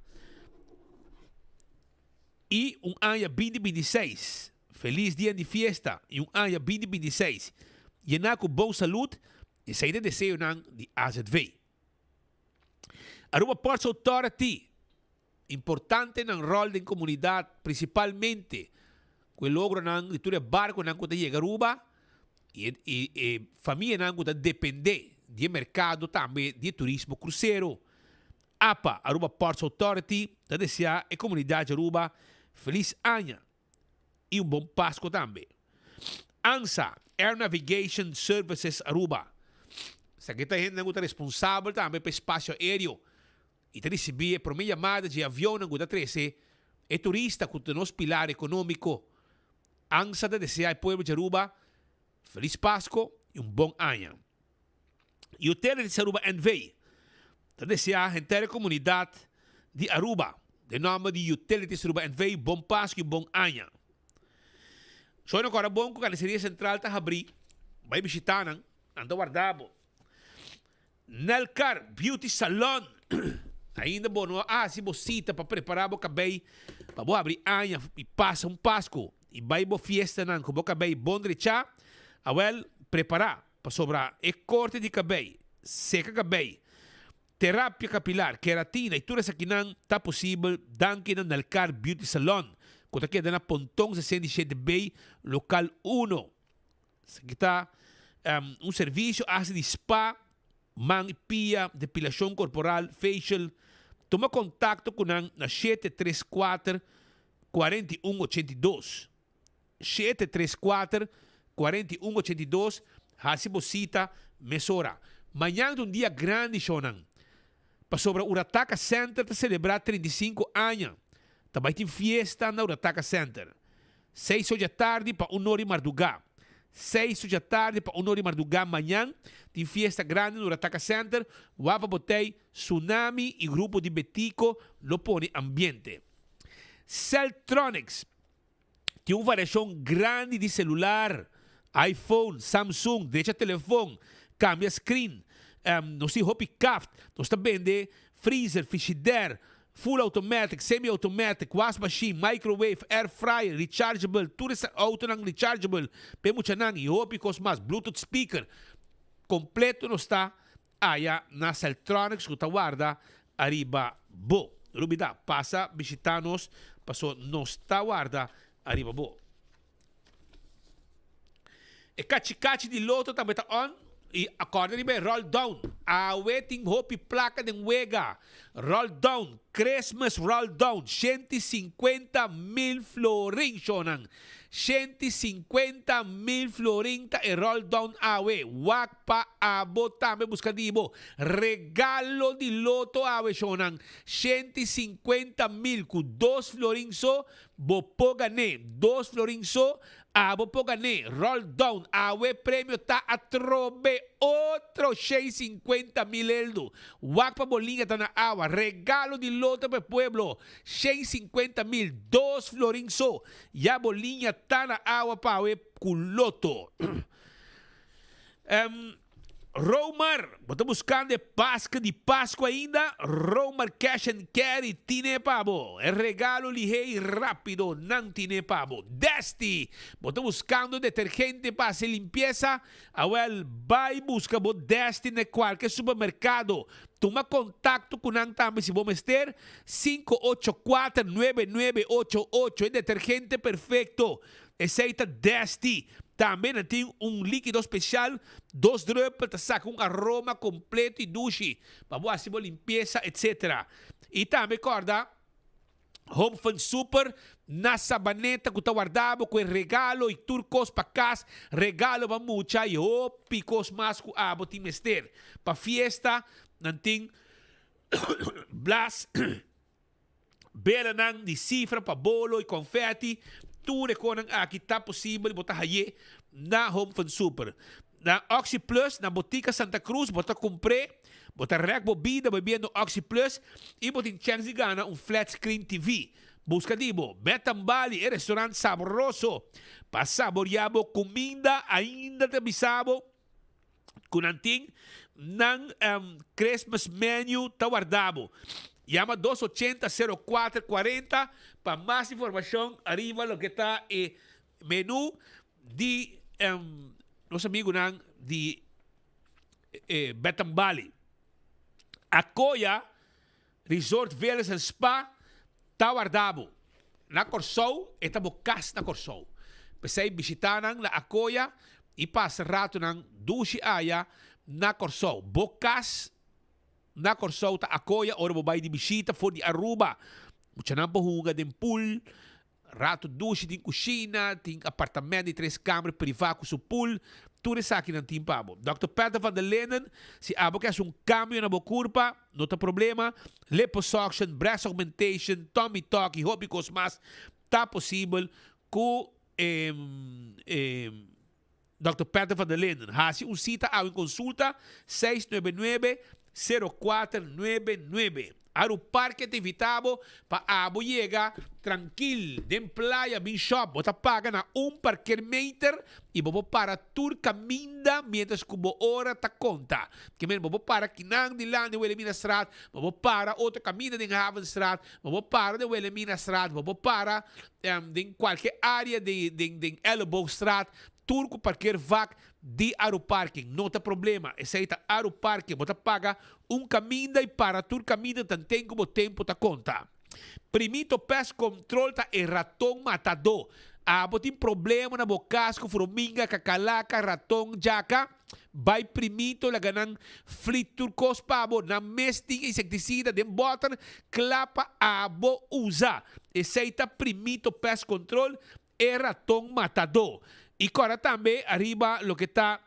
Y un aña 2026, felis dia di fiesta y un aña 2026 yená cu bon salud, esey ta e deseonan di AZV. Aruba Ports Authority Importante nan ròl den komunidat, prinsipalmente ku e logronan di tur e barkonan ku ta yega Aruba i e e famianan ku ta dependé di e merkado tambe di e turismo krusero. Apa, Aruba Ports Authority, ta deseá e komunidat di Aruba felis aña i un bon Pasko tambe. ANSA, Air Navigation Services Aruba, esaki ta hendenan ku ta responsabel tambe pa e spasio aéreo i ta risibí e promé yamada dje avionnan ku ta trese e turista ku ta nos pilar ekonómiko. ANSA ta deseá e pueblo di Aruba Felis Pasko i un bon aña. Utilities Aruba NV. ta deseá henter e komunidat di Aruba den nòmber di Utilities Aruba NV. bon Pasko i bon aña. Soy no kòrda bon ku Carniceria Central ta habrí, bai bishitá nan, nan ta warda bo. Nelcar Beauty Salon Ainda bo no a hasi bo sita pa prepara bo kabei pa bo habri aña i pasa un Pasku i bai bo fiestanan ku bo kabei bon drechá? Awel, prepara, pasobra e korte di kabei, seka kabei, terapia kapilar, keratina i tur esakinan ta posibel danki na Nelcar Beauty Salon ku ta keda na Ponton 67 B, lokal uno. Esaki ta. Un servisio hasi di spa, man i pia, depilashon korporal, facial. Tuma kontakto ku nan na 734 41 82. 734 41 82 Hasi bo sita mesora. Mañan ta un dia grandi shownan. Pasobra Urataka Center ta selebrá 35 aña. Ta bai tin fiesta na Urataka Center. Seis or djatardi pa un or di mardugá. Seis or djatardi pa un or di mardugá mañan tin fiesta grandi na Urataka Center. Wapa Botey, Tsunami i grupo di Betico lo pone ambiente. Celtronics tin un variashon grandi di celular, iPhone, Samsung, drecha telefon, cambia screen. Nos tin hopi kaft, nos ta bende freezer, frigidaire, full automatic, semi automatic, was machine, microwave, air fryer, rechargeable, tur esa autonan rechargeable p'e muchanan y hopi cos mas, bluetooth speaker, completo nos ta aya na Celtronics cu ta warda ariba bo. Rubida, pasa bishita nos paso nos ta warda ariba bo. E kachikachi di loto tambe ta on y acorda riba e roll down. Awe tin hopi placa den wega. Roll down, Christmas roll down, 150 mil florin shonan. 150 mil florin ta e roll down awe. Wak pa abo tambe busca di bo. Regalo di loto awe shonan. 150 mil cu 2 florin so bo por gan'é. 2 florin so abo por gan'é. Roll down awe premio ta atrobe otro 150 mil eldo. Wak pa bo liña ta na awa. Regalo di loto pa pueblo. 150 mil, 2 florin so. Ya bo liña ta na awa pa awe cu loto. Romar, bo ta buscando Pasco di Pasco ainda? Romar Cash and Carry tin pa bo. E regalo lihe y rapido nan tin pa bo. Desti, bo ta buscando detergente pa haci limpieza? Awel, bay busca bo Desti na cualkier supermercado. Tuma contacto cu nan tambe si bo mester 584-9988. E detergente perfecto. Esey ta Desti. Tambe nan tin un likido special, 2 druppel, ta saca un aroma completo y dushi. Pa bo haci bo limpieza, etc. Y tambe corda, Home Fun Super na Sabaneta cu ta warda bo cu regalo y tur cos pa cas, regalo pa mucha y hopi cos mas cu abo tin mester. Pa fiesta, nan tin blas, belanan di cifra pa bolo y confetti, tur e conan aki ta posibel bo ta hay'é na Home Fun Super. Na Oxi Plus, na Botica Santa Cruz, bo ta cumpre, bo ta rek bo bida bebiendo Oxi Plus y bo tin chance di gana un flat screen TV. Busca di bo, Betambali, e restaurant sabroso pa saborea bo cuminda ainda ta bisa bo cu nan tin nan Christmas menu ta warda bo. Yama 280 04 40 pa mas informacion ariba loke ta e menu di nos amigonan di Betambali. Acoya Resort Villas and Spa ta warda bo. Na Corsou, e ta bo cas na Corsou. P'esey bishita nan na Acoya y pasa ratonan dushi aya na Corsou. Bo cas na Corsou ta Acoya ora bo bay di bishita for di Aruba. Muchanan por hunga den pool, rato dushi tin cushina, tin apartamento di tres kamer priva cu su pool. Tur esaki nan tin pa bo. Dr. Peter van der Linden, si abo kier haci un cambio na bo curpa, no ta problema. Liposuction, breast augmentation, tummy tuck y hopi cos mas ta posibel cu Dr. Peter van der Linden. Haci un cita awe en consulta 699 0499. Aru Parke ta invita bo pa abo yega trankil den playa bin shop. Bo ta paga na un parkeermeter y bo por para tur caminda mientras cu bo ora ta conta. Ke men bo por para kinan dilanti Wilhelminastraat, bo por para otro caminda den Havenstraat, bo por para den Wilhelminastraat, bo por para den cualkier area di den Elleboogstraat, tur cu parkeervak di Aru Parking. No ta problema, esey ta Aru Parking. Bo ta paga un caminda y para tur caminda tanten cu bo tempo ta conta. Primito Pest Control ta e raton matador. Abo tin problema na bo cas cu frominga, cacalaca, raton, djaca? Bai Primito laga nan flit tur kos pa bo. Nan mes tin insektisida den bòter kla pa abo usa. Esei ta Primito Pest Control, e raton matadó. I kòrda tambe ariba loke ta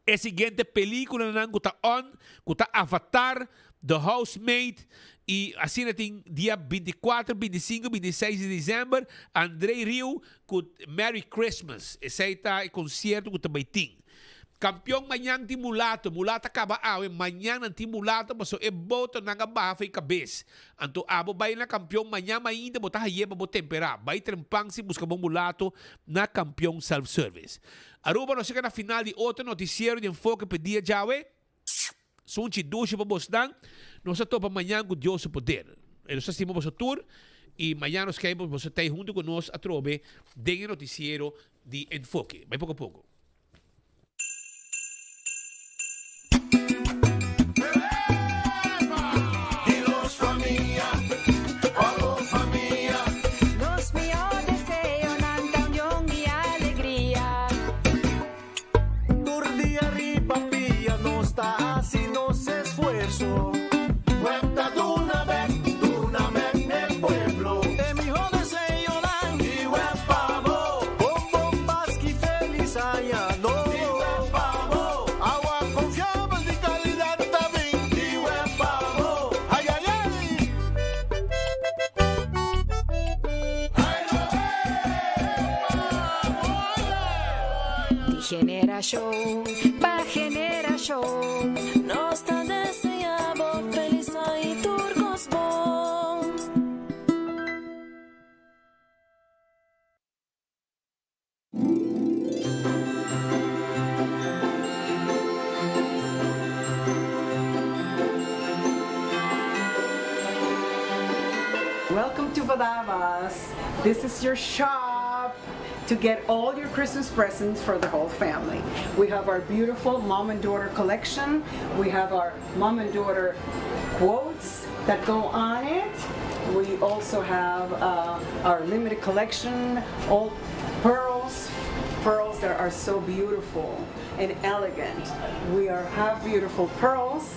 e siguiente películanan ku ta on, ku ta Avatar, The Housemaid i asina tin dia 24, 25, 26 di december André Rieu ku Merry Christmas. Esei ta e konsierto ku ta bai tin. Kampion mañan tin mulato, mulato a kaba awe, mañan nan tin mulato pasobra e botonan a baha for e kabes. Anto abo bai na kampion mañan mainta bo ta haye pa bo temperá. Bai trempan si buska bo mulato na Kampion Self Service. Aruba nos yega na final di otro noticiero di Enfoke p'e dia djawe. Sunchi dushi pa bosnan. Nos ta topa mañan ku Dios su poder. E nos ta stima boso tur y mañan nos kei boso tei hunto ku nos atrobe den e noticiero di Enfoke. Bai poko poko. Di nos famia, pa bo famia. Nos mihó deseonan ta union i alegria. Tur dia riba pia nos ta hasi nos esfuerso. Web ta duna bek, duna bek n'e pueblo. E mihó deseonan di web pa bo. Bon bon Paski felis aña nobo. Di web pa bo. Awa konfiabel di kalidat ta bin. Di web pa bo. Ay ay ay. Di generashon pa generashon. Nos ta desea bo felis aña i tur kos bon. Welcome to Badabas. This is your shop to get all your Christmas presents for the whole family. We have our beautiful mom and daughter collection. We have our mom and daughter quotes that go on it. We also have uh, our limited collection, all pearls, pearls that are so beautiful and elegant. We are have beautiful pearls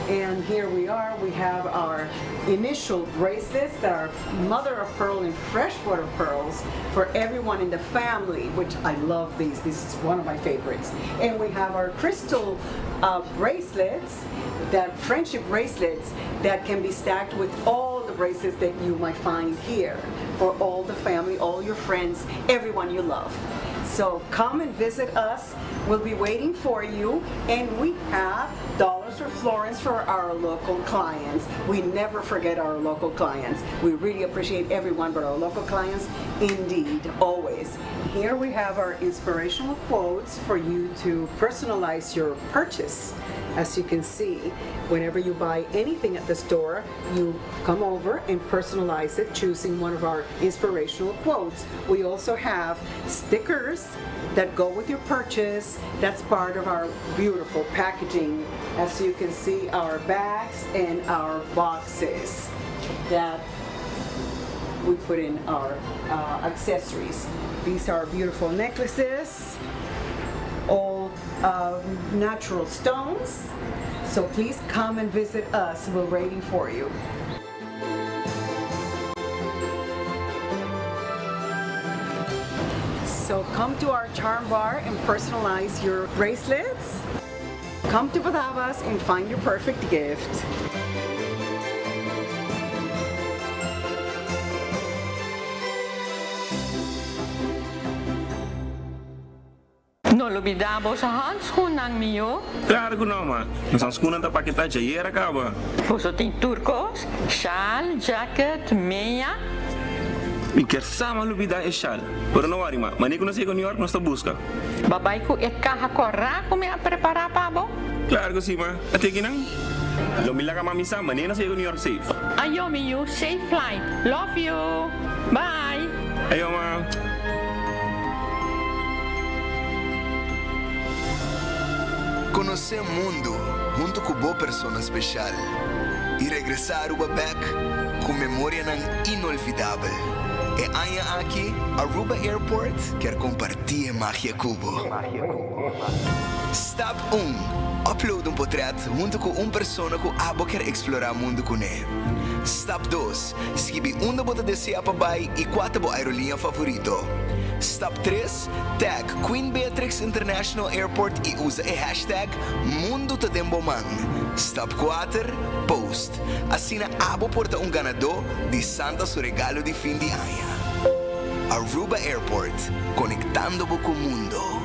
and here we are, we have our initial bracelets that are mother of pearl and freshwater pearls for everyone in the family, which I love these. This is one of my favorites. And we have our crystal uh, bracelets, that friendship bracelets that can be stacked with all the bracelets that you might find here for all the family, all your friends, everyone you love. So come and visit us. We'll be waiting for you. And we have dollars for Florence for our local clients. We never forget our local clients. We really appreciate everyone, but our local clients, indeed, always. Here we have our inspirational quotes for you to personalize your purchase. As you can see, whenever you buy anything at the store, you come over and personalize it, choosing one of our inspirational quotes. We also have stickers that go with your purchase. That's part of our beautiful packaging. As you can see, our bags and our boxes that we put in our uh, accessories. These are beautiful necklaces, all um, natural stones. So please come and visit us. We're waiting for you. So come to our charm bar and personalize your bracelets. Come to Badabas and find your perfect gift. No lubidá boso handschoennan, mi yu. Claro cu no, ma. Nos handschoennan ta paketá djayer a caba. Boso tin tur cos, shal, jacket, meña. Mi kier sa ma lubidá e shal. Pero no worry, ma. Mane cu nos yega New York nos ta busca. Bo bai cu e caha corá cu mi a prepará pa bo? Claro cu si, ma. A teki nan. Lo mi laga mami sa mane nos yega New York safe. Ayo, mi yu. Safe flight. Love you. Bye. Ayo, ma. Konosé mundu huntu ku bo persona speshal i regresá Aruba bèk ku memorianan inolvidabel. E aña aki Aruba Airport kier comparti e magia cu bo. Stap un, Upload un potret hunto cu un persona cu abo kier explora mundo cune. Stap dos, Skibi unda bo ta desea pa bai y cua ta bo aerolinea favorito. Stap tres, Tag Queen Beatrix International Airport y usa e hashtag Mundo ta den bo man. Stap kuater, Post. Asina abo por ta un ganadó di Santa su regalo di fin di aña. Aruba Airport, konektando bo ku mundo.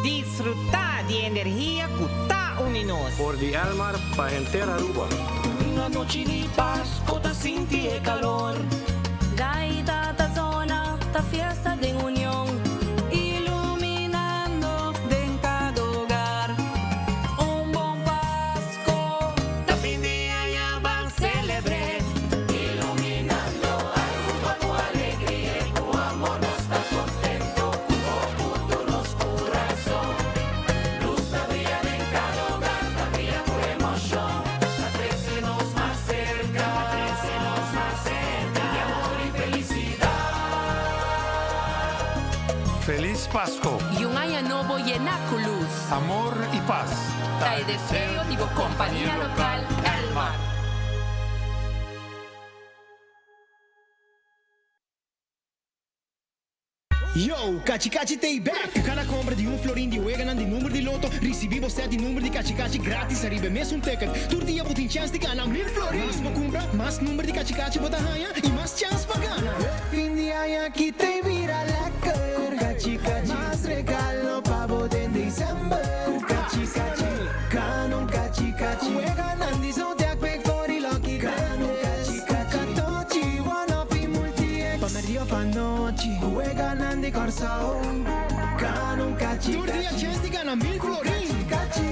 Disfrutá di e energia ku ta uni nos. For di Elmar pa henter Aruba. Un anochi di Pasco ta sinti e calor. Gaita ta zona, ta fiesta den union. Iluminando den cada hogar. Un bon Pasco ta fin di aña ban celebr'é. Iluminando Aruba cu alegria y cu amor nos ta contento cu bo punto nos curason. Luz ta bria den cada hogar, ta bria cu emocion. Ta trece nos mas cerca, ta trece nos mas cerca. Di amor y felicidad. Feliz Pasco! Y un aña nobo yena cu luz. Amor y paz. Ta e deseo di bo compania local Elmar. Yo, Cachi Cachi t'ey back! Cu cada compra di un florin di weganan di number di lotto, ricibi bo set di number di Cachi Cachi gratis ariba e mesun ticket. Tur dia bo tin chance di gana mil florin! Mas bo cumpra, mas number di Cachi Cachi bo ta haña y mas chance pa gana! Fin di aña aki t'ey bira lekker cu Cachi Cachi. Mas regalo pa bo den december cu Cachi Cachi. Gana un Cachi Cachi. Weganan di Zodiac Big Four y Lucky Gana un Cachi Cachi. Catochi, One Off y Multi X. Pa merdia of anochi. Weganan di Kòrsou. Gana un Cachi Tur dia chens di gana mil florin!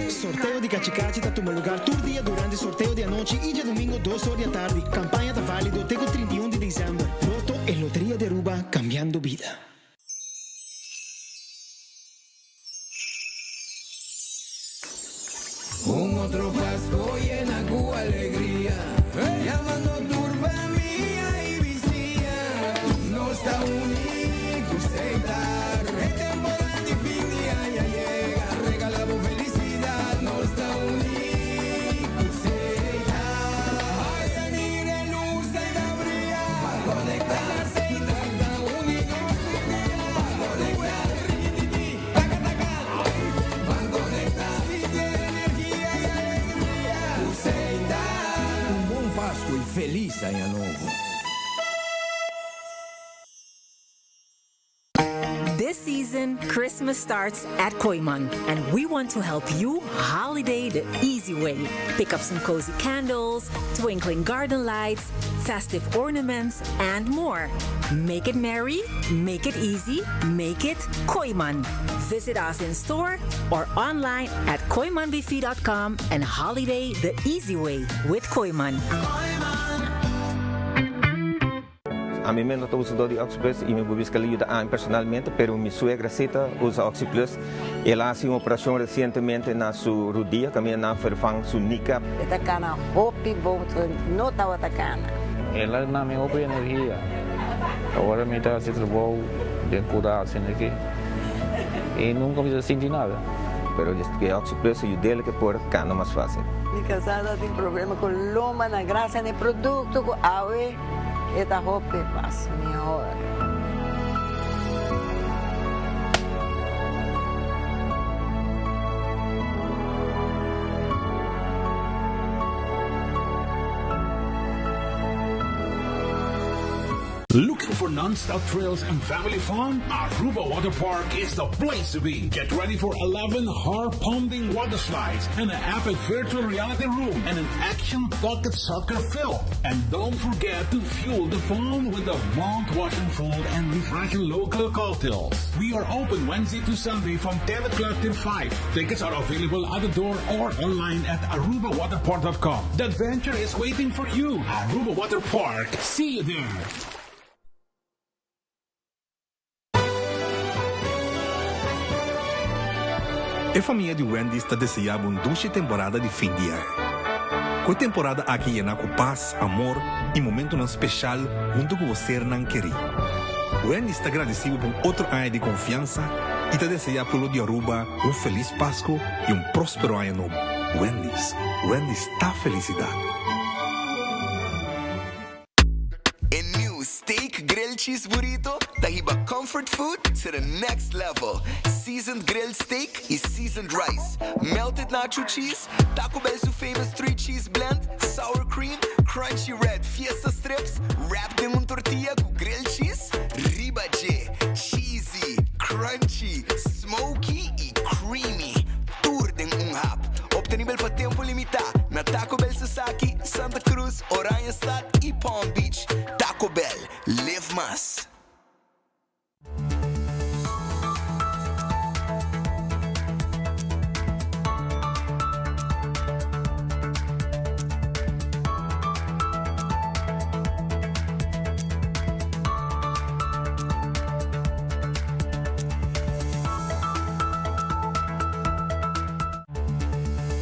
Sorteo di Cachi Cachi ta tuma lugar tur dia durante sorteo di anochi y djadomingo dos or di atardi. Campaña ta valido te cu 31 di december. Lotto e loteria di Aruba, cambiando bida. Un otro Pasco yena cu alegria, Yamando tur famia y bisiña. Nos ta uni cu Setar. E temporada di fin di aña yega, regala bo felicidad. Nos ta uni cu Setar. Haya mira e luz ei ta bria, Ban conecta, Setar ta uni nos tur dia. Ban conecta. Un bon Pasco y feliz aña nobo. This season, Christmas starts at Kooyman, and we want to help you holiday the easy way. Pick up some cozy candles, twinkling garden lights, festive ornaments, and more. Make it merry, make it easy, make it Kooyman. Visit us in store or online at kooymanbv.com and holiday the easy way with Kooyman. Ami mes no ta usadó di OxyPlus i mi por bisa ku el a yuda ami personalmente, pero mi suegra sí ta usa OxyPlus. El a hasi un operashon resientemente na su rudia kaminda nan a ferfan su kneecap. E ta kana hopi bon, no tabata kana. El a duna mi hopi energia. Ora mi ta hasi trabou den kura asina aki i nunka mi ta sinti nada. Pero e OxyPlus a yud'el ke por kana mas fásil. Mi kasada tin problema ku lomba na grasia na e produkto ku awe e ta hopi mas mihor. Looking for non-stop thrills and family fun? Aruba Water Park is the place to be. Get ready for 11 heart-pounding water slides and an epic virtual reality room and an action pocket soccer field. And don't forget to fuel the fun with the mouth-watering food and refreshing local cocktails. We are open Wednesday to Sunday from 10 o'clock till 5. Tickets are available at the door or online at arubawaterpark.com. The adventure is waiting for you. Aruba Water Park. See you there. E famia di Wendy's ta deseá bo un dushi temporada di fin di aña. Ku e temporada aki yená ku pas, amor i momentunan speshal huntu ku bo sernan kerí. Wendy's ta gradisí bo pa un otro aña di konfiansa i ta deseá pueblo di Aruba un felis Pasku i un próspero aña nobo. Wendy's, Wendy's ta felisidat. E new Steak Grilled Cheese Burrito ta hiba comfort food to the next level. Seasoned grilled steak y seasoned rice, melted nacho cheese, Taco Bell su famous three cheese blend, sour cream, crunchy red fiesta strips, wrapped den un tortilla cu grilled cheese, riba dje, cheesy, crunchy, smoky y creamy. Tur den un hap. Obtenibel pa tempo limita na Taco Bell Sasaki, Santa Cruz, Oranjestad y Palm Beach. Taco.